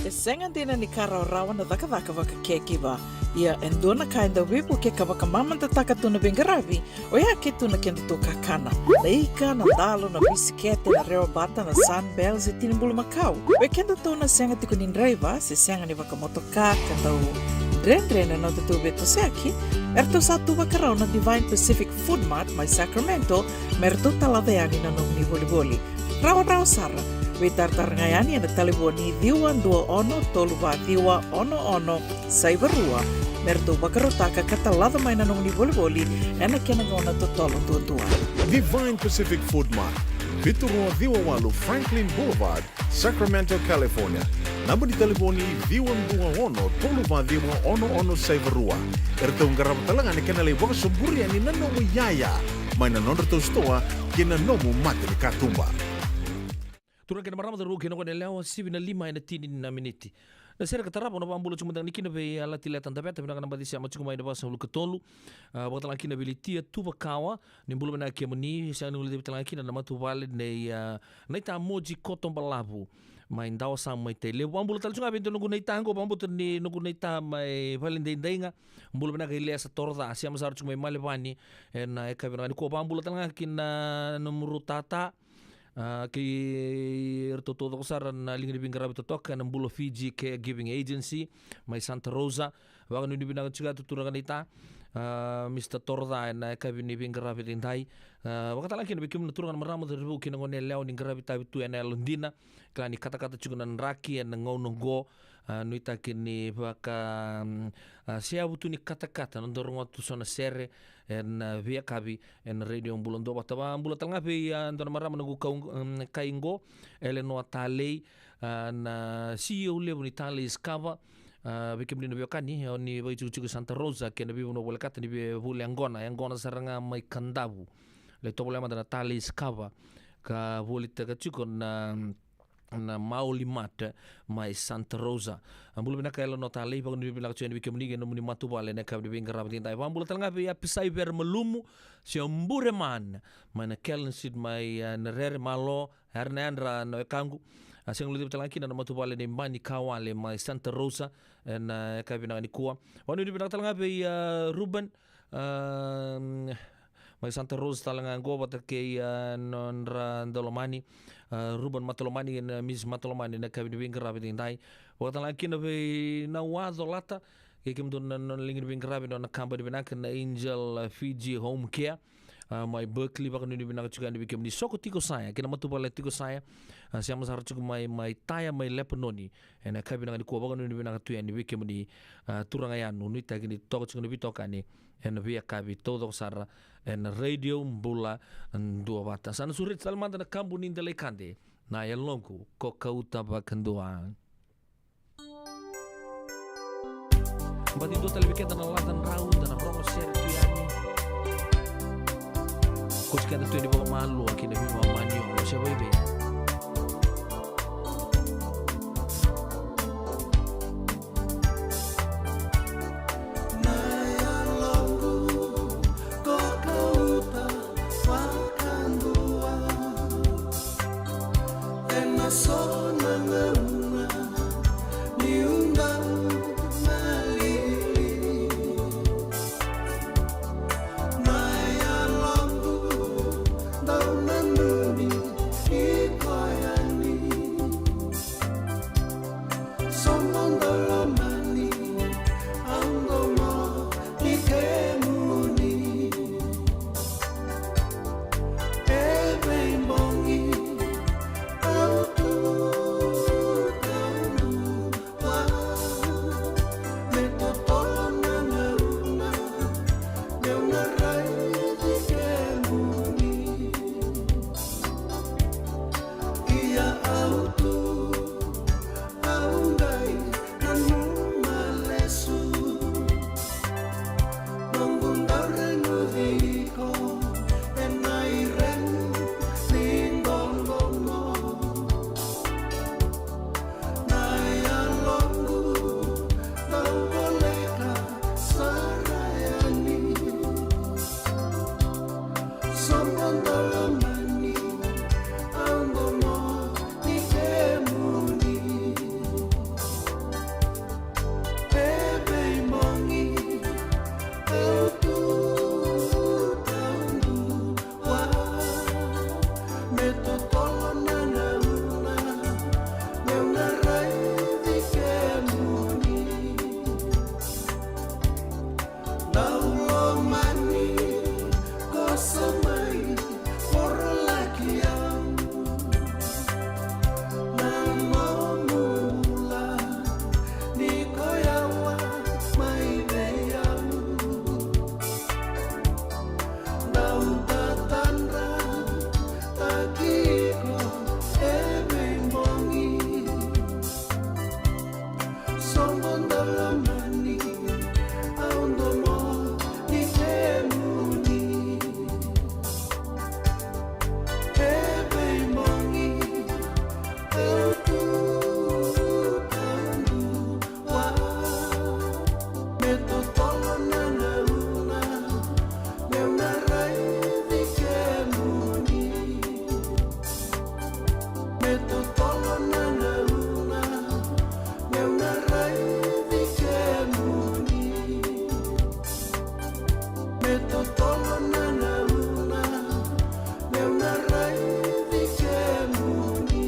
E sega dina ni ka rawarawa na cakacaka vaka caregiver. Ia e dua na ka e dau veivuke ka vakamamadataka tu na veiqaravi, oya ke tu na kedatou kakana. Na ika, na dalo, na bisikete, na rewabata, na Sunbell se tini bulumakau. Vei kedatou na sega tiko ni draiva se sega ni vakamotoka ka dau dredre na nodatou veitosoyaki, eratou sa tu vakarau na Divine Pacific Food Mart mai Sacramento me ratou talaca yani na nomuni volivoli. Rawarawa sara. Veitaratara ga yani ena talevoni ciwa dua ono tolu va ciwa ono ono saiva rua me ratou vakarautaka ka talaca mai na nomuni volivoli ena kena gauna totolo duadua. Divine Pacific Food Mart, vitu rua ciwa walu Franklin Boulevard, Sacramento, California. Naba ni talevoni ciwa dua ono tolu va ciwa ono ono saiva rua. Eratou qarava tale ga na kena lai vakasoburi yani na nomu iyaya mai na nodratou sitoa kei na nomu mata ni katuba. Turaga kei na marama, cauravou kei na goneyalewa, sivi na lima ena tini na miniti. Na sere ka tarava au na vakabula tiko mada ga yani kina vei Alati Leta Daveta, vinaka na baci sema tiko mai na vasagavulu ka tolu. A, vakatalega kina vei Litia Tuvakawa, ni bula vinaka kemuni, sega ni guilecavi talega kina na matavuvale nei, a, Naita Moji Kotobalavu mai Dawasamu mai Tailevu. Vakabula tale tiko ga vei dua noqu naita qo, vakabauta ni noqu naita mai Valedaidai ga. Bula vinaka Iliesa Toroca, sema sara tiko mai Malevani ena yakavi vinaka nikua. Vakabula talega kina nomudou tata, a, kei iratou taucoko sara na liga ni veiqaravi totoka ena Bula Fiji Caregiving Agency mai Santa Rosa. Vakanuinui vinaka tiko ya tu turaga naita, a, Mister Toroca, ena yakavi ni veiqaravi edaidai. A, vakatalega kina vei kemuni na turaga na marama, cauravou kei na goneyalewa ni qaravi tavi tu ena yalodina. Kila ni katakata tiko na draki ena gauna oqo, a, nuitaki ni vaka, mm, a, seyavu tu ni katakata, na noda rogoca tu so na sere ena, a, veiyakavi ena Radio Bula Duavata. Vakabula talega vei, a, dua na marama noqu kau, mm, kai qo, Elenoa Talei, a, na C E O levu ni Talei Skava, a, vei kemuni na veiwekani, o ni vakaitikotiko i Santa Rosa kei na veivanua volekata ni via vuli yaqona, yaqona sara ga mai Kadavu. Lai tovolea mada na Talei Skava ka volitaka tiko na na Maoli Mart mai Santa Rosa. A, bula vinaka Elenoa Talei, vakanuinui vinaka tiko yani vei kemuni kei na nomuni matavuvale ena yakavi ni veiqaravi edaidai. Vakabula talega vei Apisai Veremalumu se o Bureman mai na Kellen Street mai, a, Narere, malo, yara na yadra na wekaqu. A sega ni lutu tale ga kina na matavuvale nei Mani Kawale mai Santa Rosa ena, e, yakavi vinaka nikua. Vakanuinui vinaka tale ga vei, a, Ruben, a, mai Santa Rosa tale ga qo vata kei, a, nodra daulomani, a, Ruben Matolomani, na Miss Matolomani, na yakavi ni veiqaravi edaidai. Vaka tale ga kina vei Nawaco Lata, kei kemudou na, na liga ni veiqaravi, na nona kabani vinaka na Angel, a, Fiji Home Care, a, mai Berkeley. Vakanuinui vinaka tiko yani vei kemuni Soko Tiko Saya, kei na matavuvale Tiko Saya, a, sema sara tiko mai, mai Taya, mai Lepanoni. Ena yakavi vinaka nikua, vakanuinui vinaka tu yani vei kemuni, a, turaga yanu, nuitaki ni toka tiko na veitokani ena veiyakavi taucoko sara ena Radio Bula Duavata. Sa na sureti tale mada na kabu ni Delaikade, Na Yaloqu ko Kauta Vakadua. Bati dua tale vei keda na Lada Drau, da na rogo sere tu yani. Kosi keda tu yani vakamalua ki na veimama ni olo se vaive. Na yaloqu ko Kauta Vakadua. Ena so na gauna niu dau malili, na yaloqu dau nanumi iko yani. Soqo dau lomani au, domo ni kemuni. E veibogi au tu taudua, me totolo na gauna meu na raici kemuni. Ia au tu, au qai nanuma lesu. Noqu dau reguci iko ena iregu ni dodomo. Na yaloqu dau voleka sara yani. Soqo dau lomani au, domo ni kemuni. E veibogi au tu taudua, me totolo na gauna meu na raici kemuni. Dau lomani ko sa mai vorolaki au. Na nomu bula ni ko yawa mai vei au. Dau tatadrataki iko e veibogi. Soqo dau lomani au, domo ni kemuni. E veibogi au tu taudua, me totolo na gauna meu na raici kemuni. Me totolo na gauna meu na raici kemuni. Me totolo na gauna meu na raici kemuni.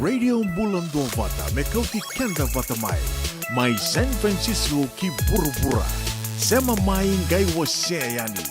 Radio Bula Duavata me kauti keda vata mai, mai San Francisco ki vuravura. Sema mai, qai wasea yani.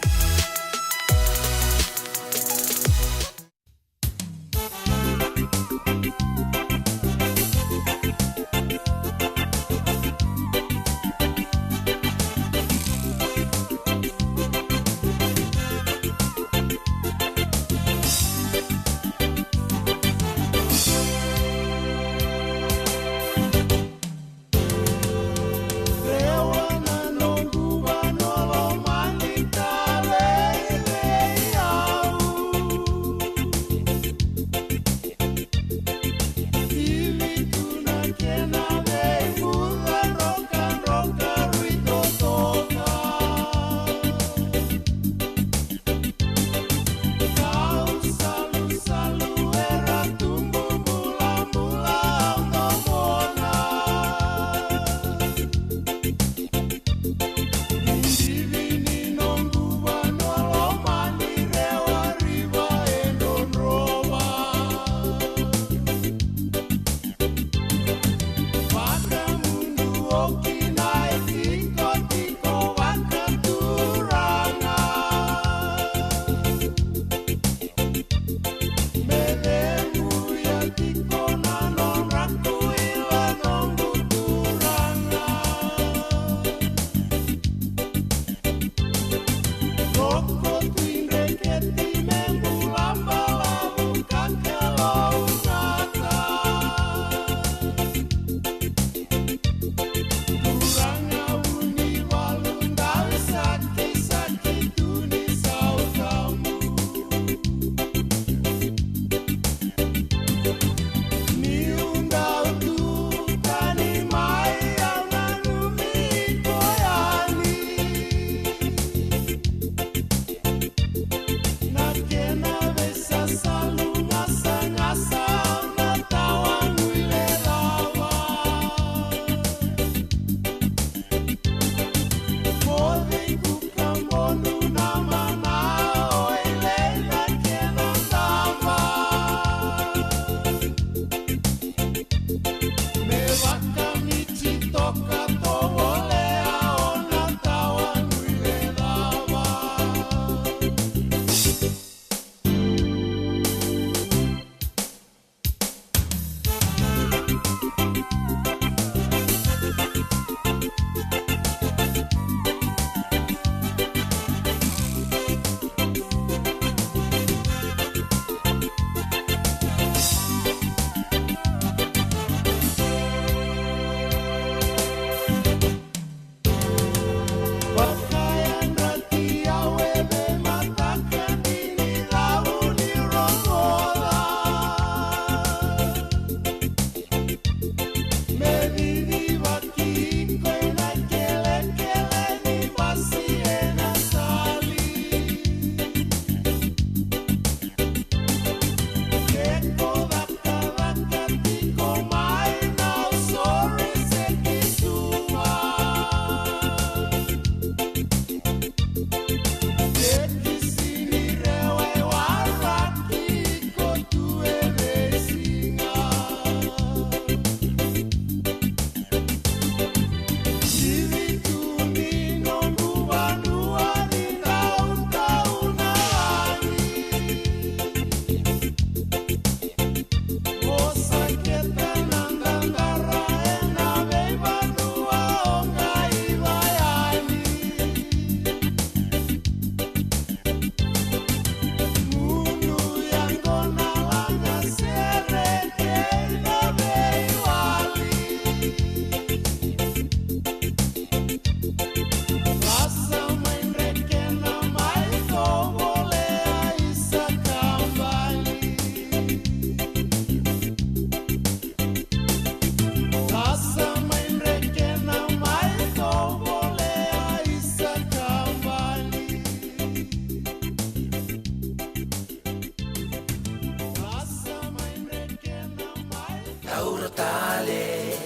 Taura tale,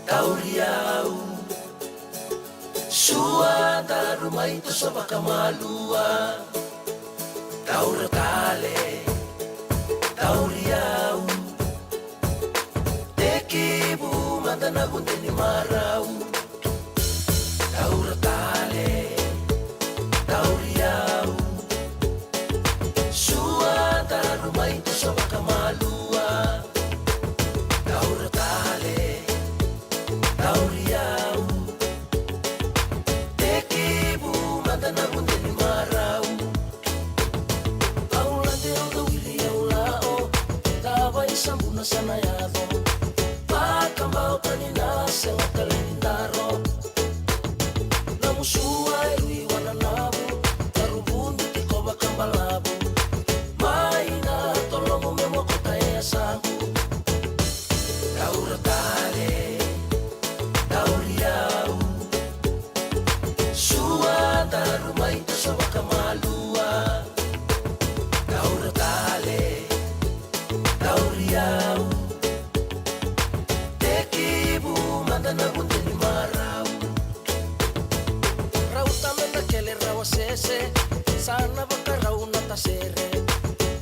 tauri au. Sua, daru mai toso vakamalua. Taura tale, tauri au. na gude ni marau. Taura tale, tauri au. Sua daru mai toso vakamalua. Taura tale, tauri au. Tekivu mada na gude ni marau. Au lade au dau wili au lao. Tava i sabuna sa na yaco. Vakabau tani na sega tale ni daro. Na musua e rui wananavu. Taru vudu tiko vakabalavu. Mai na tolomu me mokota e yasamu. Taura tale, tauri au. Sua daru mai toso vakamalua. Taura tale, tauri au. Tekivu mada na gude ni marau. Rauta me na kele rawa sese. Sa na vakarau na tasere.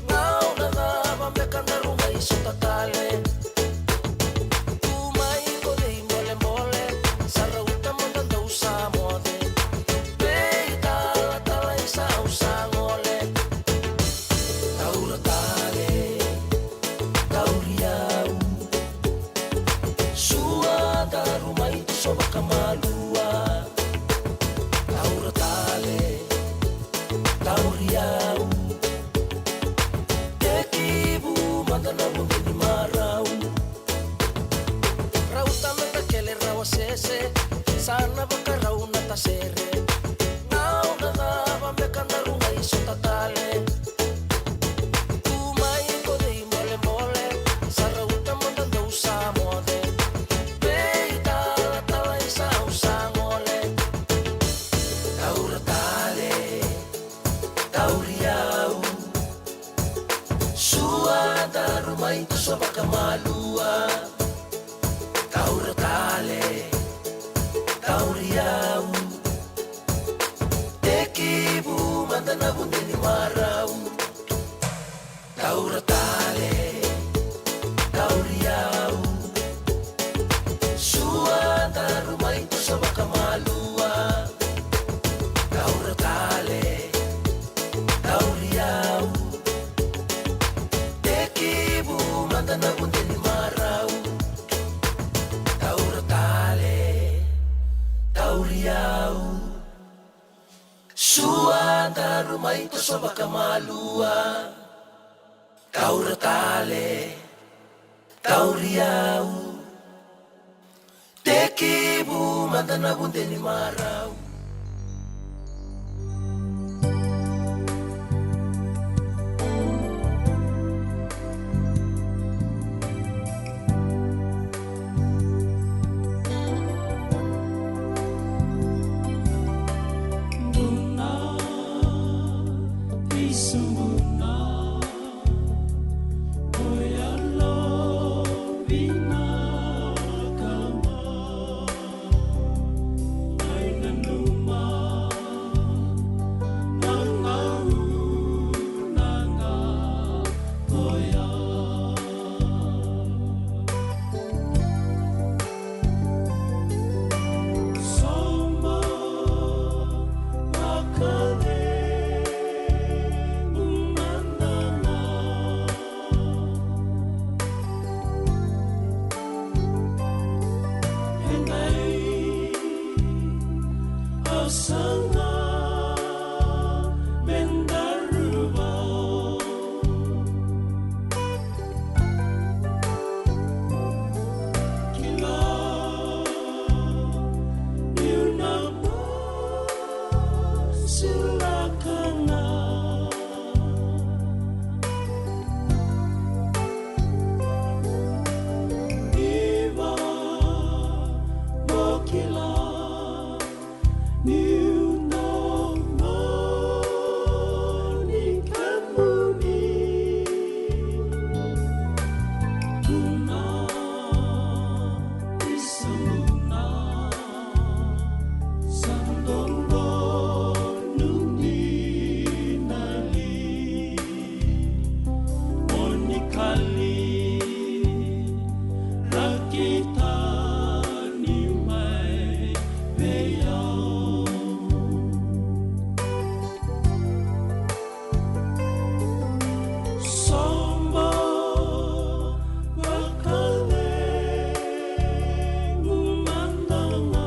Gauna cava beka daru mai sota tale. Tu mai ko cei bolebole. Sa rauta mada dou sa moce. Vei talatala i sa au sa gole. Taura tale, tauri au. Sua daru mai toso vakamalua. Taura tale, tauri au. Tekivu mada na gude ni marau. Rauta me na kele rawa sese. Sa na vakarau na tasere. Gauna cava beka daru mai sota tale. Tu mai ko cei bolebole. Sa rauta mada dou sa moce. Vei talatala i sa au sa gole. Taura tale, tauri au. Sua daru mai toso vakamalua. Taura tale, tauri au. Tekivu mada na gude ni marau. Taura tale, tauri au. Sua daru mai toso vakamalua. Taura tale, tauri au. Tekivu mada na gude ni marau. Taura tale, tauri au. Sua daru mai toso vakamalua. Taura tale, tauri au. Tekivu mada na gude ni marau. vei au. Sobo vakalevu mada ga.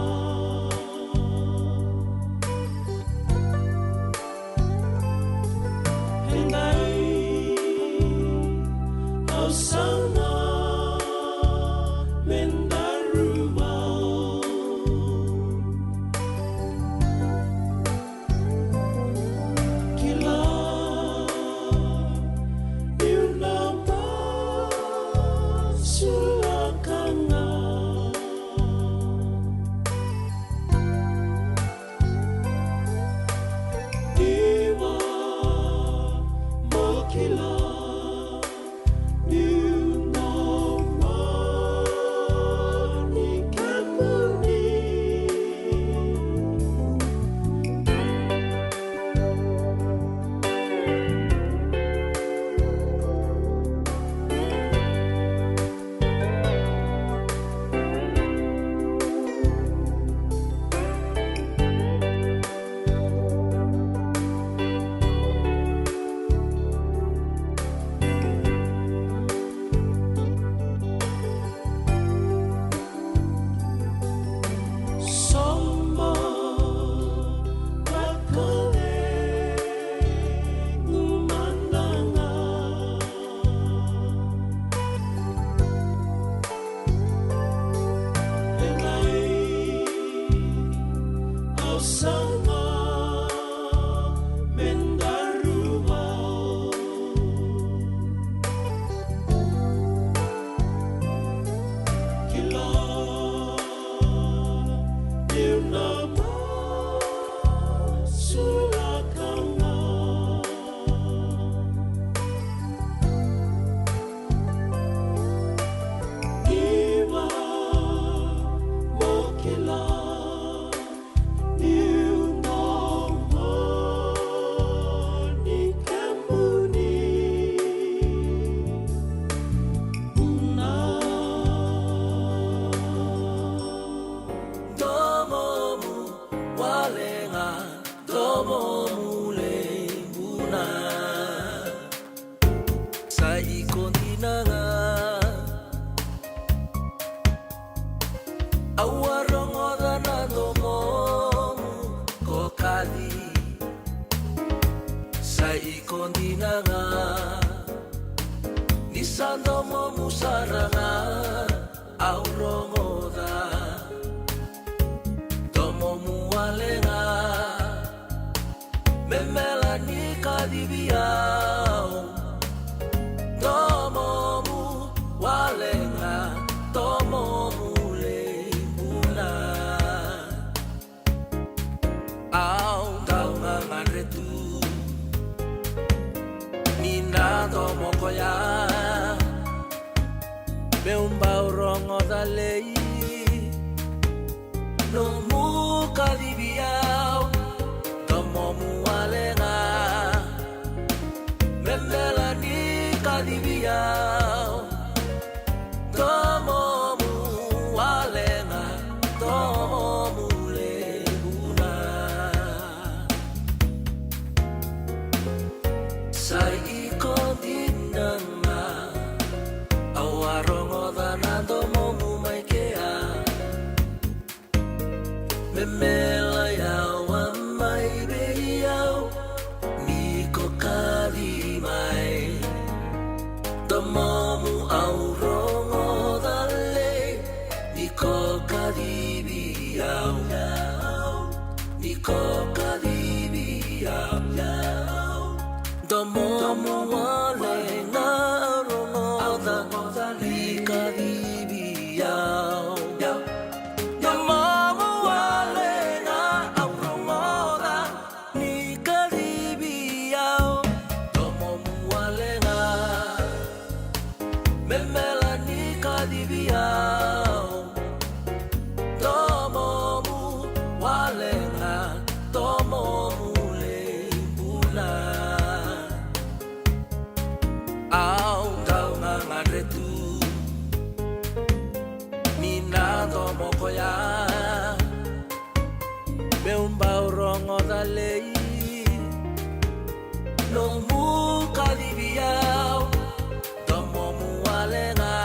Edai au sa na me daru vou. Kila niu na masulaka ga. Iwa mo kila niu na mani kemuni. Sobo vakalevu mada ga. Edai au sa na me daru vou. Kila niu na masulaka ga. Iwa mo kila niu na mani kemuni. Vuna domomu wale ga, domomu levu na. Sa iko dina ga. Au a rogoca na domomu ko kaci. Sa iko dina ga. Ni sa domomu sara ga. Au rogoca domomu wale ga. Me mela ni kacivi au. Domomu wale ga, domomu levu na. Au dau gagadre tu ni na domo koya. Meu bau rogoca lei nomu kacivi au. Domomu wale ga. Me mela ni kacivi au. Domomu wale ga, domomu levu na. Sa iko dina ga. Au a rogoca na domomu mai kea. Me mela yawa mai vei au ni ko kaci mai. Domomu au rogoca lei ni ko kacivi au. Ni ko kacivi au. Domomu wale ga au rogoca ni kacivi au. Domomu wale ga au rogoca ni kacivi au. Domomu wale ga. Me mela ni kacivi au. Domomu wale ga, domomu levu na. Lei, nomu kacivi au, domomu wale ga.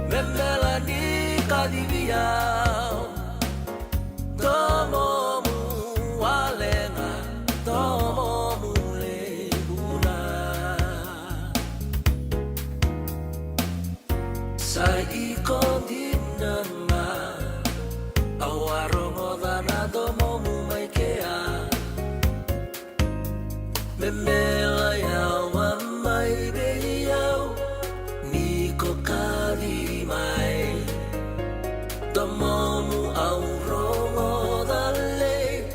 Me mela ni kacivi au, domomu wale ga, domomu lei bula. Sa iko dina ga, au a rogoca na domomu mai kea. Me mela yawa mai vei au, ni ko kaci mai. Domomu au rogoca lei,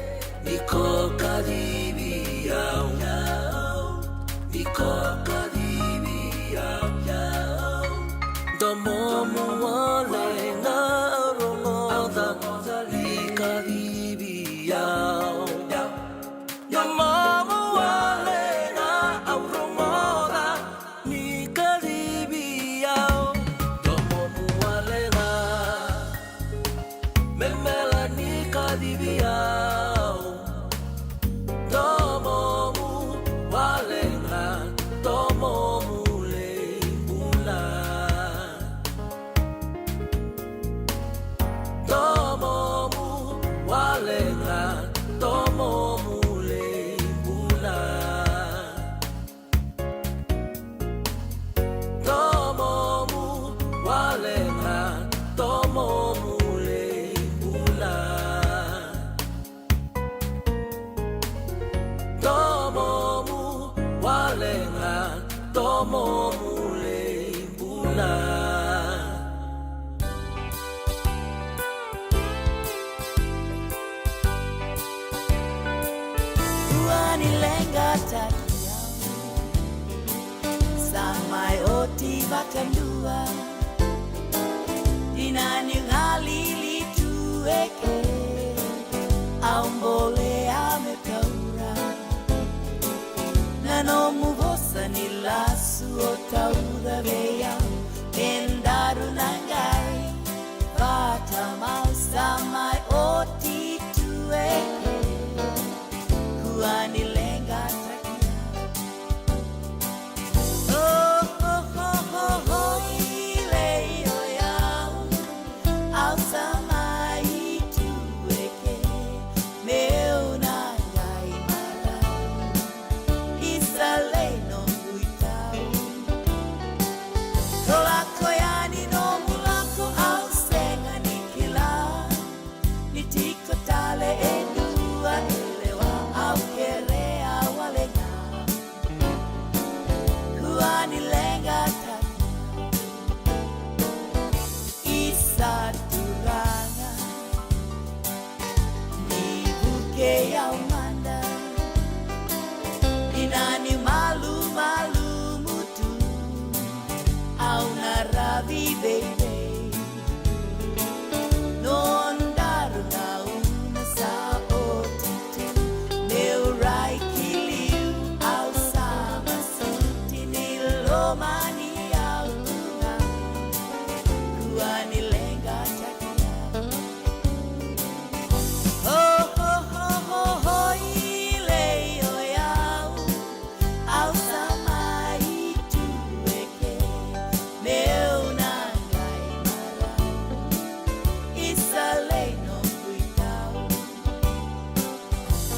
ni ko kacivi au. Ni ko kacivi au. Domomu wale ga au rogoca, ni kacivi au. Domomu wale ga au rogoca, ni kacivi au. Domomu wale ga, me mela ni kacivi au. Domomu wale ga, domomu lei bula. Domomu wale ga, domomu lei bula. Domomu wale ga, domomu lei bula. Domomu wale ga, domomu lei bula. Dua ni leqa tani au, sa mai oti vakadua. Dina ni galili tu eke, au bolea me taura. Na nomu vosa ni lasu o tauca vei au, e daru na qai vata mau sa mai oti tu eke. Kua ni leqa taki au. Oh, oh, oh, oh, oh, i lei o yau. Au sa mai tu eke, meu na qai marau. Isa lei noqu itau. Ko lako yani nomu lako au sega ni kila. Ni tiko tale e dua e lewa au kerea wale ga. Kua ni leqa taki. Isa Turaga, ni vukei au mada. Ni na ni malumalumu tu, au na ravi veivei. Nodaru gauna sa oti tu, meu rai ki liu au sa masuti ni lomani au tu ga. Kua ni leqa taki au. Ho, ho, ho, ho, ho, i lei o yau. Au sa mai tu eke, meu na qai marau. Isa lei noqu itau.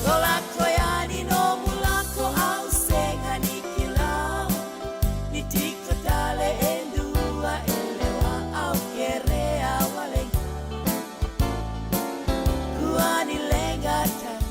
Ko lako yani nomu lako au sega ni kila. Ni tiko tale e dua e lewa au kerea wale ga. Kua ni leqa taki.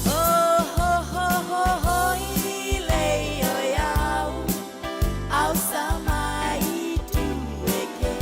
Ho, ho, ho, ho, ho, i lei o yau. Au sa mai tu eke,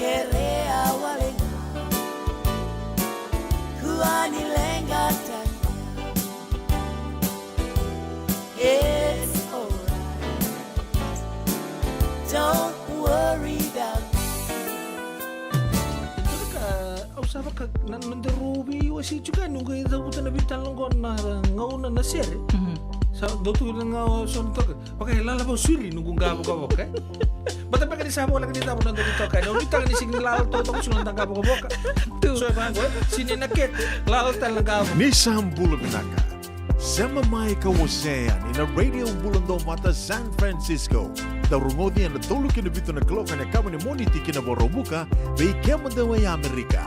Kerea wale ga. Kua ni leqa tani. It's alright. Don't worry about me. Au sa vaka na noda rau veiwasei tiko yani, noqu cavuta na veitalanoa qo na gauna na sere. Sa dau tu na gauna so na toka. Vaka e lala vau siri noqu qavokavoka. Bata beka ni sa voleka ni cava noda veitokani. Au nuitaka ni sega ni lala totoka sara noda qavokavoka. So e vaqo, sini na kete, lala tale na qavo. Ni sa bula vinaka. Sema mai ka wasea yani na Radio Bula Dovata San Francisco. Dau rogoci ena tolu ki na vitu na kaloko ena yakavi ni Moniti ki na Vakaraubuka, vei kemudou e Amerika.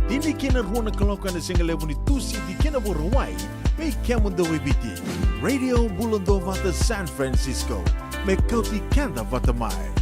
Tini ki na rua na kaloko ena sigalevu ni Tusiti ki na Vakarauwai, vei kemudou e Viti. Radio Bula Dovata San Francisco, me kauti keda vata mai.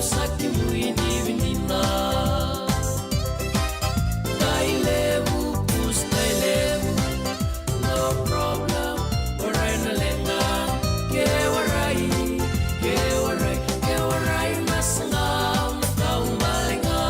Sa ki mui ni vinina. Dai levu, pus dai levu. No problem. Warai na leqa. Ke warai, ke warai, ke warai na saga. Kau bale ga.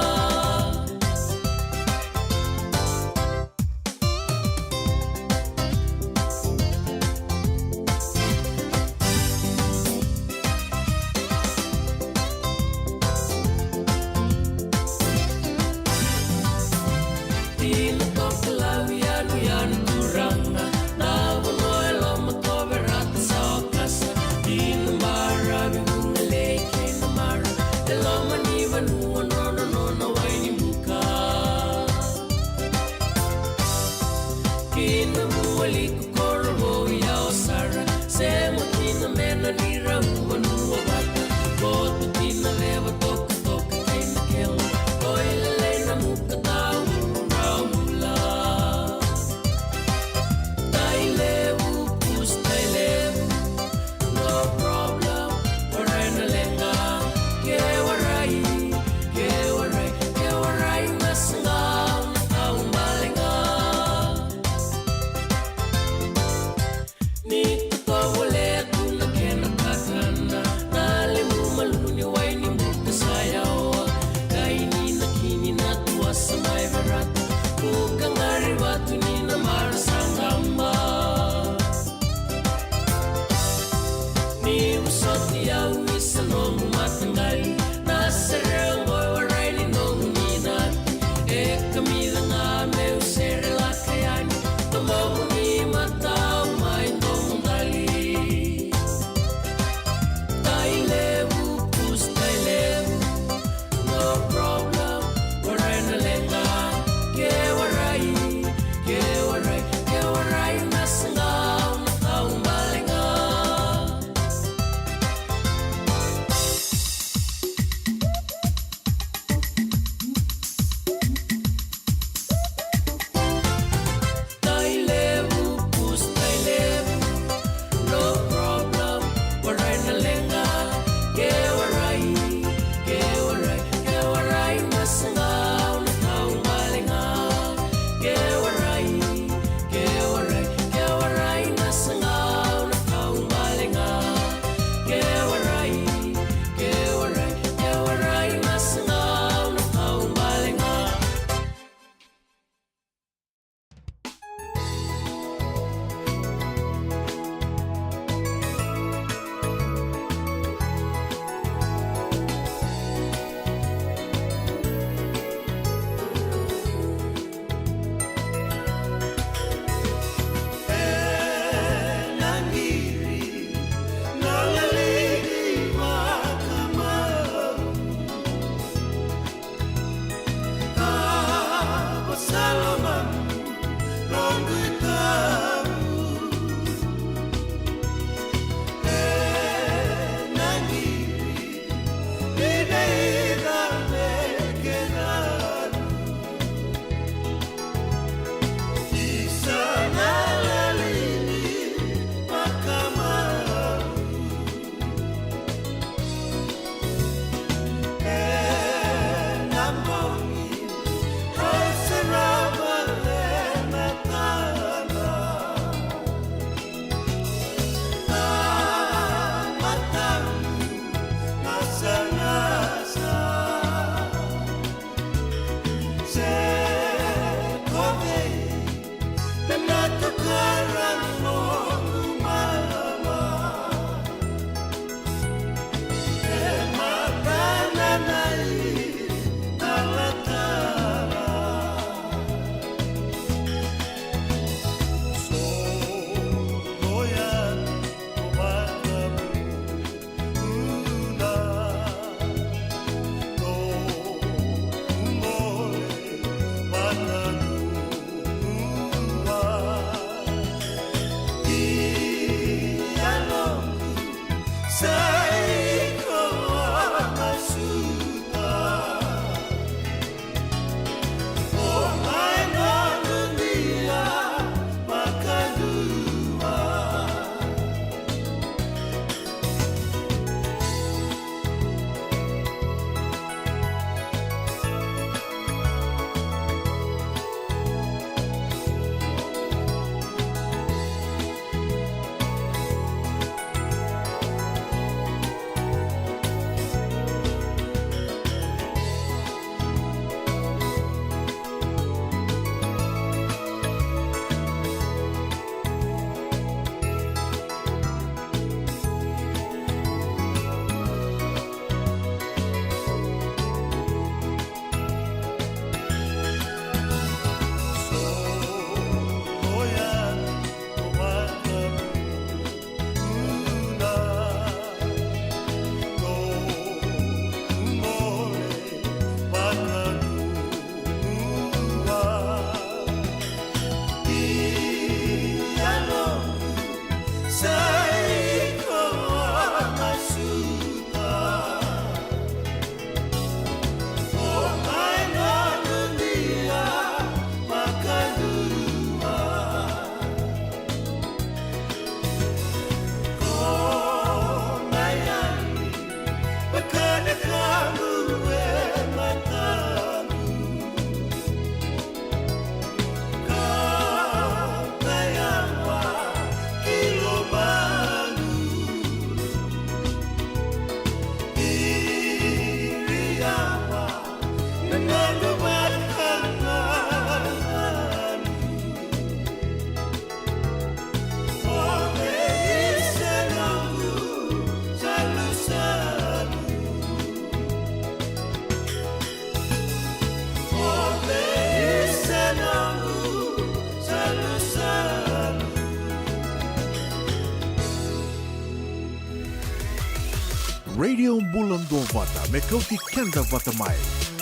Radio Bula Duavata me kauti keda vata mai,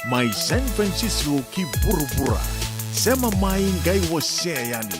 mai San Francisco ki vuravura. Sema mai, qai wasea yani.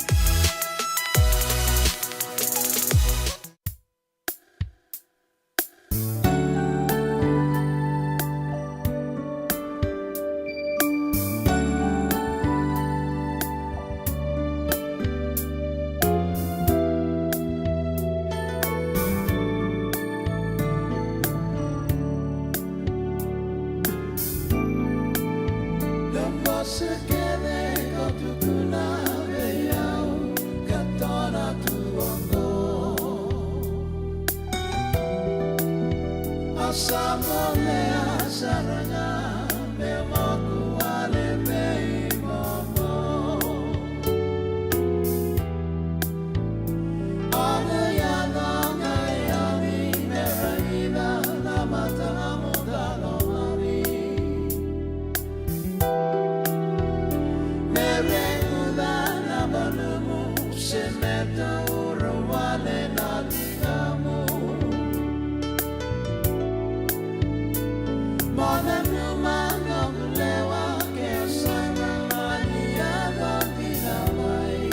Na vosa kece ko tukuna vei au, ka tona tu oqo. Au sa volea sara ga me moku wale vei momo. Au na yaco ga yani me raica na matamu ka lomani. Me reguca na malumu se me taura wale na ligamu. Mo nanuma noqu lewa ke sega mani yaco dina mai.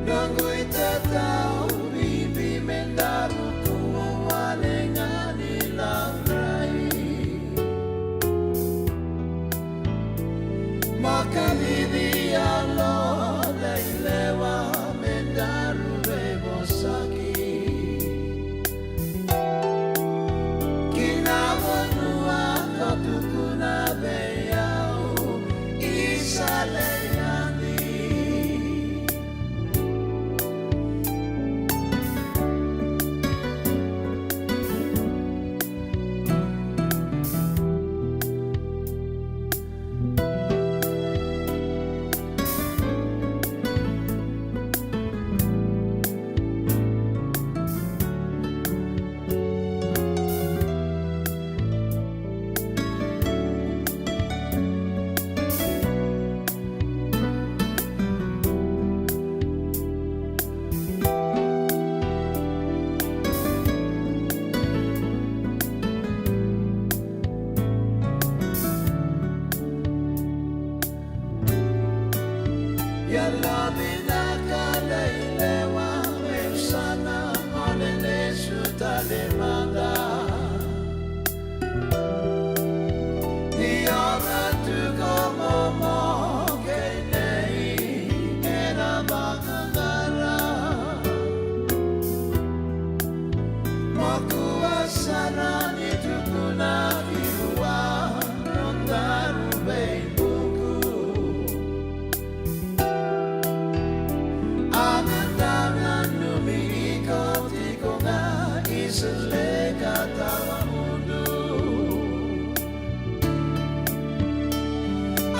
Noqu itatau bibi me daru kua wale ga ni laurai. Mo kacivi yalo lailewa me daru veivosaki. Ki na vanua ko tukuna vei au, isa lei yani. Ia, love vinaka lailewa, meu sa na gole lesu tale mada. Ni ora tu ko momo kei nei ena vakaqara. Mo kua sara ni tukuna ki vua nodaru veivuku. Au na dau nanumi iko tiko ga, isa lei ka tawamudu.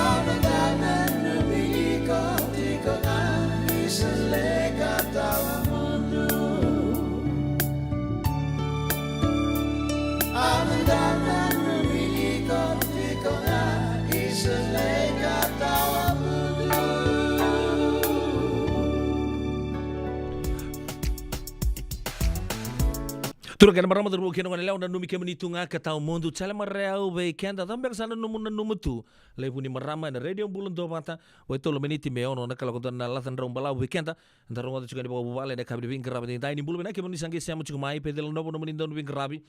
Au na dau nanumi iko tiko ga, isa lei ka tawamudu. Au na dau nanumi iko tiko ga, isa lei ka tawamudu. Turaga kei na marama, cauravou kei na goneyalewa, nanumi kemuni tu ga ka tawamudu. Tale mada vei keda, cava beka sa nanuma, nanuma tu. Levu ni marama ena Radio Bula Duavata, vo e tolu na miniti me ono na kaloko, dua na laca drau balavu vei keda. Eda rogoca tiko yani vakavuvale ena yakavi ni veiqaravi edaidai. Ni bula vinaka kemuni sa qai sema tiko mai, Peceli Novo nomuni dau ni veiqaravi.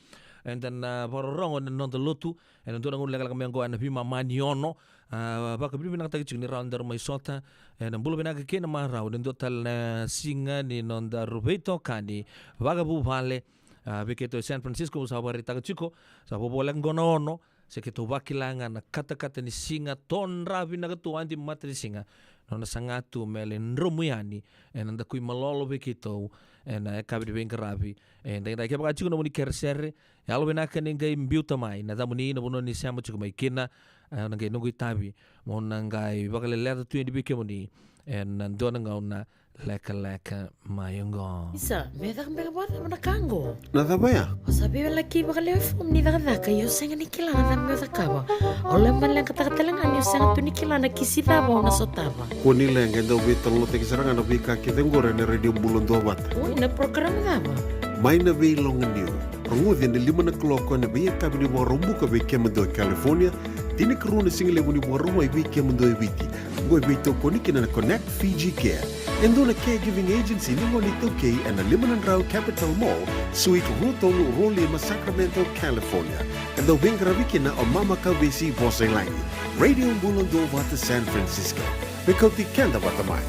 Eda na vakarorogo ena noda lotu ena dua na gauna lekaleka mai oqo ena veimama ni ono. A, vakavinavinakataki tiko ni rawa ni daru mai sota ena bula vinaka kei na marau ena dua tale na siga ni nodaru veitokani vakavuvale. A, vei keitou e San Francisco, sa vakaraitaka tiko, sa voleka oqo na ono. Se keitou vakila ga na katakata ni siga, todra vinaka tu adi matanisiga, nona saga tu me lai dromu yani ena dakui malolo vei keitou ena yakavi ni veiqaravi edaidai. Kevaka tiko nomuni keresere, yalovinaka ni qai biuta mai na yacamuni, na vanua ni sema tiko mai kina. E, na qai noqu itavi mo na qai vakaleleca tu yani vei kemuni ena dua na gauna lekaleka mai oqo. Isa, meu caka beka vakacava na ka oqo? Na cava ya? O sa veiwalaki vakalewe fomu ni cakacaka, ia o sega ni kila na cava meu cakava. O lewe maleqataka tale ga ni o sega tu ni kila na kisi cava o na sotava. Kua ni leqa, e dau veitalanoataki sara ga na veika kece oqori ena Radio Bula Duavata. Oi, na program cava? Mai na veiloganiu, rogoci ena lima na kaloko ena veiyakavi ni Vakaraubuka vei kemudou e California, tinikarua na sigalevu ni Vakarauwai vei kemudou e Viti. Oqo e veitokoni kina na Connect Fiji Care, e dua na caregiving agency ni gone iTaukei, ena lima na drau Capitol Mall, Suite rua tolu rua lima, Sacramento, California. E dau veiqaravi kina o Mama Kauvesi Vosa i Lagi. Radio Bula Duavata San Francisco. Me kauti keda vata mai.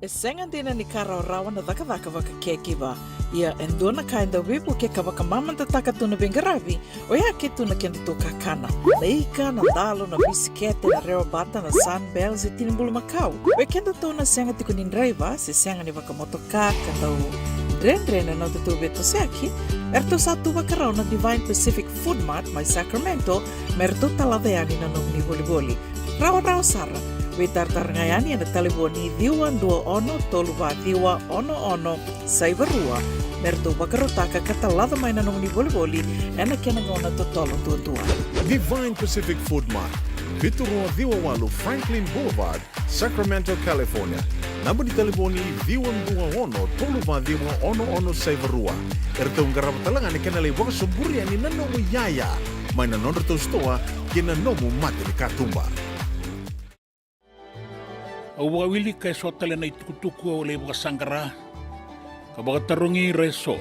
E sega dina ni ka rawarawa na cakacaka vaka caregiver. Ia, e dua na ka e dau veivuke ka vakamamadataka tu na veiqaravi, oya ke tu na kedatou kakana. Na ika, na dalo, na bisikete, na rewa bata, na Sunbell, se tini bulumakau. Oi kedatou na sega tiko ni draiva, se sega ni vakamotoka, ka dau dredre na nodatou veitosoyaki, eratou sa tu vakarau na Divine Pacific Food Mart mai Sacramento, me ratou talaca yani na nomuni volivoli. Rawarawa sara. Veitaratara ga yani ena talevoni ciwa dua ono tolu va ciwa ono ono saiva rua, me ratou vakarautaka ka talaca mai na nomuni volivoli ena kena gauna totolo duadua. Divine Pacific Food Mart, vitu rua ciwa walu Franklin Boulevard, Sacramento, California. Naba ni talevoni ciwa dua ono tolu va ciwa ono ono saiva rua. Eratou qarava tale ga na kena lai vakasoburi yani na nomu iyaya mai na nodratou sitoa kei na nomu mata ni katuba. Au vakawilika eso tale na itukutuku au lai vakasaqara ka vakatarogi ira eso.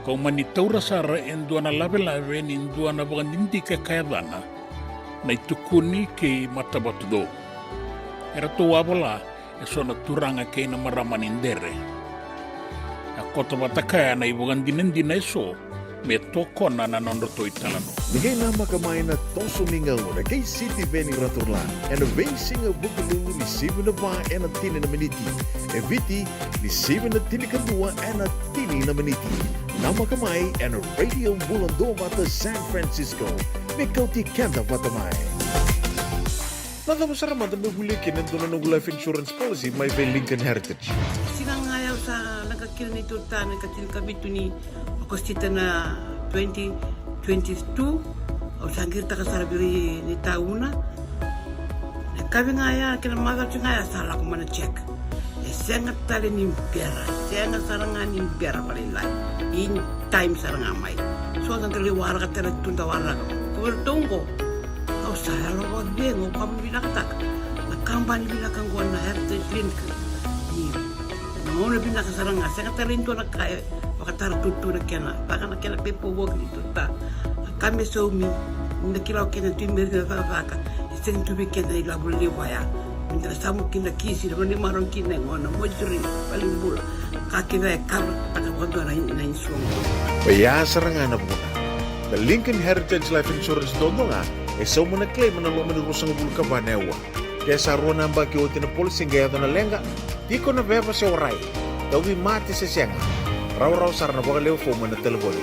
Kau mani taura sara e dua na lavelave ni dua na vakadidike ka yacana Na iTukuni kei Matavatucou. Eratou a vola eso na turaga kei na marama ni Dere. A koto vata kaya na ivakadinadina eso me tokona na nodratou italanoa. Ni qai namaka mai na toso ni gauna kei Sitiveni Raturla ena veisiga Vukelulu ni sivi na va ena tini na miniti. E Viti ni sivi na tinikadua ena tini na miniti. Namaka mai ena Radio Bula Duavata San Francisco. Me kauti keda vata mai. Na cava sara mada meu volia kina e dua na noqu life insurance policy mai vei Lincoln Heritage? Siga ga ya au sa leqa kina neitou ta na ikatinikavitu ni Okosita na twenty twenty-two. Au sa qiritaka sara vei ira na itauna. Na yakavi ga ya kei na macawa ga ya sa lako mai na check. E sega tale ni bera, sega sara ga ni bera vakalailai. In time sara ga mai. So da qai waraka tale tu da waraka. Ko iratou oqo, au sa yalo vakacegu, au vakavinavinakataka na kabani vinaka oqo na Heritage Link. Io. Na gauna vinaka sara ga, sega tale ni dua na ka e vakatara tutu na kena, vaka na kena paperwork ni tuta. Na ka me saumi, ni da kila o keda tu i Merika na cakacaka, e sega tu vei keda na ilavo levu vaya. Me da samu kina kisi, na vanua ni marau kina e gona, mortuary, valenibula. Ka kece e cover taka vakadua na, na insurance. Oya sara ga na vuna. Na Lincoln Heritage Life Insurance duadua ga e sauma na claim ena loma ni ruasagavulu ka va na aua. Ke sa rua na yabaki oti na policy qai yaco na leqa, tiko na veva se warai, tauvimate se sega, rawarawa sara na vakalewe fomu ena talevoni.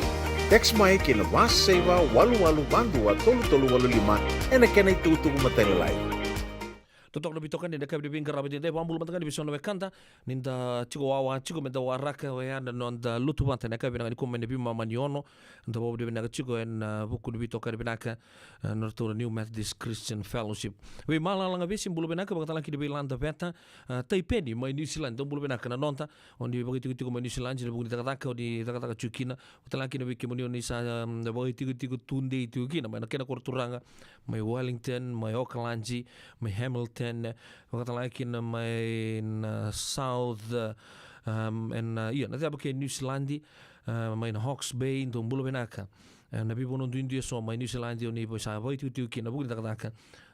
Text mai ki na va saiva walu walu va dua tolu tolu walu lima ena kena itukutuku matailalai. Totoka na veitokani ena yakavi ni veiqaravi edaidai, vakabula mada ga ni veisau na wekada ni da tiko wawa tiko me da waraka oya na noda lotu vata ena yakavi vinaka nikua mai na veimama ni Ono. Da vakavinavinaka tiko ena, a, vuku ni veitokani vinaka, a, na nodratou na New Methodist Christian Fellowship. Vei Malalaga Vesi, bula vinaka, vakatalega kina vei Lada Veta, a, Taipeni mai New Zealand, dou bula vinaka na noda. O ni vakaitikotiko mai New Zealand ena vuku ni cakacaka o ni cakacaka tiko kina. Vakatalega kina vei kemuni o ni sa, um, vakaitikotiko tudei tiko kina mai na kena koro turaga, mai Wellington, mai Okaladi, mai Hamilton, vakatalega kina mai na South, um, ena, a, ia, na cava kei New Zealand, a, mai na Hawke's Bay, dou bula vinaka. E, na veivanua duidui eso mai New Zealand o ni sa vakaitikotiko kina vuku ni cakacaka.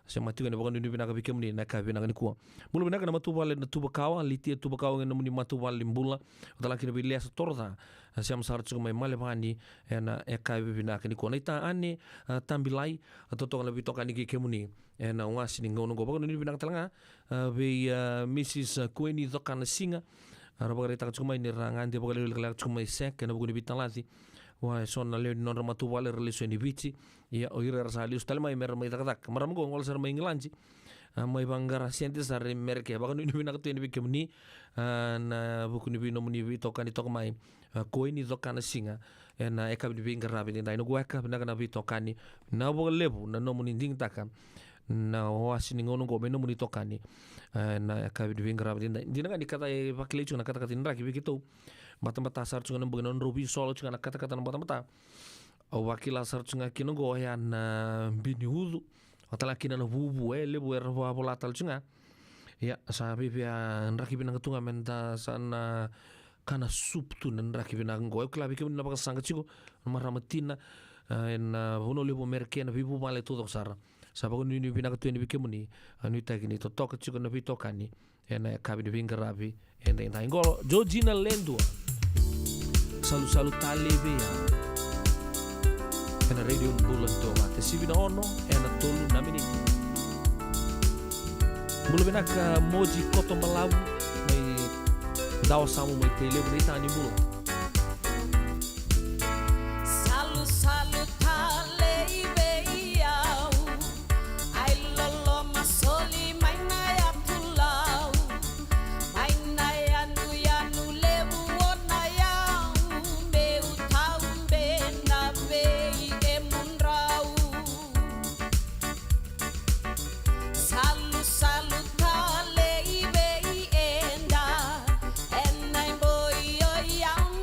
Sema tiko ena vakanuinui vinaka vei kemuni ena yakavi vinaka nikua. Bula vinaka na matavuvale na Tuvakawa, Litia Tuvakawa, na nomuni matavuvale ni bula. Vakatalega kina vei Lesa Toroca, e, sema sara tiko mai Malevani ena yakavi vinaka nikua. Naita Ane, a, Tabilai, a, totoka na veitokani kei kemuni ena wase ni gauna oqo. Vakanuinui vinaka talega, a, vei, a, Mrs, a, Kueni Cokanasiga. A, ra vakaraitaka tiko mai ni ra gade vakalekaleka tiko mai Sek ena vuku ni veitalaci. Vua eso na lewe ni nodra matavuvale era lesu yani Viti. Ia o ira era sa lesu tale mai me ra mai cakacaka. Marama oqo gole sara mai Igiladi, a, mai vaqara sede sara i Merika. Vakanuinui vinaka tu yani vei kemuni, a, ena vuku ni vei nomuni veitokani toka mai. A, Kueni Cokanasiga, ena yakavi ni veiqaravi edaidai. Noqu weka, vinaka na veitokani. Vinaka vakalevu na nomuni digitaka na wase ni gauna oqo mai nomuni itokani. E, na yakavi ni veiqaravi edaidai. Dina ga ni kata e vakilai tiko na katakata ni draki vei keitou. Batabata sara tiko ga na bogi, na nodrau veisola tiko ga na katakata na batabata. Au vakila sara tiko ga kina oqo ya na bi ni ucu. Vaka tale ga kina na vuvu, e levu era vavola tale tiko ga. Ia, sa via draki vinaka tu ga meda sa na kana supu tu na draki vinaka oqo. Au kila vei kemuni na vakasaqa tiko, na marama tina, e, ena vanua levu Amerika, na veivuvale taucoko sara. Sa vakanuinui vinaka tu yani vei kemuni, a, nuitaki ni totoka tiko na veitokani ena yakavi ni veiqaravi edaidai oqo. Georgina Ledua, Salusalu Talei Vei Au, ena Radio Bula Duavata. Sivi na ono ena tolu na miniti. Bula vinaka Moji Koto Balavu, mai Dawasamu, mai Tailevu, ni tani bula. Salusalu talei vei au, ai loloma soli mai na yatu Lau, mai na yanuyanu levu o Nayau, meu taube na vei kemudrau. Salusalu talei vei eda, ena iboi o yau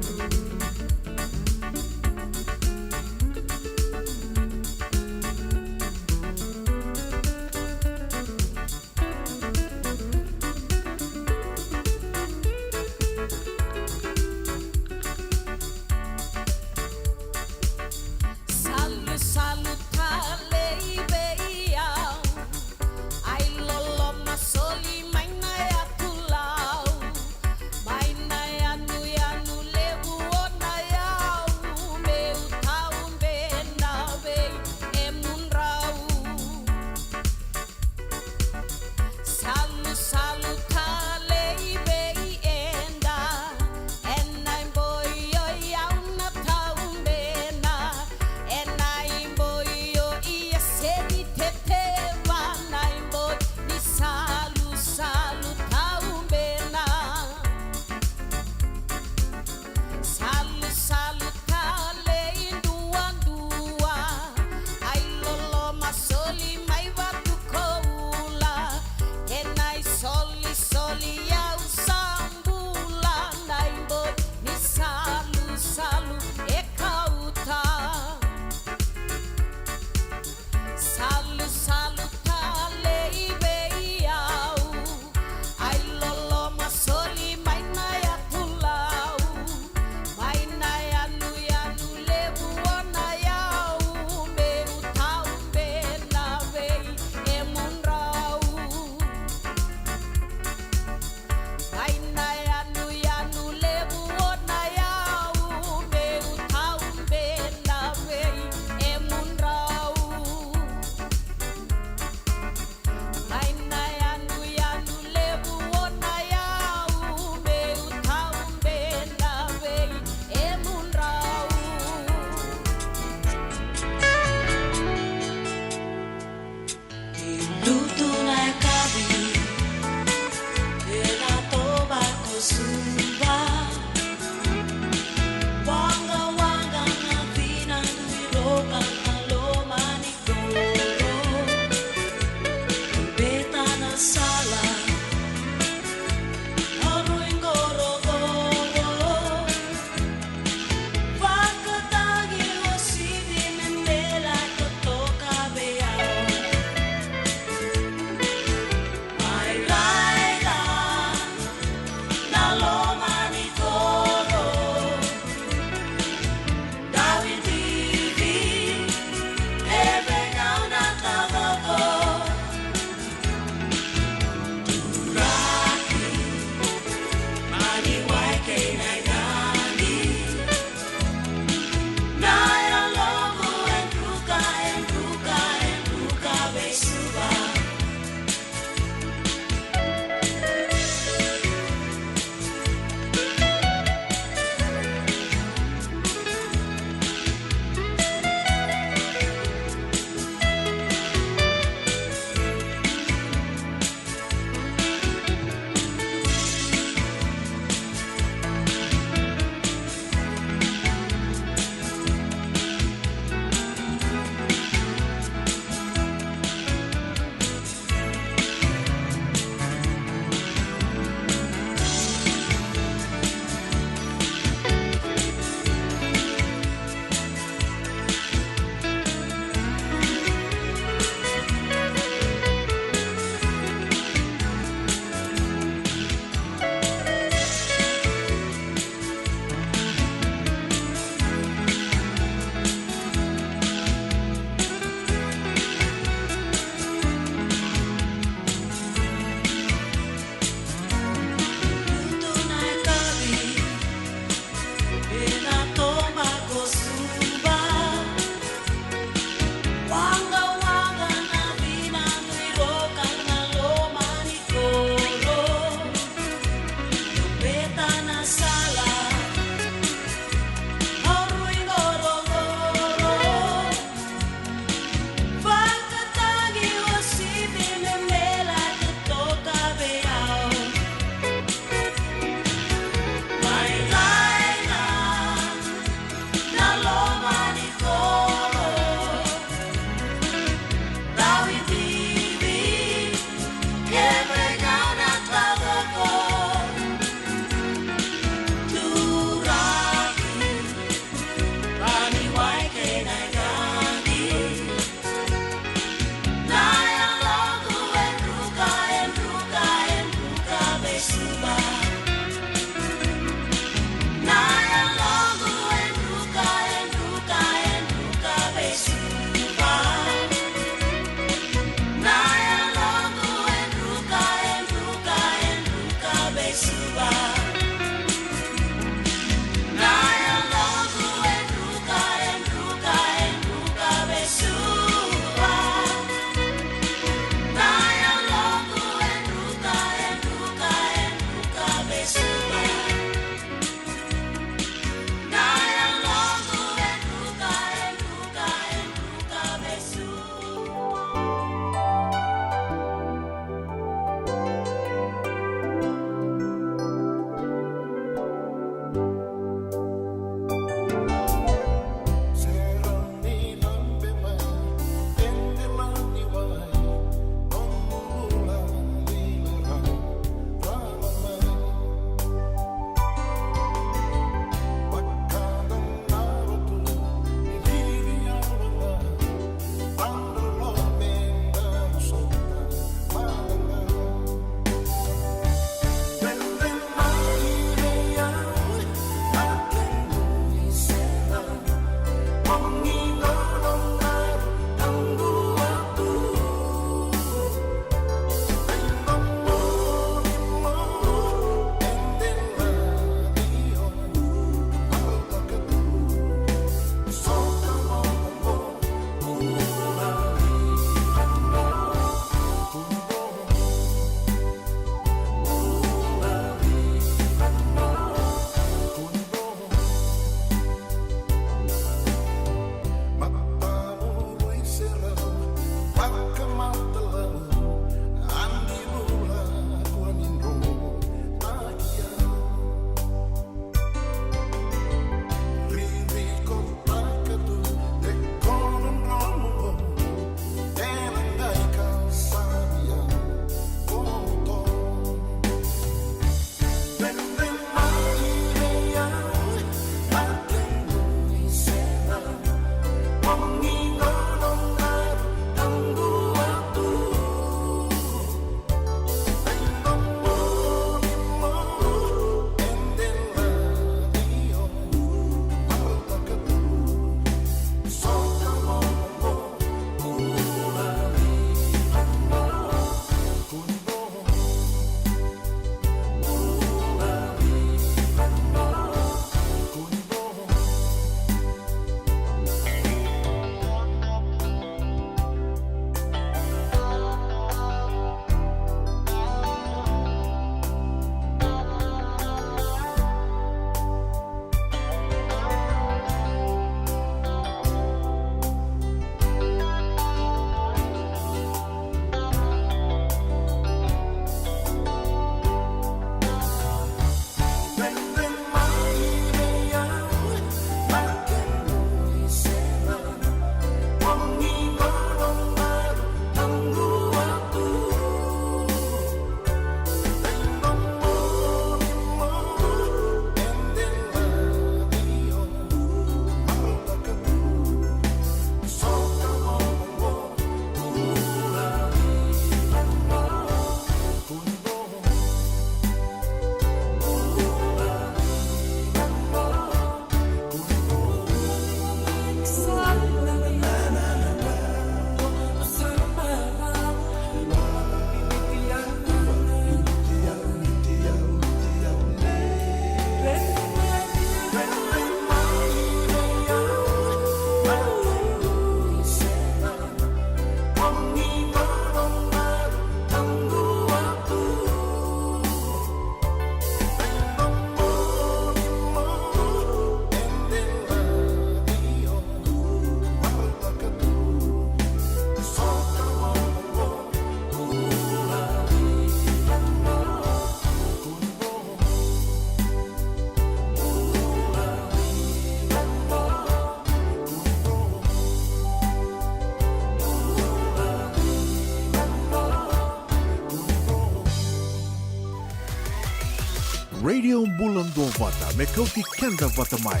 Radio Bula Duavata, me kauti keda vata mai.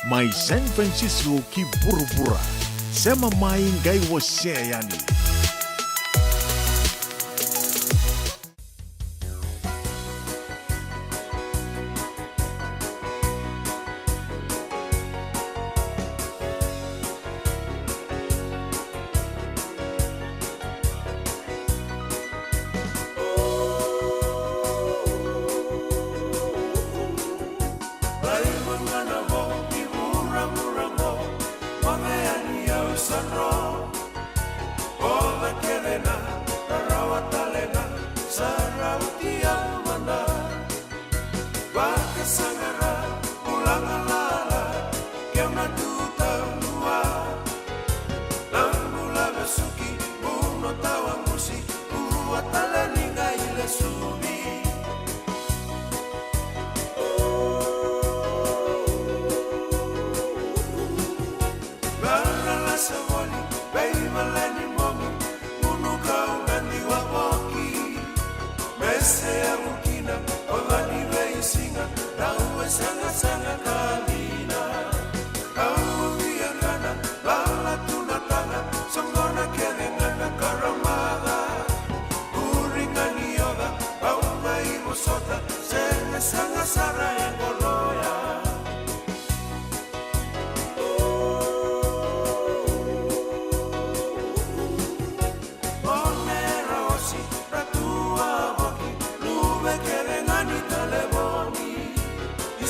Mai San Francisco ki vuravura. Sema mai, qai wasea yani.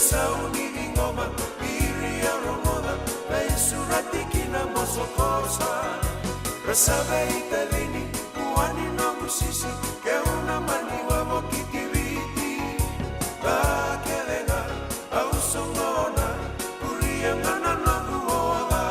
Sau ni ciqoma, viri au rogoca, veisurati kina mosokosa. Ra sa veitacini, vua ni noqu sisi, keu na mani wavokiti Viti. Ka kece ga, au soqona, kuria ga na noqu oca.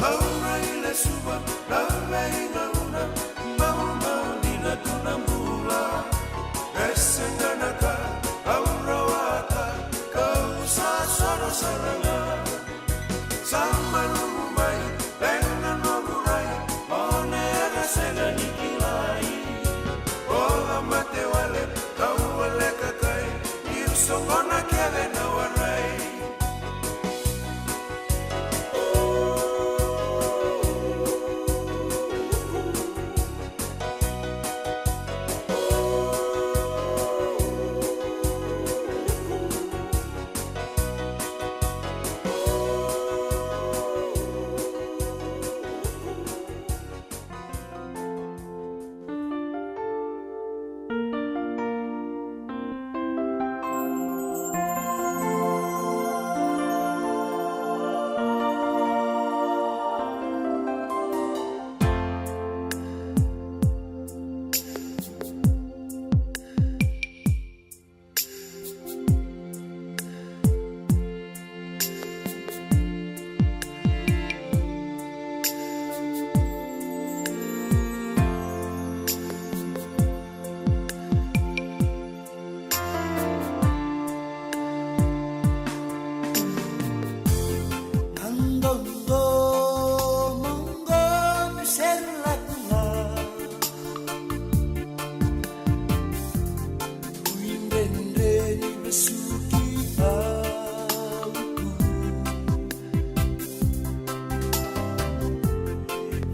Au rai lesuva na veigauna, maumau dina tu na bula. E sega na ka au rawata, kau sa soro sara ga. Sa malumu mai, ena noqu rai, o na era sega ni kilai. O na mate wale, kau wale kakai, niu soqona kece na warai.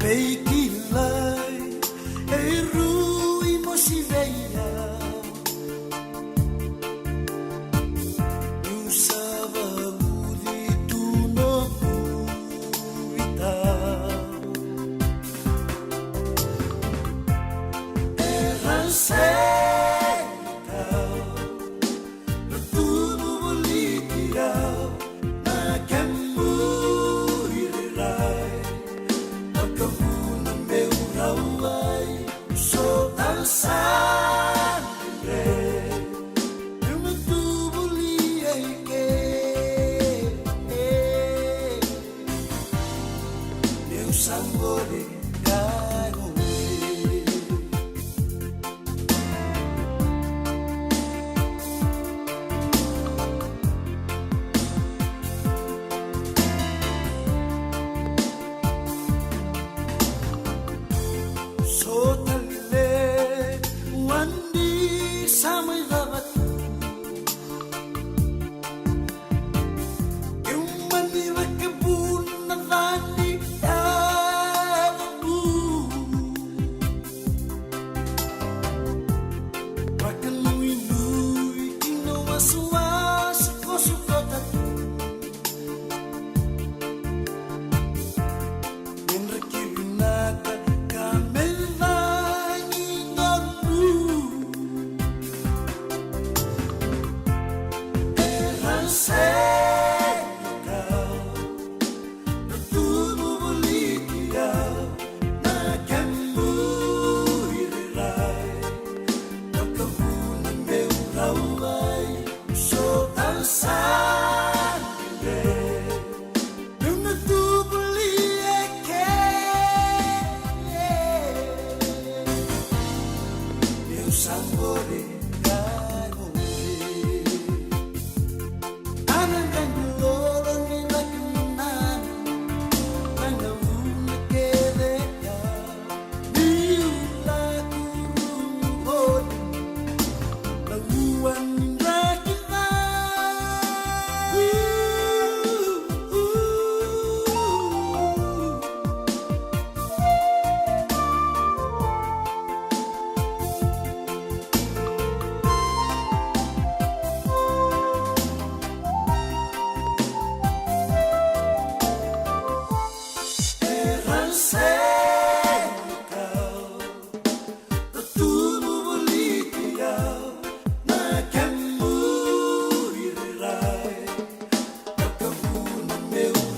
Veikilai e rui mosi vei au. Niu sa vavuci tu noqu itau. Era sa itau. Na tubu voliti au, na kemu irairai. Vakavuna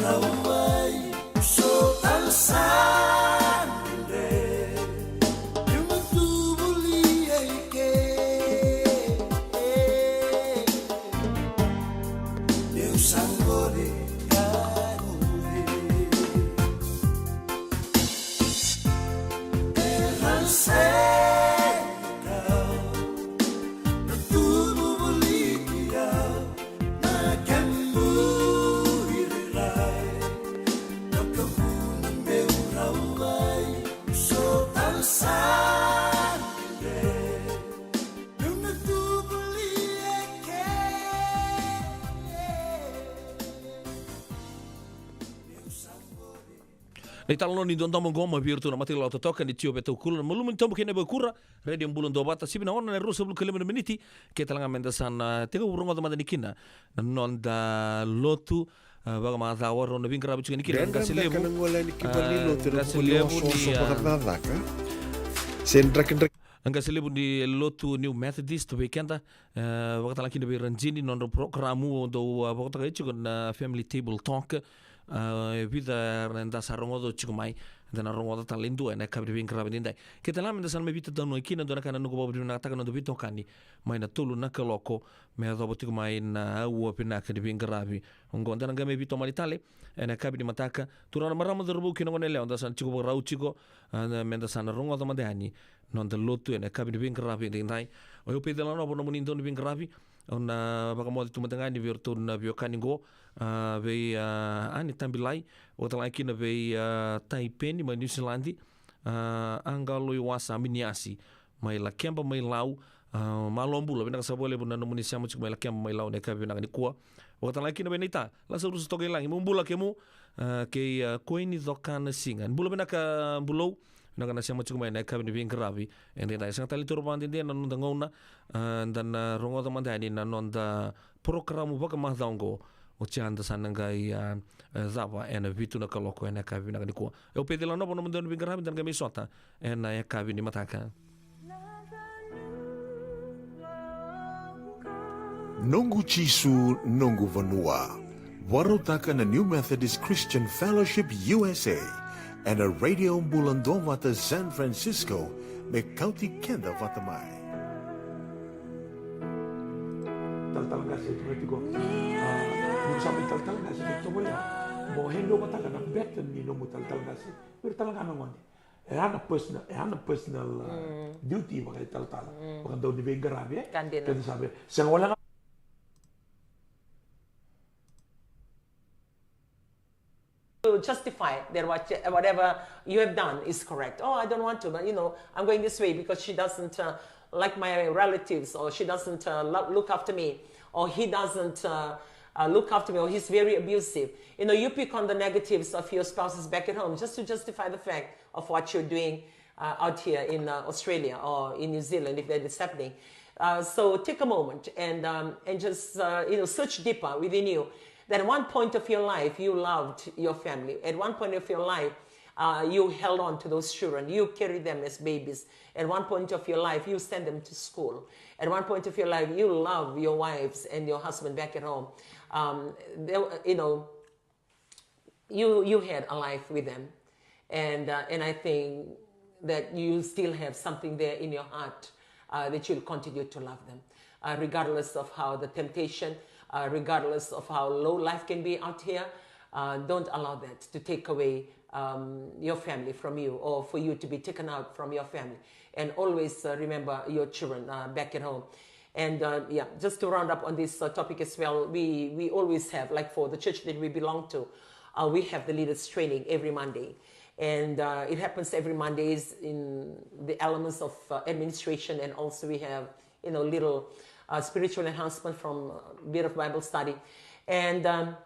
Au vai, so tale sa dredre, eu na tu voli e ke. Eu sa qori ka qori. E ranse kau, na tu voli ki au. Na italanoa ni dodomo qo mai vei iratou na matailalai totoka ni Jiova e Tokolo, na malumu ni tobo kei na vakura. Radio Bula Duavata, sivi na ono na ruasagavulu ka lima na miniti. Ke tale ga meda sa na tekivu rogoca mada ni kina na noda lotu, a, vakamacawa, rau na veiqaravi tiko ni kina. Qase levu, a, qase levu ni, a, qase levu ni lotu New Methodist vei keda. E, vakatale kina vei Ranjini, nodra porokaramu o dou, a, vakatokai tiko na Family Table Talk. A, e vica era da sa rogoca tiko mai, da na rogoca tale e dua ena yakavi ni veiqaravi edaidai. Ke tale ga meda sa na mai veitataunaki kina, dua na ka na noqu vakavinavinakataka na noda veitokani mai na tolu na kaloko me yacova tiko mai na aua vinaka ni veiqaravi. Oqo da na qai mai veitomani tale ena yakavi ni mataka. Turaga, marama, cauravou kei na goneyalewa, da sa na tiko vakarau tiko, a, meda sa na rogoca mada yani na noda lotu ena yakavi ni veiqaravi edaidai. O yau Peceli Nova, nomuni dau ni veiqaravi. Au na vakamoce tu mada ga yani vei iratou na veiwekani qo, a, vei, a, Ane Tabilai, vakatale ga kina vei, a, Tai Peni mai Niusiladi, a, Aqaloiwasa Aminiasi mai Lakeba mai Lau, a, malo bula, vinaka sara vakalevu na nomuni sema tiko mai Lakeba mai Lau ena yakavi vinaka nikua. Vakatale ga kina vei Naita Lasarusa Tokailagi, mo bula kemu, a, kei, a, Koini Cokanasiga. Bula vinaka, a, Bulou, vinaka na sema tiko mai ena yakavi ni veiqaravi edaidai. Sega tale ni toro vakadede na noda gauna, a, da na rogoca mada yani na noda porokaramu vakamacawa oqo. Oti ya da sa na qai, a, a, cava ena vitu na kaloko ena yakavi vinaka nikua. O yau Peceli Nova, nomuni dau ni veiqaravi, da na qai mai sota ena yakavi ni mataka. Noqu Jisu, noqu vanua. Vakarautaka na New Methodist Christian Fellowship U S A ena Radio Bula Duavata San Francisco, me kauti keda vata mai. Talatala qase, tu mai tiko. A, ni sa mai talatala qase, ni tovolea mo hand over taka na baton ni nomu talatala qase vei ira tale ga na gone. E a na personal, e a na personal, a, duty vakaitalatala, vakadau ni veiqaravi, e? Ka dina. Keda sa vei, sega wale ga to justify that what, whatever you have done is correct. Oh, I don't want to, but, you know, I'm going this way because she doesn't, uh, like my relatives, or she doesn't, uh, lo-, look after me, or he doesn't, uh, uh, look after me, or he's very abusive. You know, you pick on the negatives of your spouses back at home just to justify the fact of what you're doing, uh, out here in, uh, Australia or in New Zealand, if that is happening. Uh, so take a moment and, um, and just, uh, you know, search deeper within you. That at one point of your life, you loved your family. At one point of your life, uh, you held on to those children. You carried them as babies. At one point of your life, you sent them to school. At one point of your life, you love your wives and your husband back at home. Um, they, you know, you, you had a life with them. And, uh, and I think that you still have something there in your heart, uh, that you'll continue to love them. Uh, regardless of how the temptation, uh, regardless of how low life can be out here, uh, don't allow that to take away, um, your family from you, or for you to be taken out from your family. And always, uh, remember your children, uh, back at home. And, uh, yeah, just to round up on this, uh, topic as well, we, we always have, like, for the church that we belong to, uh, we have the leaders training every Monday. And, uh, it happens every Mondays in the elements of, uh, administration, and also we have, you know, little, uh, spiritual enhancement from a bit of Bible study. And, um,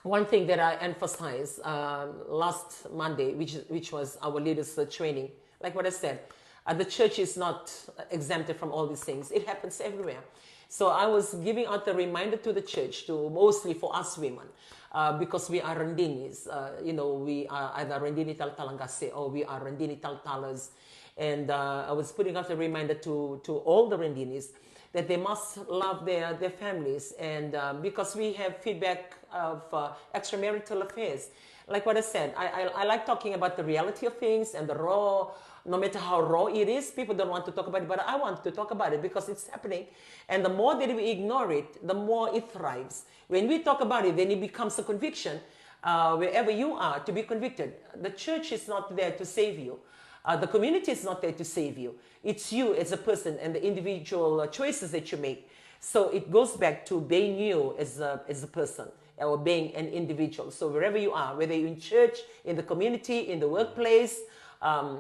one thing that I emphasized, um, last Monday, which, which was our leaders, uh, training, like what I said, uh, the church is not exempted from all these things. It happens everywhere. So I was giving out the reminder to the church, to mostly for us women, uh, because we are Randinis. Uh, you know, we are either Randini Talatala Qase or we are Randini Talatalas. And, uh, I was putting out a reminder to, to all the Randinis that they must love their, their families. And uh, because we have feedback of uh, extramarital affairs, like what I said, I, I, I like talking about the reality of things and the raw, no matter how raw it is, people don't want to talk about it, but I want to talk about it because it's happening. And the more that we ignore it, the more it thrives. When we talk about it, then it becomes a conviction uh, wherever you are to be convicted. The church is not there to save you. Uh, the community is not there to save you. It's you as a person and the individual uh, choices that you make. So it goes back to being you as a, as a person or being an individual. So wherever you are, whether you're in church, in the community, in the workplace, um,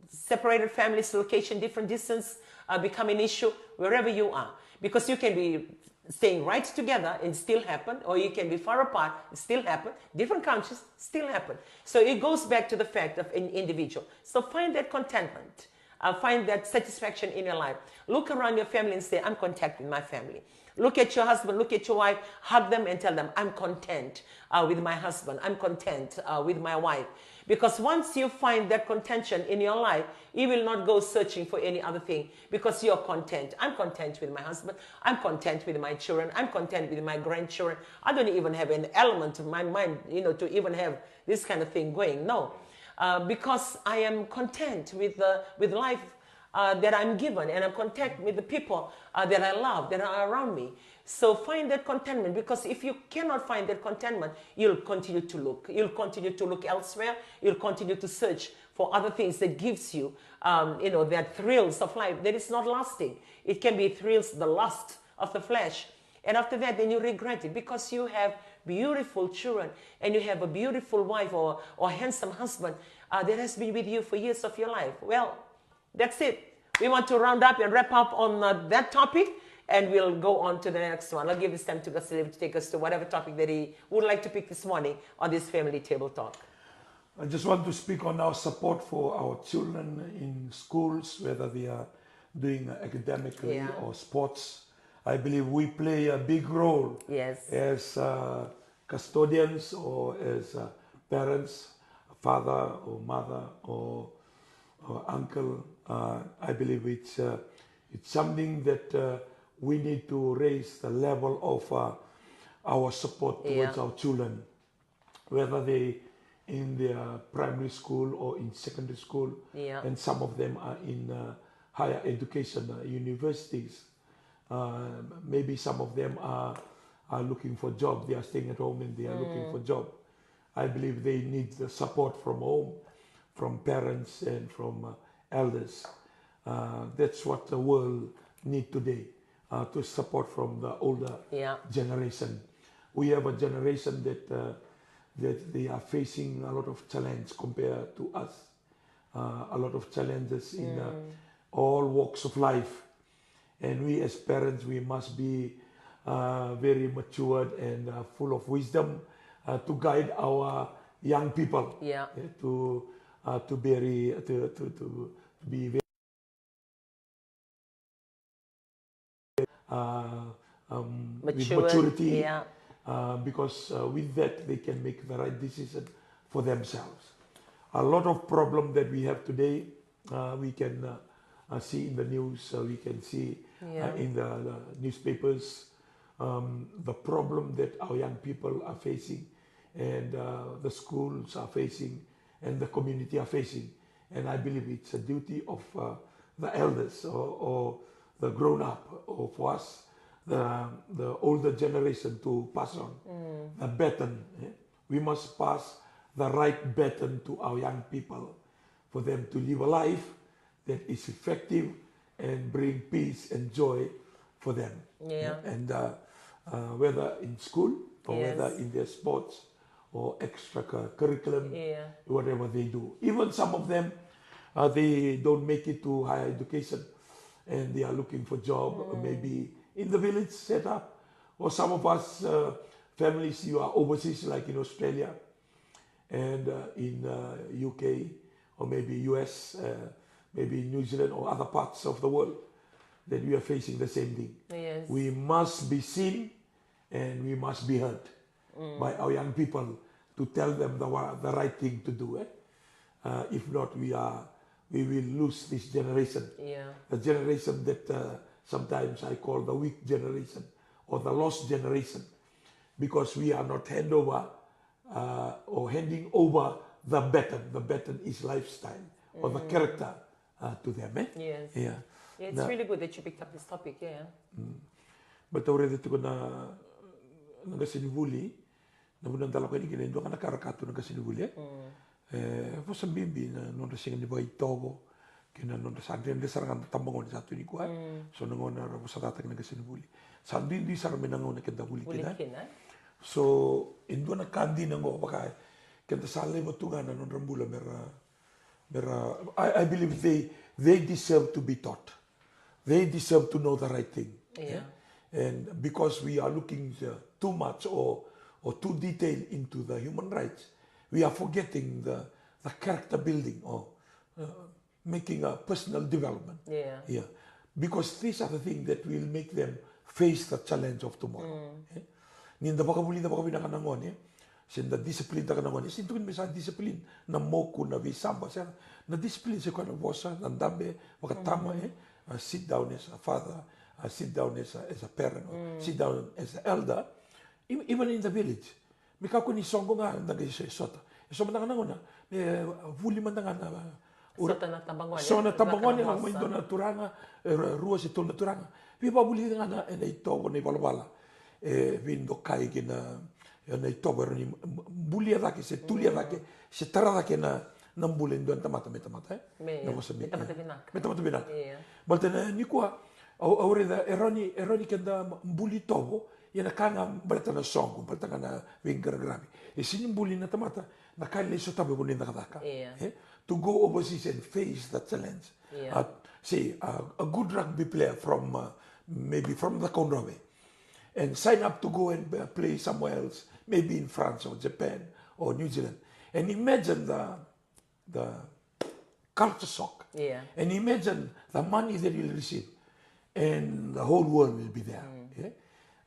separated families, location, different distance uh, become an issue wherever you are. Because you can be staying right together and still happen, or you can be far apart, still happen, different countries, still happen. So it goes back to the fact of an individual. So find that contentment. Uh, find that satisfaction in your life. Look around your family and say, "I'm content with my family." Look at your husband, look at your wife, hug them and tell them, "I'm content uh, with my husband, I'm content uh, with my wife." Because once you find that contention in your life, you will not go searching for any other thing because you're content. "I'm content with my husband, I'm content with my children, I'm content with my grandchildren. I don't even have an element of my mind, you know, to even have this kind of thing going." No. Uh, because I am content with, uh, with life uh, that I'm given, and I'm content with the people uh, that I love, that are around me. So find that contentment, because if you cannot find that contentment, you'll continue to look. You'll continue to look elsewhere. You'll continue to search for other things that gives you, um, you know, that thrills of life that is not lasting. It can be thrills, the lust of the flesh. And after that, then you regret it because you have beautiful children and you have a beautiful wife or, or handsome husband uh, that has been with you for years of your life. Well, that's it. We want to round up and wrap up on uh, that topic, and we'll go on to the next one. I'll give this time to Gasilevi to take us to whatever topic that he would like to pick this morning on this family table talk. I just want to speak on our support for our children in schools, whether they are doing academically Yeah. or sports. I believe we play a big role Yes. as uh, custodians or as uh, parents, father or mother or, or uncle. Uh, I believe it's uh, it's something that uh, we need to raise the level of uh, our support towards Yeah. our children, whether they in their primary school or in secondary school, Yeah. and some of them are in uh, higher education uh, universities. Uh, maybe some of them are, are looking for job. They are staying at home and they are looking for job. I believe they need the support from home, from parents and from uh, elders. Uh, that's what the world need today, uh, to support from the older Yeah. generation. We have a generation that uh, that they are facing a lot of challenge compared to us. Uh, a lot of challenges in uh, all walks of life. And we as parents, we must be uh, very matured and uh, full of wisdom uh, to guide our young people Yeah. eh, to uh, to be very to, to, to be very uh, um, with Mature, maturity, yeah. Uh, because uh, with that they can make the right decision for themselves. A lot of problem that we have today, uh, we can uh, uh, see in the news, uh, we can see Yeah. uh, in the, the newspapers, um, the problem that our young people are facing and uh, the schools are facing and the community are facing. And I believe it's a duty of uh, the elders or, or the grown up or for us, the, the older generation to pass on the baton. Eh? We must pass the right baton to our young people for them to live a life that is effective and bring peace and joy for them. Yeah. And uh, uh, whether in school or Yes. whether in their sports or extra cu- curriculum, Yeah. whatever they do. Even some of them, uh, they don't make it to higher education and they are looking for job, or maybe in the village setup. Or some of us uh, families, you are overseas, like in Australia and uh, in uh, U K or maybe U S, uh, maybe in New Zealand or other parts of the world, that we are facing the same thing. Yes. We must be seen and we must be heard by our young people to tell them the, wa- the right thing to do. Eh? Uh, if not, we are we will lose this generation. Yeah. A generation that uh, sometimes I call the weak generation or the lost generation, because we are not hand over, uh, or handing over the baton. The baton is lifestyle or the character, uh, to them, eh? Yes. Yeah. Yeah, it's really good that you picked up this topic, yeah. But au raica tiko na, na qasenivuli, na vuna da lako yani kina, e dua ga na ka ra kaya tu na qasenivuli, eh? E vosa bibi na nodra sega ni vakaitovo kei na nodra sa dredre sara ga na tabagone sa tu nikua, eh? So na gauna ra vosa cata kina na qasenivuli, sa duidui sara mai na gauna keda vuli kina. So e dua na ka dina oqo, vaka keda sa laiva tu ga na nodra bula mera, mera, I, I believe they, they deserve to be taught. They deserve to know the right thing. Yeah. And because we are looking, uh, too much or, or too detailed into the human rights, we are forgetting the, the character building or, uh, making a personal development. Yeah. Yeah. Because these are the things that will make them face the challenge of tomorrow. Eh? Ni da vakavulica vakavinaka na gone, se da discipline taka na gone, se tukuni me sa discipline na moku, na veisaba, se na discipline se koya na vosa, na dabe vakatama, eh? Uh, sit down as a father, uh, sit down as a, as a parent, or sit down as an elder, e-, even in the village. Me kakua ni soqo ga da qai sota. E so mada ga na gauna me vuli mada ga na, Sota na tabagone. So na tabagone, lako mai dua na turaga, e, rua se tolu na turaga. Veivakavuli ga na, ena itovo na ivalavala. E veidokai kina, ena itovo era ni bulia cake se tulia cake se tara cake na, na bula e dua na tamata me tamata, eh? Na vosa me tamata vinaka. Me tamata vinaka. Baleta na nikua, au, au raica e rawa ni, e rawa ni keda buli tovo, ia na ka ga baleta na soqo, baleta ga na veiqaraqaravi. E sega ni buli na tamata na ka e lai sotava e vanua ni cakacaka. Eh? To go overseas and face the challenge. Uh, say, uh, a good rugby player from, uh, maybe from the Cakaudrove, and sign up to go and, uh, play somewhere else, maybe in France or Japan or New Zealand. And imagine the, the culture shock. And imagine the money that you'll receive. And the whole world will be there. Eh?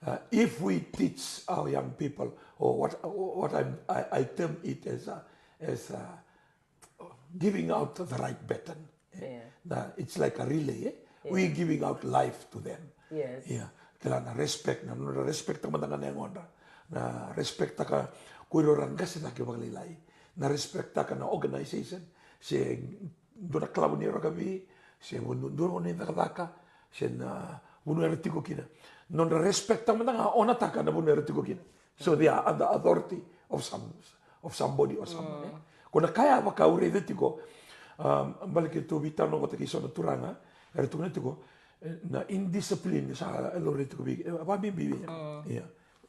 Uh, if we teach our young people, or what, what I'm, I, I term it as a, as a giving out the right baton. Eh? It's like a relay. Eh? We're giving out life to them. Yes. Yeah. Kila na respect, na nodra respect taka mada ga na yagodra. Na respect taka ko ira era qase cake vakalailai. Na respect taka na organization. Se dua na kalavu ni rakavi, se dua na vanua ni cakacaka, se na vanua era tiko kina. Nodra respect taka mada ga, honor taka na vanua era tiko kina. So they are under authority of some, of somebody or someone. Eh? Ko na ka ya vaka au raica tiko, um, baleta keitou veitalanoataka kei so na turaga, era tukuna tiko, eh, na indiscipline sa laurai tiko vei, eh, vakabibi vei. Yeah.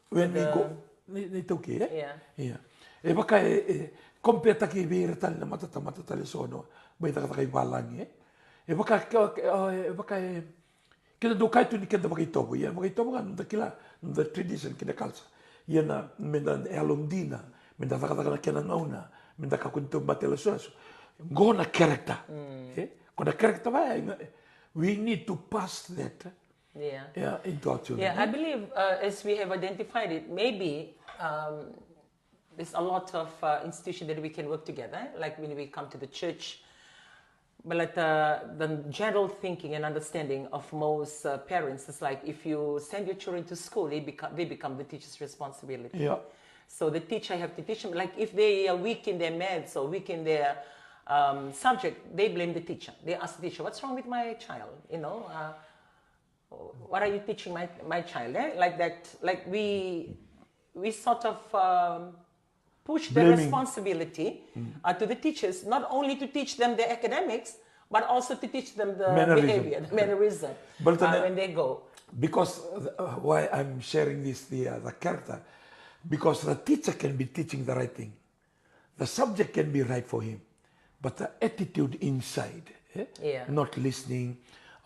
When we go, ni, ni tauke, eh? Yeah. E vaka e, e compare taki vei ira tale na matatamata tale so na mai cakacaka i valagi, eh? E vaka, e vaka e Keda dau kaya tu ni keda vakaitovo, ia vakaitovo ga noda kila, noda tradition kei na culture. Ia na, meda yalodina, meda cakacaka na kena gauna, meda kakua ni tauvimate lasulasu. Qo na character. Eh? Qo na character vaya, we need to pass that, Yeah. Yeah, into our children. Yeah, I believe, uh, as we have identified it, maybe, um, there's a lot of, uh, institution that we can work together, like when we come to the church. But like the, the general thinking and understanding of most, uh, parents is like, if you send your children to school, they become, they become the teacher's responsibility. Yeah. So the teacher have to teach them. Like if they are weak in their maths or weak in their, um, subject, they blame the teacher. They ask the teacher, "What's wrong with my child?" You know, uh, "What are you teaching my, my child?" Eh? Like that, like we, we sort of, um, push the responsibility, uh, to the teachers, not only to teach them the academics, but also to teach them the behavior, the mannerism, uh, when they go. Because, uh, why I'm sharing this, the, uh, the character, because the teacher can be teaching the right thing. The subject can be right for him, but the attitude inside, eh? Not listening,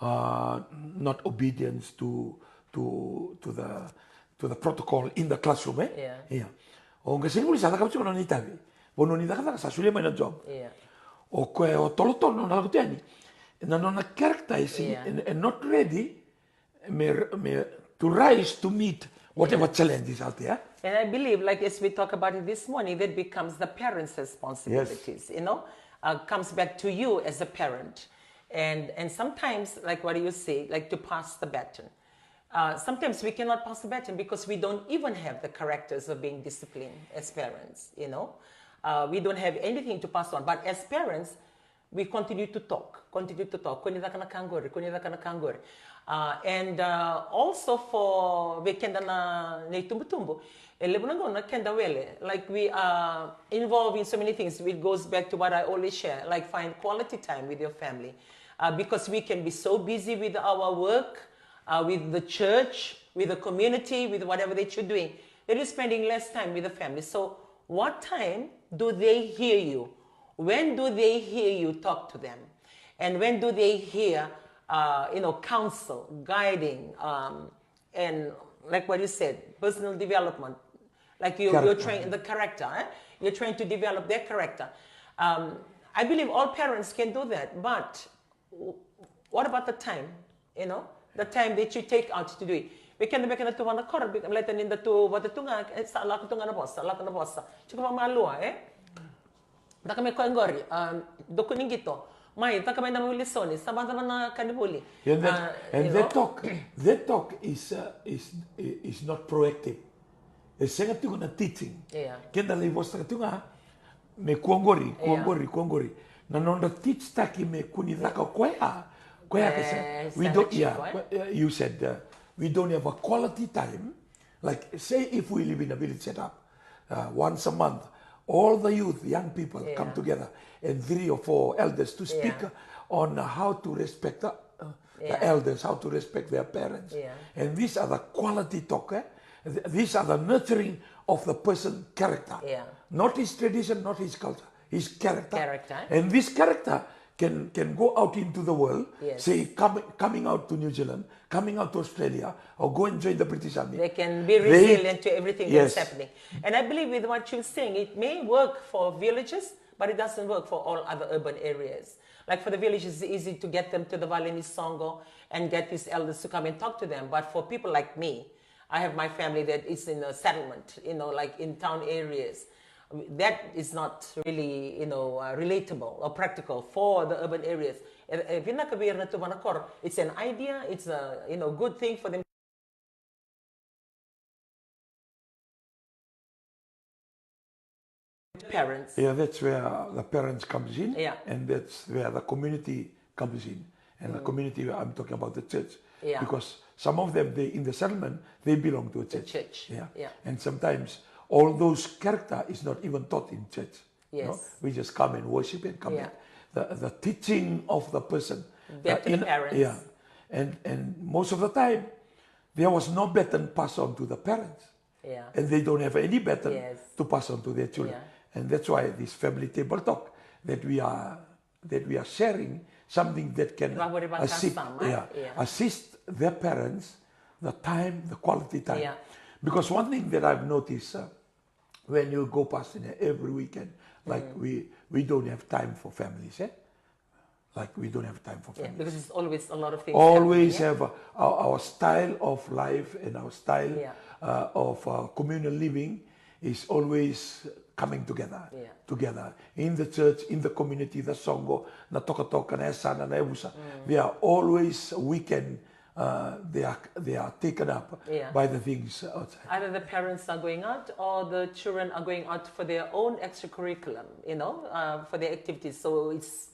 uh, not obedience to, to, to the, to the protocol in the classroom, eh? Yeah. O qasenivuli sa cakava tiko na nona itavi. Vanua ni cakacaka sa solia mai na job. O koya o tolotolo na nona lako tu yani. Na nona character is, and, and not ready me, me, to rise to meet whatever challenges out there. And I believe, like as we talk about it this morning, that becomes the parents' responsibilities, you know, uh, comes back to you as a parent. And and sometimes, like what you say, like, to pass the baton. Uh, sometimes we cannot pass the baton because we don't even have the characters of being disciplined as parents, you know. Uh, we don't have anything to pass on. But as parents, we continue to talk, continue to talk. Kua ni caka na ka qori, kua ni caka na ka qori. Uh, and uh, also for vei keda na, na itubutubu, e levu na gauna keda wele. Like, we are involved in so many things. It goes back to what I always share, like, find quality time with your family. Uh, because we can be so busy with our work, uh, with the church, with the community, with whatever that you're doing, that you're spending less time with the family. So what time do they hear you? When do they hear you talk to them? And when do they hear, uh, you know, counsel, guiding, um, and, like what you said, personal development? Like, you, you're trained in the character, eh? You're trying to develop their character. Um, I believe all parents can do that, but w- what about the time? You know, the time that you take out to do it. Vei keda, vei keda tu vana koro, vei keda tu vata tu ga, e sa lako tu ga na vosa, lako na vosa. Tiko vakamalua, eh? Caka mai koya qori, um, doku ni qito. Mai, caka mai na vuli soni, sa vata na ka ni vuli. Yeah, that, uh, and you that know? Talk, that talk is, uh, is, is not proactive. E sega tiko na teaching. Yeah. Keda lai vosataka tiko ga, me kua qori, kua qori, kua qori. Na nodra teach taki me kua ni caka koya, koya ke se. We don't, yeah, you said, uh, we don't have a quality time. Like, say if we live in a village setup, uh, once a month, all the youth, young people come together, and three or four elders to speak on how to respect the, uh, the elders, how to respect their parents. And these are the quality talk, eh? Th- These are the nurturing of the person character. Not his tradition, not his culture, his character. Character. And this character can, can go out into the world, say, coming, coming out to New Zealand, coming out to Australia, or go and join the British Army. They can be resilient to everything that's happening. And I believe with what you're saying, it may work for villages, but it doesn't work for all other urban areas. Like, for the villages, it's easy to get them to the Vale ni Soqo and get these elders to come and talk to them. But for people like me, I have my family that is in a settlement, you know, like, in town areas. That is not really, you know, uh, relatable or practical for the urban areas. E, e vinaka vei ira na tu vana koro. It's an idea, it's a, you know, good thing for them. Parents. Yeah, that's where the parents comes in, and that's where the community comes in. And the community, I'm talking about the church. Because some of them, they, in the settlement, they belong to a church. Church. Yeah. And sometimes all those character is not even taught in church. Yes. We just come and worship and come back. The, the teaching of the person. Back to the parents. Yeah. And, and most of the time, there was no baton passed on to the parents. And they don't have any baton to pass on to their children. And that's why this family table talk, that we are, that we are sharing something that can assist, yeah, assist their parents, the time, the quality time. Because one thing that I've noticed, uh, when you go past in every weekend, like, we, we don't have time for families, eh? Like, we don't have time for families. Because it's always a lot of things. Always have, uh, our, our style of life and our style, uh, of, uh, communal living is always coming together. Together in the church, in the community, the soqo, na tokatoka, na yasana, na yavusa. They are always weekend, uh, they are, they are taken up by the things outside. Either the parents are going out or the children are going out for their own extracurriculum, you know, uh, for their activities. So it's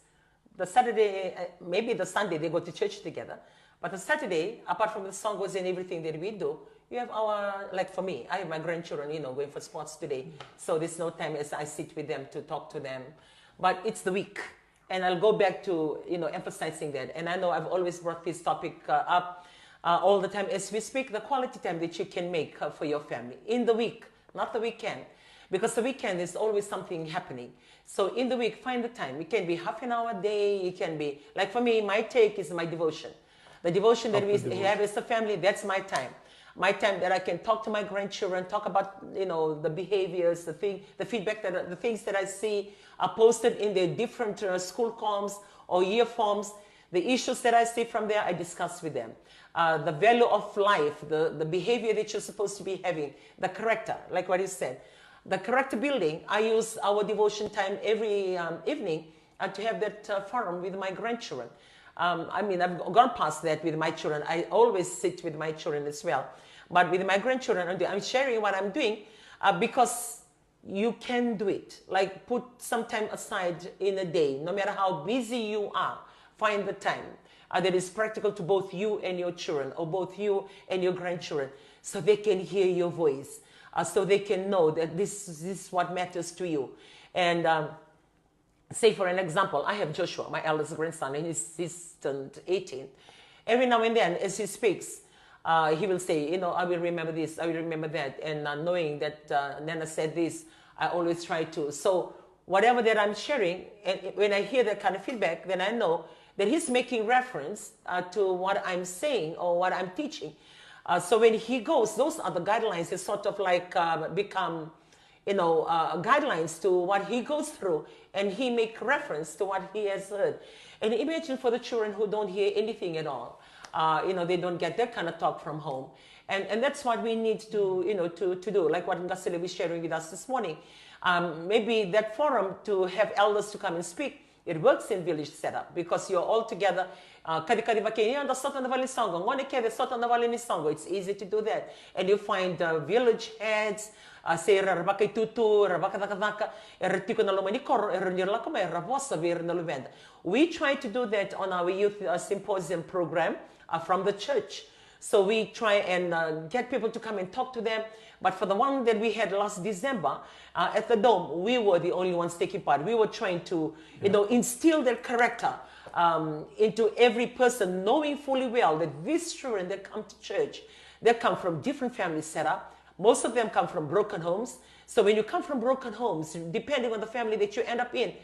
the Saturday, uh, maybe the Sunday they go to church together. But the Saturday, apart from the soqos and everything that we do, you have our, like, for me, I have my grandchildren, you know, going for sports today. So there's no time as I sit with them to talk to them. But it's the week. And I'll go back to, you know, emphasizing that. And I know I've always brought this topic, uh, up, uh, all the time as we speak, the quality time that you can make, uh, for your family in the week, not the weekend. Because the weekend is always something happening. So in the week, find the time. It can be half an hour a day. It can be, like, for me, my take is my devotion. The devotion that we have as a family, that's my time. My time that I can talk to my grandchildren, talk about, you know, the behaviors, the thing, the feedback that, the things that I see are posted in their different, uh, school comms or year forms. The issues that I see from there, I discuss with them. Uh, the value of life, the, the behavior that you're supposed to be having, the character, like what you said. The character building, I use our devotion time every, um, evening, uh, to have that, uh, forum with my grandchildren. Um, I mean, I've gone past that with my children. I always sit with my children as well. But with my grandchildren, I'm do- I'm sharing what I'm doing, uh, because you can do it. Like, put some time aside in a day, no matter how busy you are, find the time, uh, that is practical to both you and your children, or both you and your grandchildren, so they can hear your voice, uh, so they can know that this, this is what matters to you. And, um, say, for an example, I have Joshua, my eldest grandson, and he's, he's turned eighteen. Every now and then, as he speaks, uh, he will say, you know, "I will remember this, I will remember that." And, uh, knowing that, uh, Nana said this, I always try to. So whatever that I'm sharing, and when I hear that kind of feedback, then I know that he's making reference, uh, to what I'm saying or what I'm teaching. Uh, so when he goes, those are the guidelines that sort of, like, uh, become, you know, uh, guidelines to what he goes through, and he make reference to what he has heard. And imagine for the children who don't hear anything at all. Uh, you know, they don't get that kind of talk from home. And, and that's what we need to, you know, to, to do, like what Ngasile was sharing with us this morning. Um, maybe that forum to have elders to come and speak, it works in village setup because you're all together. Uh, kadi kadi vake, ia da sota na vale ni soqo, gone kece sota na vale ni soqo. It's easy to do that. And you find, uh, village heads, uh, se era vakaitutu, era vakacakacaka, era tiko na loma ni koro, era ni lako mai, era vosa vei ira na luveda. We try to do that on our youth, uh, symposium program, uh, from the church. So we try and, uh, get people to come and talk to them. But for the one that we had last December, uh, at the Dome, we were the only ones taking part. We were trying to, you know, instill that character, um, into every person, knowing fully well that these children that come to church, they come from different family setup. Most of them come from broken homes. So when you come from broken homes, depending on the family that you end up in,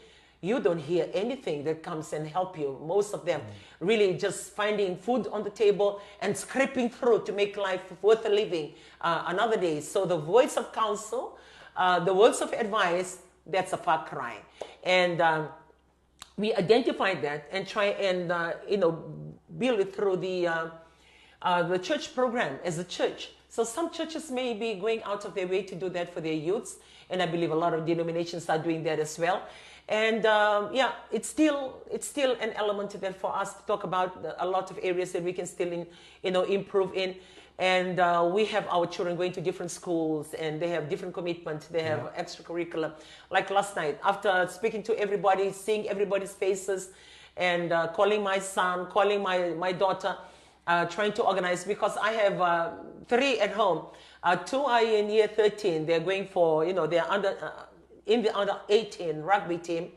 you don't hear anything that comes and help you. Most of them really just finding food on the table and scraping through to make life worth a living, uh, another day. So the voice of counsel, uh, the words of advice, that's a far cry. And, um, we identify that and try and, uh, you know, build it through the, uh, uh, the church program as a church. So some churches may be going out of their way to do that for their youths, and I believe a lot of denominations are doing that as well. And, um, yeah, it's still, it's still an element that for us to talk about, a lot of areas that we can still in, you know, improve in. And, uh, we have our children going to different schools, and they have different commitments. They have extracurricular. Like last night, after speaking to everybody, seeing everybody's faces, and, uh, calling my son, calling my, my daughter, uh, trying to organize, because I have, uh, three at home. Uh, two are in year thirteen. They're going for, you know, they're under, uh, in the under eighteen rugby team.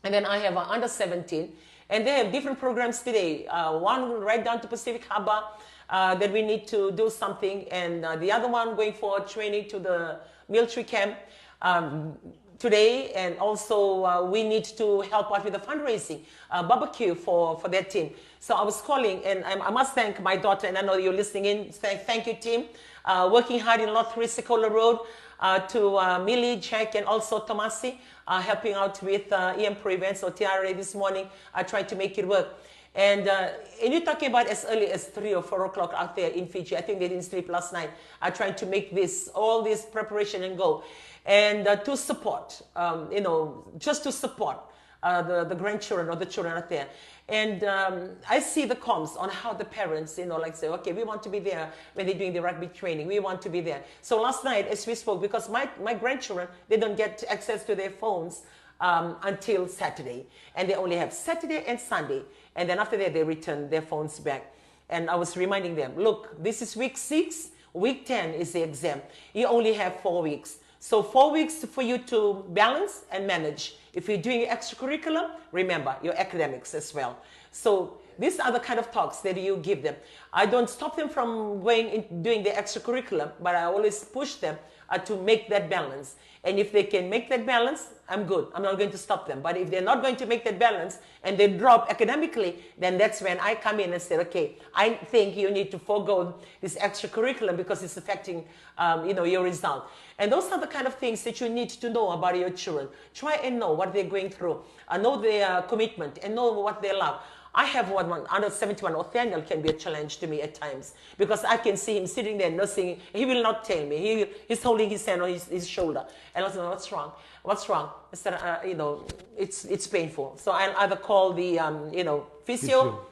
And then I have an under seventeen. And they have different programs today. Uh, one right down to Pacific Harbour, uh, that we need to do something. And, uh, the other one going for training to the military camp, um, today. And also, uh, we need to help out with the fundraising, uh, barbecue for, for that team. So I was calling, and I, I must thank my daughter, and I know you're listening in. Thank, thank you, team. Uh, working hard in Lot three Sekolah Road, uh, to, uh, Millie, Jack, and also Tomasi, uh, helping out with, uh, E M Prevent, so T R A this morning. I tried to make it work. And, uh, and you're talking about as early as three or four o'clock out there in Fiji. I think they didn't sleep last night. I tried to make this, all this preparation and go. And, uh, to support, um, you know, just to support, uh, the, the grandchildren or the children out there. And, um, I see the comms on how the parents, you know, like, say, "Okay, we want to be there when they're doing the rugby training. We want to be there." So last night, as we spoke, because my, my grandchildren, they don't get access to their phones, um, until Saturday. And they only have Saturday and Sunday. And then after that, they return their phones back. And I was reminding them, "Look, this is week six, week ten is the exam. You only have four weeks. So four weeks for you to balance and manage. If you're doing extracurricular, remember your academics as well." So these are the kind of talks that you give them. I don't stop them from going in, doing the extracurricular, but I always push them, uh, to make that balance. And if they can make that balance, I'm good. I'm not going to stop them. But if they're not going to make that balance and they drop academically, then that's when I come in and say, "Okay, I think you need to forego this extracurriculum because it's affecting, um, you know, your result." And those are the kind of things that you need to know about your children. Try and know what they're going through. Uh, know their commitment and know what they love. I have one, one hundred seventy-one Othaniel can be a challenge to me at times because I can see him sitting there nursing. He will not tell me. He, he's holding his hand on his, his shoulder. And I said, "What's wrong? What's wrong?" I said, uh, you know, it's, it's painful. So I'll either call the, um, you know, physio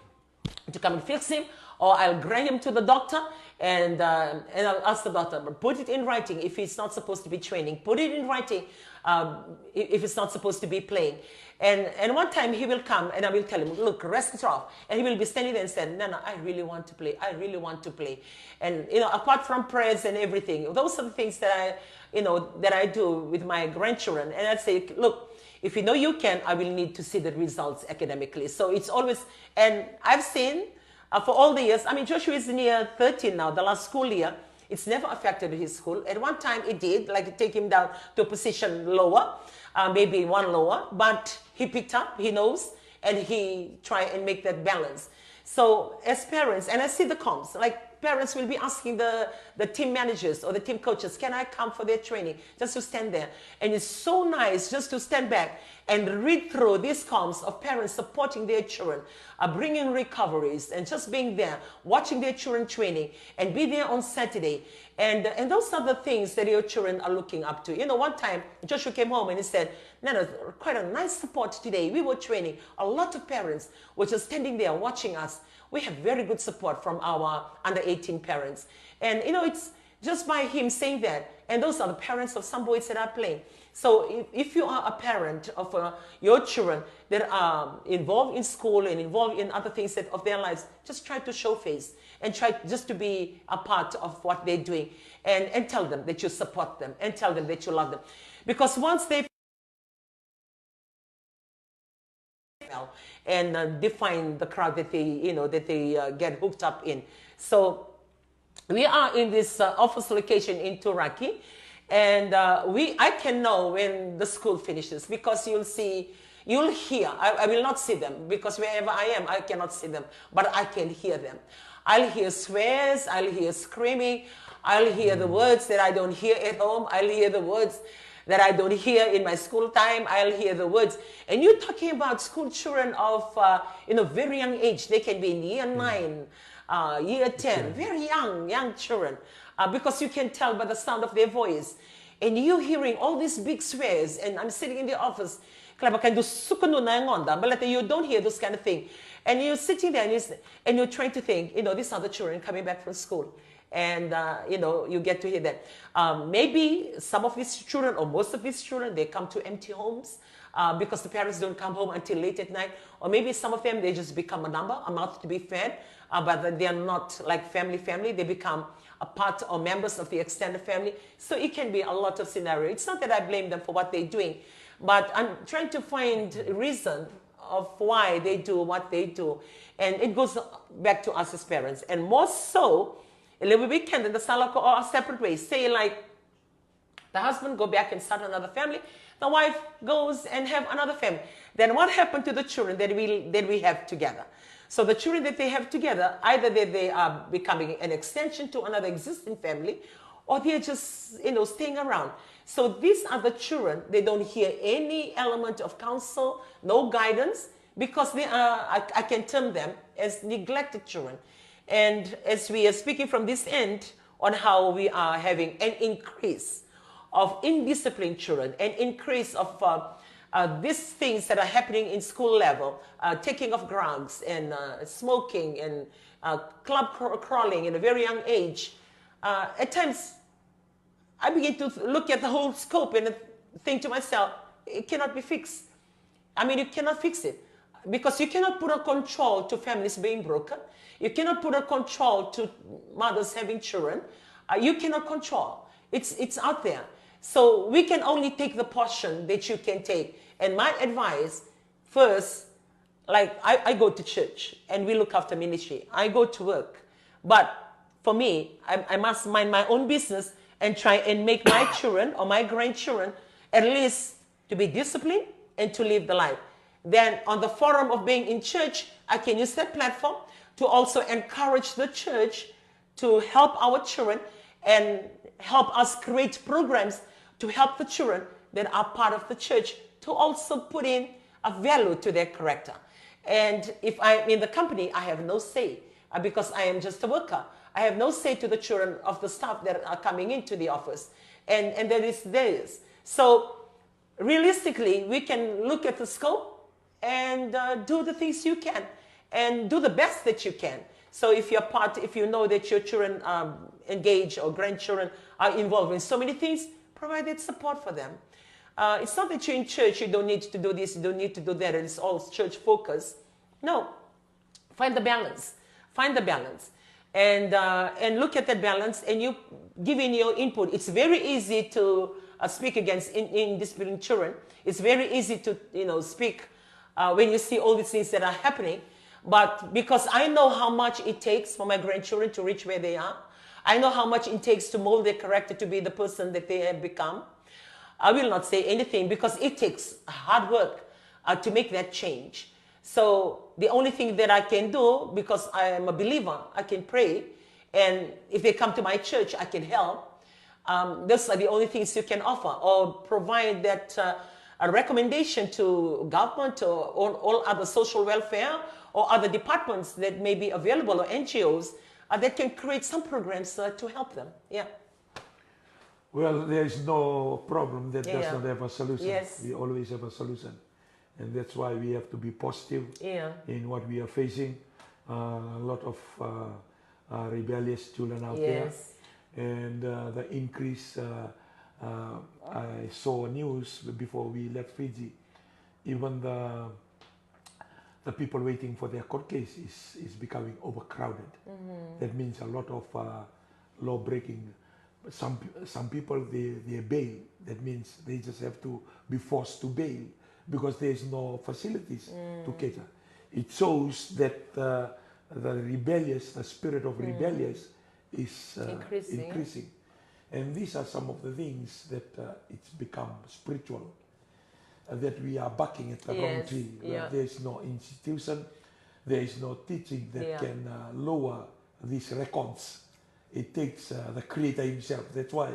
to come and fix him, or I'll bring him to the doctor and, uh, and I'll ask the doctor, "Put it in writing if he's not supposed to be training. Put it in writing um, if it's not supposed to be playing." And, and one time he will come and I will tell him, "Look, rest it off." And he will be standing there and said, "No, no, I really want to play. I really want to play." And, you know, apart from prayers and everything, those are the things that I, you know, that I do with my grandchildren. And I say, "Look, if you know you can, I will need to see the results academically." So it's always, and I've seen uh, for all the years. I mean, Joshua is near thirteen now, the last school year. It's never affected his school. At one time it did, like take him down to a position lower, uh, maybe one lower, but he picked up, he knows, and he try and make that balance. So as parents, and I see the comms, like parents will be asking the, the team managers or the team coaches, "Can I come for their training?" Just to stand there. And it's so nice just to stand back and read through these comms of parents supporting their children, uh, bringing recoveries and just being there, watching their children training and be there on Saturday. And, and those are the things that your children are looking up to. You know, one time Joshua came home and he said, "Nana, quite a nice support today. We were training. A lot of parents were just standing there watching us. We have very good support from our under eighteen parents." And, you know, it's just by him saying that. And those are the parents of some boys that are playing. So if, if you are a parent of uh, your children that are involved in school and involved in other things that, of their lives, just try to show face and try just to be a part of what they're doing, and, and tell them that you support them and tell them that you love them. Because once they and uh, define the crowd that they, you know, that they uh, get hooked up in. So we are in this uh, office location in Turaki, and uh, we I can know when the school finishes because you'll see, you'll hear. I, I will not see them because wherever I am, I cannot see them, but I can hear them. I'll hear swears, I'll hear screaming, I'll hear the words that I don't hear at home, I'll hear the words that I don't hear in my school time, I'll hear the words. And you're talking about school children of, uh, you know, very young age. They can be in year nine, uh, year ten, very young, young children, uh, because you can tell by the sound of their voice. And you hearing all these big swears, and I'm sitting in the office, kila vaka e dau suka nu na yagoda, baleta you don't hear those kind of thing. And you're sitting there and you're, and you're trying to think, you know, these are the children coming back from school. And, uh, you know, you get to hear that. Um, maybe some of these children, or most of these children, they come to empty homes uh, because the parents don't come home until late at night. Or maybe some of them, they just become a number, a mouth to be fed, uh, but they are not like family, family. They become a part or members of the extended family. So it can be a lot of scenario. It's not that I blame them for what they're doing, but I'm trying to find reason of why they do what they do. And it goes back to us as parents. And more so, e levu vei keda da sa lako a separate ways. Say like, the husband go back and start another family. The wife goes and have another family. Then what happened to the children that we, that we have together? So the children that they have together, either they, they are becoming an extension to another existing family, or they're just, you know, staying around. So these are the children, they don't hear any element of counsel, no guidance, because they are, I, I can term them as neglected children. And as we are speaking from this end on how we are having an increase of indisciplined children, an increase of uh, uh, these things that are happening in school level, uh, taking of drugs and uh, smoking and uh, club cr- crawling in a very young age. Uh, at times, I begin to th- look at the whole scope and think to myself, it cannot be fixed. I mean, you cannot fix it because you cannot put a control to families being broken. You cannot put a control to mothers having children. Uh, you cannot control. It's, it's out there. So we can only take the portion that you can take. And my advice first, like, I, I go to church and we look after ministry. I go to work. But for me, I, I must mind my own business and try and make my children or my grandchildren at least to be disciplined and to live the life. Then on the forum of being in church, I can use that platform to also encourage the church to help our children and help us create programs to help the children that are part of the church to also put in a value to their character. And if I'm in the company, I have no say, uh, because I am just a worker. I have no say to the children of the staff that are coming into the office. And, and that is theirs. So realistically, we can look at the scope and, uh, do the things you can and do the best that you can. So if you're part, if you know that your children are engaged or grandchildren are involved in so many things, provide that support for them. Uh, it's not that you're in church, you don't need to do this, you don't need to do that, and it's all church focus. No. Find the balance. Find the balance. And, uh, and look at that balance, and you give in your input. It's very easy to, uh, speak against in, indisciplined children. It's very easy to, you know, speak, uh, when you see all these things that are happening. But because I know how much it takes for my grandchildren to reach where they are, I know how much it takes to mold their character to be the person that they have become. I will not say anything because it takes hard work, uh, to make that change. So the only thing that I can do, because I am a believer, I can pray. And if they come to my church, I can help. Um, those are the only things you can offer, or provide that, uh, a recommendation to government or all, all other social welfare or other departments that may be available, or N G Os, uh, that can create some programs, uh, to help them. Yeah. Well, there is no problem that does Yeah. not have a solution. Yes. We always have a solution. And that's why we have to be positive Yeah. in what we are facing. Uh, a lot of uh, uh, rebellious children out there. Yes. And uh, the increase, uh, uh, I saw news before we left Fiji. Even the the people waiting for their court case is, is becoming overcrowded. That means a lot of uh, law breaking. Some, some people, they, they bail. That means they just have to be forced to bail because there is no facilities to cater. It shows that uh, the rebellious, the spirit of rebellious is uh, Increasing. increasing. And these are some of the things that uh, it's become spiritual, uh, that we are barking at the wrong Yes, tree. Where yeah. There is no institution, there is no teaching that Yeah. can uh, lower these records. It takes uh, the Creator Himself. That's why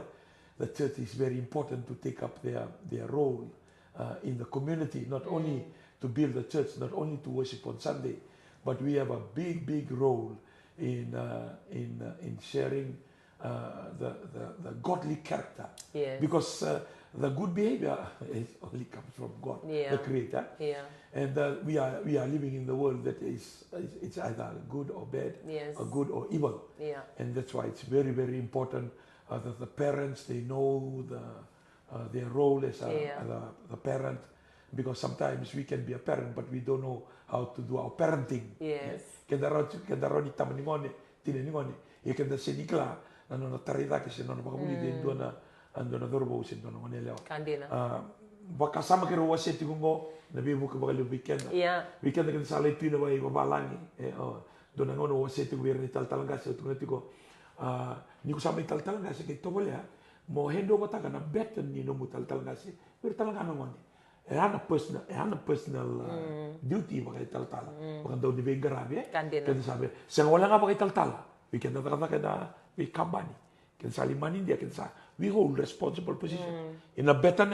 the church is very important to take up their, their role uh, in the community, not only to build the church, not only to worship on Sunday, but we have a big, big role in, uh, in, uh, in sharing uh, the, the, the godly character. Yes. Because uh, the good behavior is only comes from God, Yeah. the Creator. Yeah. And uh, we are we are living in the world that is, is it's either good or bad, Yes. or good or evil. Yeah. And that's why it's very, very important uh, that the parents, they know the uh, their role as a, Yeah. as a, the parent, because sometimes we can be a parent but we don't know how to do our parenting. Yes. Keda rawa, keda rawa ni tama ni gone, tina ni gone, ia keda sega ni kila na nona tarai cake se nona vakavulici e dua na, a dua na cauravou se dua na gone yalewa. Ka dina. A, vakasama keirau wasea tiko oqo, na veivuke vakalevu vei keda. Yeah. Vei keda, keda sa lai tu ina vale i vavalagi. E, o, dua na gauna au wasea tiko vei ira na italatala qase, au tukuna tiko, a, ni ko sa mai talatala qase, qai tovolea mo hand over taka na baton ni nomu talatala qase vei ira tale ga na gone. E a na personal, e a na personal uh, duty vakaitalatala, vakadau ni veiqaravi, e? Ka dina. Keda sa vei, sega wale ga vakaitalatala, vei keda cakacaka ena veikabani, keda sa lima ni dia, keda sa, we hold responsible position. Ena baton